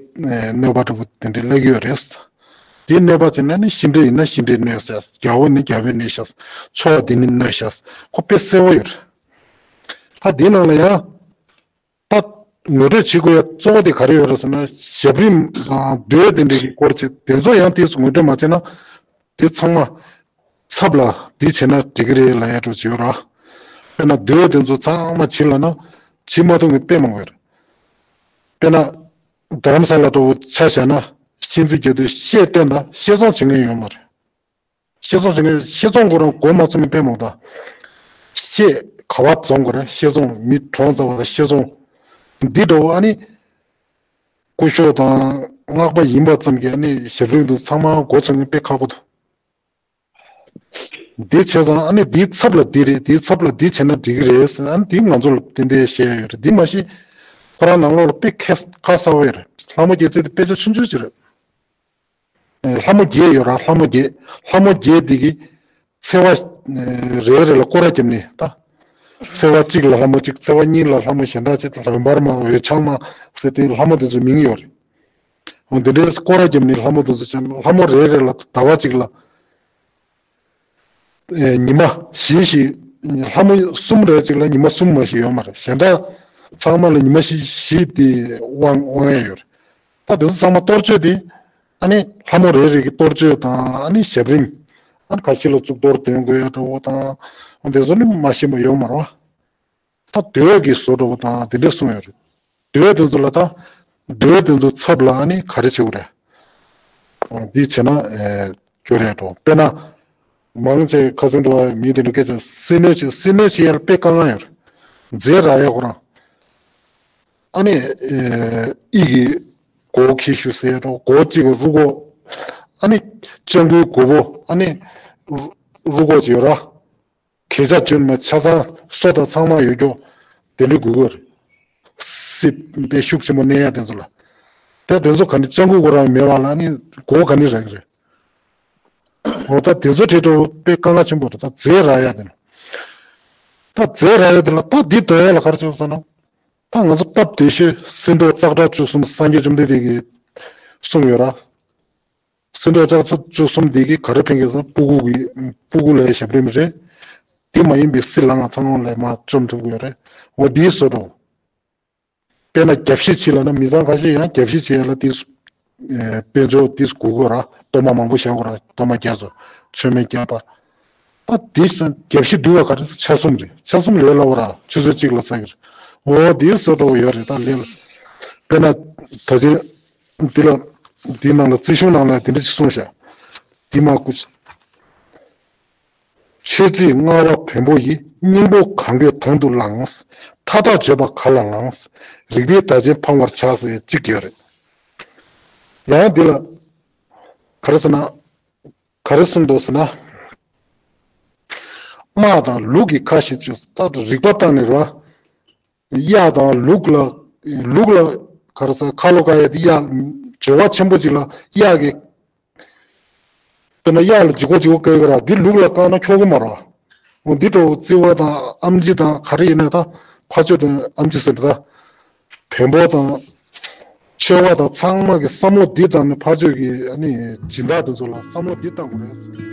གནོད་པ་འདྲ་པོ་དེ་འདྲའི་སླེབས་ཀྱི་ཡོད་རེད། དེ་གནོད་པ་བྱས་ན་ནི་ཤིང་འབྲས་ཡིན་ན་ཤིང་འབྲས་གནོད་ཤག་རྒྱལ་པོ་ནི་རྒྱལ་པོས་གནོད་ཤག་ཕྱོགས་དེ་ནི་གནོད་ཤག་ཁོ་དཔེ་གསལ་པོ་ཡོད་རེད། ད་དེའི་ནང་ལ་ཡང་། ད་ངོ་སྤྲོད་བྱེད་དགོས་ཡ་གཙོ་བོ་དེ་ག་རེ་ཡོད་རེད་ཟེར་ན་ཞབས་རིམ་དང་མདོས་དེ་འདྲའི་གི་སྐོར་བྱེད་དེ་ཚོ་ཡང་དེ་ཚོ་ངོ་སྤྲོད་མ་བྱས་ན་དེ་ཚང་མ་ཚབ་ལ་དེ་བྱས་ན་འགྲིག་གི་རེད་ལབ་ཡ་འདྲ་བྱེད་ཡོད་ར། དཔེར་ན་མདོས་དེ་ཚོ་ཚང་མ་བྱེད་ལབ་ན་བྱེད་མ་ཐུབ་མཁན་དཔེ་མང་པོ་ཡོད་རེད། དཔེར་ན་རྡ་རམ་ས་ལ་འདྲ་བོ་ཆ་བཞག་ན་གཤིན་རྩིས་རྒྱག་དུས་གཤེད་བསྟེན་དང་གཤེད་བཙོང་བྱེད་མཁན་ཡོད་མ་རེད། གཤེད་བཙོང་བྱེད་མཁན་གཤེད་བཙོང་ཁོ་རང་མགོ་མ་ཚོས་མཁན་དཔེ་མང་དང་། གཤེད་ག་བ་བཙོང་དགོས་རེད། གཤེད་བཙོང་མི་གྲོངས་ཚར་བ་དང་གཤེད་བཙོང་། འདི་འདྲ་བོ་ཨ་ནི། སྐུ་ཞབས་དང་སྔགས་པ་ཡིན་པ་ཙམ་གྱིས་ཨ་ནི་ཞབས་རིམ་དུ་ཚང་མ་མགོ་ཚོས་མཁན་དཔེ་ཁག་པོ་འདུག་འདི་བྱས་ཙང་ཨ་ནི་འདིའི་ཚབ་ལ་འདི་རེད། འདིའི་ཚབ་ལ་འདི་བྱས་ན་འགྲིག་གི་རེད་ཟེར་ཨ་ནི་འདི་ང་ཚོ་ལ་ཏན་ཏན་བཤད་ཡ་ཡོད་རེད། འདི་མ་གཞི་ཁོ་རང་ནང་ལོགས་ལ་དཔེ་ཁ་ཁ་གསལ་པོ་ཡོད་རེད། ལྷ་མོ་བརྒྱད་ཚིག་དེ་དཔེ་ཆ་ཆུང་ཆུང་ཅིག་རེད། ལྷ་མོ་བརྒྱད་ཡོད་ར། ལྷ་མོ་བརྒྱད། ལྷ་མོ་བརྒྱད་འདི་གི་ཚེས་པ་རེ་རེ་ལ་སྐོར་ར་བརྒྱབ་ནས་ད། ཚེས་པ་གཅིག་ལ་ལྷ་མོ་གཅིག་ཚེས་པ་གཉིས་ལ་ལྷ་མོ་གཞན་དག་ཅིག་འོད་འབར་མ་འོད་འཆང་མ་ཟེར་ཏེ་ལྷ་མོ་དེ་ཚོའི་མིང་ཡོད་རེད། འོ་འདི་འདྲའི་སྐོར་ར་བརྒྱབ་ནས་ལྷ་མོ་དེ་ཚོ་བྱས་ན་ལྷ་མོ་རེ་རེ་ལ་ཟླ་བ་གཅིག་ལ་ཨེ་ཉི་མ་བཞི་བཞི། ལྷ་མོ་གསུམ་རེ་གཅིག་ལ་ཉི་མ་གསུམ་མ་ཞིག་ཡོད་མ་རེད། གཞན་དག་ཚང་མ་ལ་ཉི་མ་བཞི་བཞི་དེ་དབང་དབང་ཡས་ཡོད་རེད། ད་དེ་ཚོ་ཚང་མ་གཏོར་མཆོད་དེ་ཨ་ནི་ལྷ་མོ་རེ་རེ་གི་གཏོར་མཆོད་དང་ཨ་ནི་ཞབས་རིམ། ཨ་ནི་ཁ་ཤས་ལ་གཙུག་ཏོར་འདོན་དགོས་ཡ་འདྲ་བོ་དང་དེ་ཚོ་ནི་མ་ཤེས་པ་ཡོད་མ་རེད་བ། ད་མདོས་ཀྱི་བཟོ་འདྲ་བོ་དང་དེ་འདྲས་གསུངས་ཡོད་རེད། མདོས་དེ་ཚོ་ལ་ད་མདོས་དེ་ཚོ་ཚབ་ལ་ཨ་ནི་ག་རེ་བྱེད་དགོས་རེད། འདི་བྱས་ན་ཨེ་སྐྱོ་རེད་འགྲོ། དཔེར་ན་མང་ཆེ་ཁ་སང་དུ་མི་དེ་འདྲ་སྐད་ཆ་སྲིན་ནོ་ཆེ་སྲིན་ནོ་ཆེ་ཡར་དཔེ་དཀའ་ངལ་ཡོད་རེད། མཛེ་ར་ཡ་ཁོ་རང་ཨ་ནི་ཨེ་ཨི་གི་སྒོ་ཁྱི་ཤུ་ཟེར་འགྲོ། སྒོ་གཅིག་གི་རུ་སྒོ་ཨ་ནི་སྤྱང་ཀུའི་སྒོ་པོ་ཨ་ནི་རུ་སྒོ་ཅིག་ཡོད་ར། གས་ཆག་བཅོས་མ་ཆ་ཚང་སོ་དང་ཚང་མ་ཡོད་རྒྱུ་དེ་འདྲ་དགོས་ཀྱི་རེད། སྲིད་པའི་ཤུགས་ཆེན་པོ་གནས་ཡ་དེ་ཚོ་ལ། ད་དེ་ཚོ་ག་ནི་སྤྱང་ཀི་ཁོ་རང་མེད་པ་ལ་ནི་སྒོ་ག་ནི་རག་གི་རེད། འོ་ད་དེ་ཚོ་ཁྲིད་འགྲོ་དཔེ་དཀའ་ངལ་ཆེན་པོ་རེད། ད་མཛེ་ར་ཡ་དེ་ནི། ད་མཛེ་ར་ཡ་དེ་ལ་ད་འདི་འདོན་ཡ་ལ་ག་རེ་བྱེད་དགོས་ཟེར་ན། ད་ང་ཚོ་སྟབས་བདེ་ཤོས་སེམས་རྟོགས་ཙཀྲ་བཅུ་གསུམ་སངས་རྒྱས་བཅོམ་ལྡན་འདས་ཀྱིས་གསུངས་ཡོད་ར། སེམས་རྟོགས་ལྕགས་ཚོ་བཅུ་གསུམ་འདི་གི་ག་རེ་ཕན་གི་ཟེར་ན་སྤུ་གུ་གི་སྤུ་གུ་ལ་ཞབས་རིམ་རེད། འདི་མ་ཡིན་པའི་སྲིད་ལ་ང་ཚང་ལ་མ་བཅོམ་ཐུབ་ཀྱི་ཡོད་རེད། འོ་འདིའི་བཟོ་འདྲ། དཔེར་ན་རྒྱབ་བཤིག་བྱེད་ལ་ན་མི་ཚང་ཁ་ཤས་ཡང་རྒྱབ་བཤིག་བྱེད་ཡ་ལ་འདི་དཔལ་འབྱོར་འདི་དགོས་ཀྱི་ར། གཏོར་མ་མང་པོ་བཞག་དགོས་ར། གཏོར་མ་བརྒྱ་ཚོ་མཆོད་མེ་བརྒྱ་པ། ད་འདི་ས་རྒྱབ་བཤིག་བསྡུ་བ་ག་རེ་ཆ་གསུམ་རེད། ཆ་གསུམ་ལས་སླ་བོ་ར་ཆུ་ཚོད་གཅིག་ལ་ཚར་གི་རེད། འོ་འདིའི་བཟོ་འདྲ་བོ་ཡོད་རེད། ད་ལས་ལ་དཔེར་ན་ད་ཅི། འདི་ལ། འདི་ནང་ལ་རྩིས་གཞུང་ནང་ལ་འདི་འདྲ་ཅིག་གསུངས་ཤག་འདི་མ་ཀུ་ཅི། མཆོད་རྫས་མངར་བ་བེམ་པོ་ཡིས། སྙིང་པོ་གང་དགོས་དང་དུ་བླངས། མཐའ་དག་བརྗོད་པ་ག་ལ་བླངས། རིག་པའི་བརྡ་ཆད་ཕམ་པར་བྱ་ཟེར་གཅིག་ཡོད་རེད། ཡང་འདི་ལ། ག་རེ་ཟེར་ན། ག་རེ་གསུངས་འདུག་ཟེར་ན། དམག་དང་ལུག་གི་ཁ་ཞིག་བཅུག་ད་རིག་པ་བཏང་ནས་ར། གཡག་དང་ལུག་ལ། ལུག་ལ་ག་རེ་ཟེར་ཁ་ལོ་ཀ་ཡ་དེ་གཡག་འབྱོར་བ་ཆེན་པོ་ཅིག་ལ་གཡག་གི་དཔེར་ན་གཡག་ལ་ལྗིད་ཁོག་ལྗིད་ཁོག་བཀལ་གི་ར་འདི་ལུག་ལ་བཀག་ན་འཁྱོག་གི་མ་རེད། འོ་འདི་འདྲ་བོ་བརྩི་བ་དང་ཨམ་ཆི་དང་ག་རེ་ཡིན་ན་ད་ཕ་ཆོས་དང་ཨམ་ཆི་ཟེར་ད་བེམ་པོ་དང་མཆོད་པ་དང་ཚང་མ་གི་བསམ་བློ་འདི་བཏང་ནས་ཕ་ཆོས་ཀྱི་ཨ་ནི་སྦྱིན་བདག་དེ་ཚོ་ལ་བསམ་བློ་འདི་བཏང་དགོས་རེད།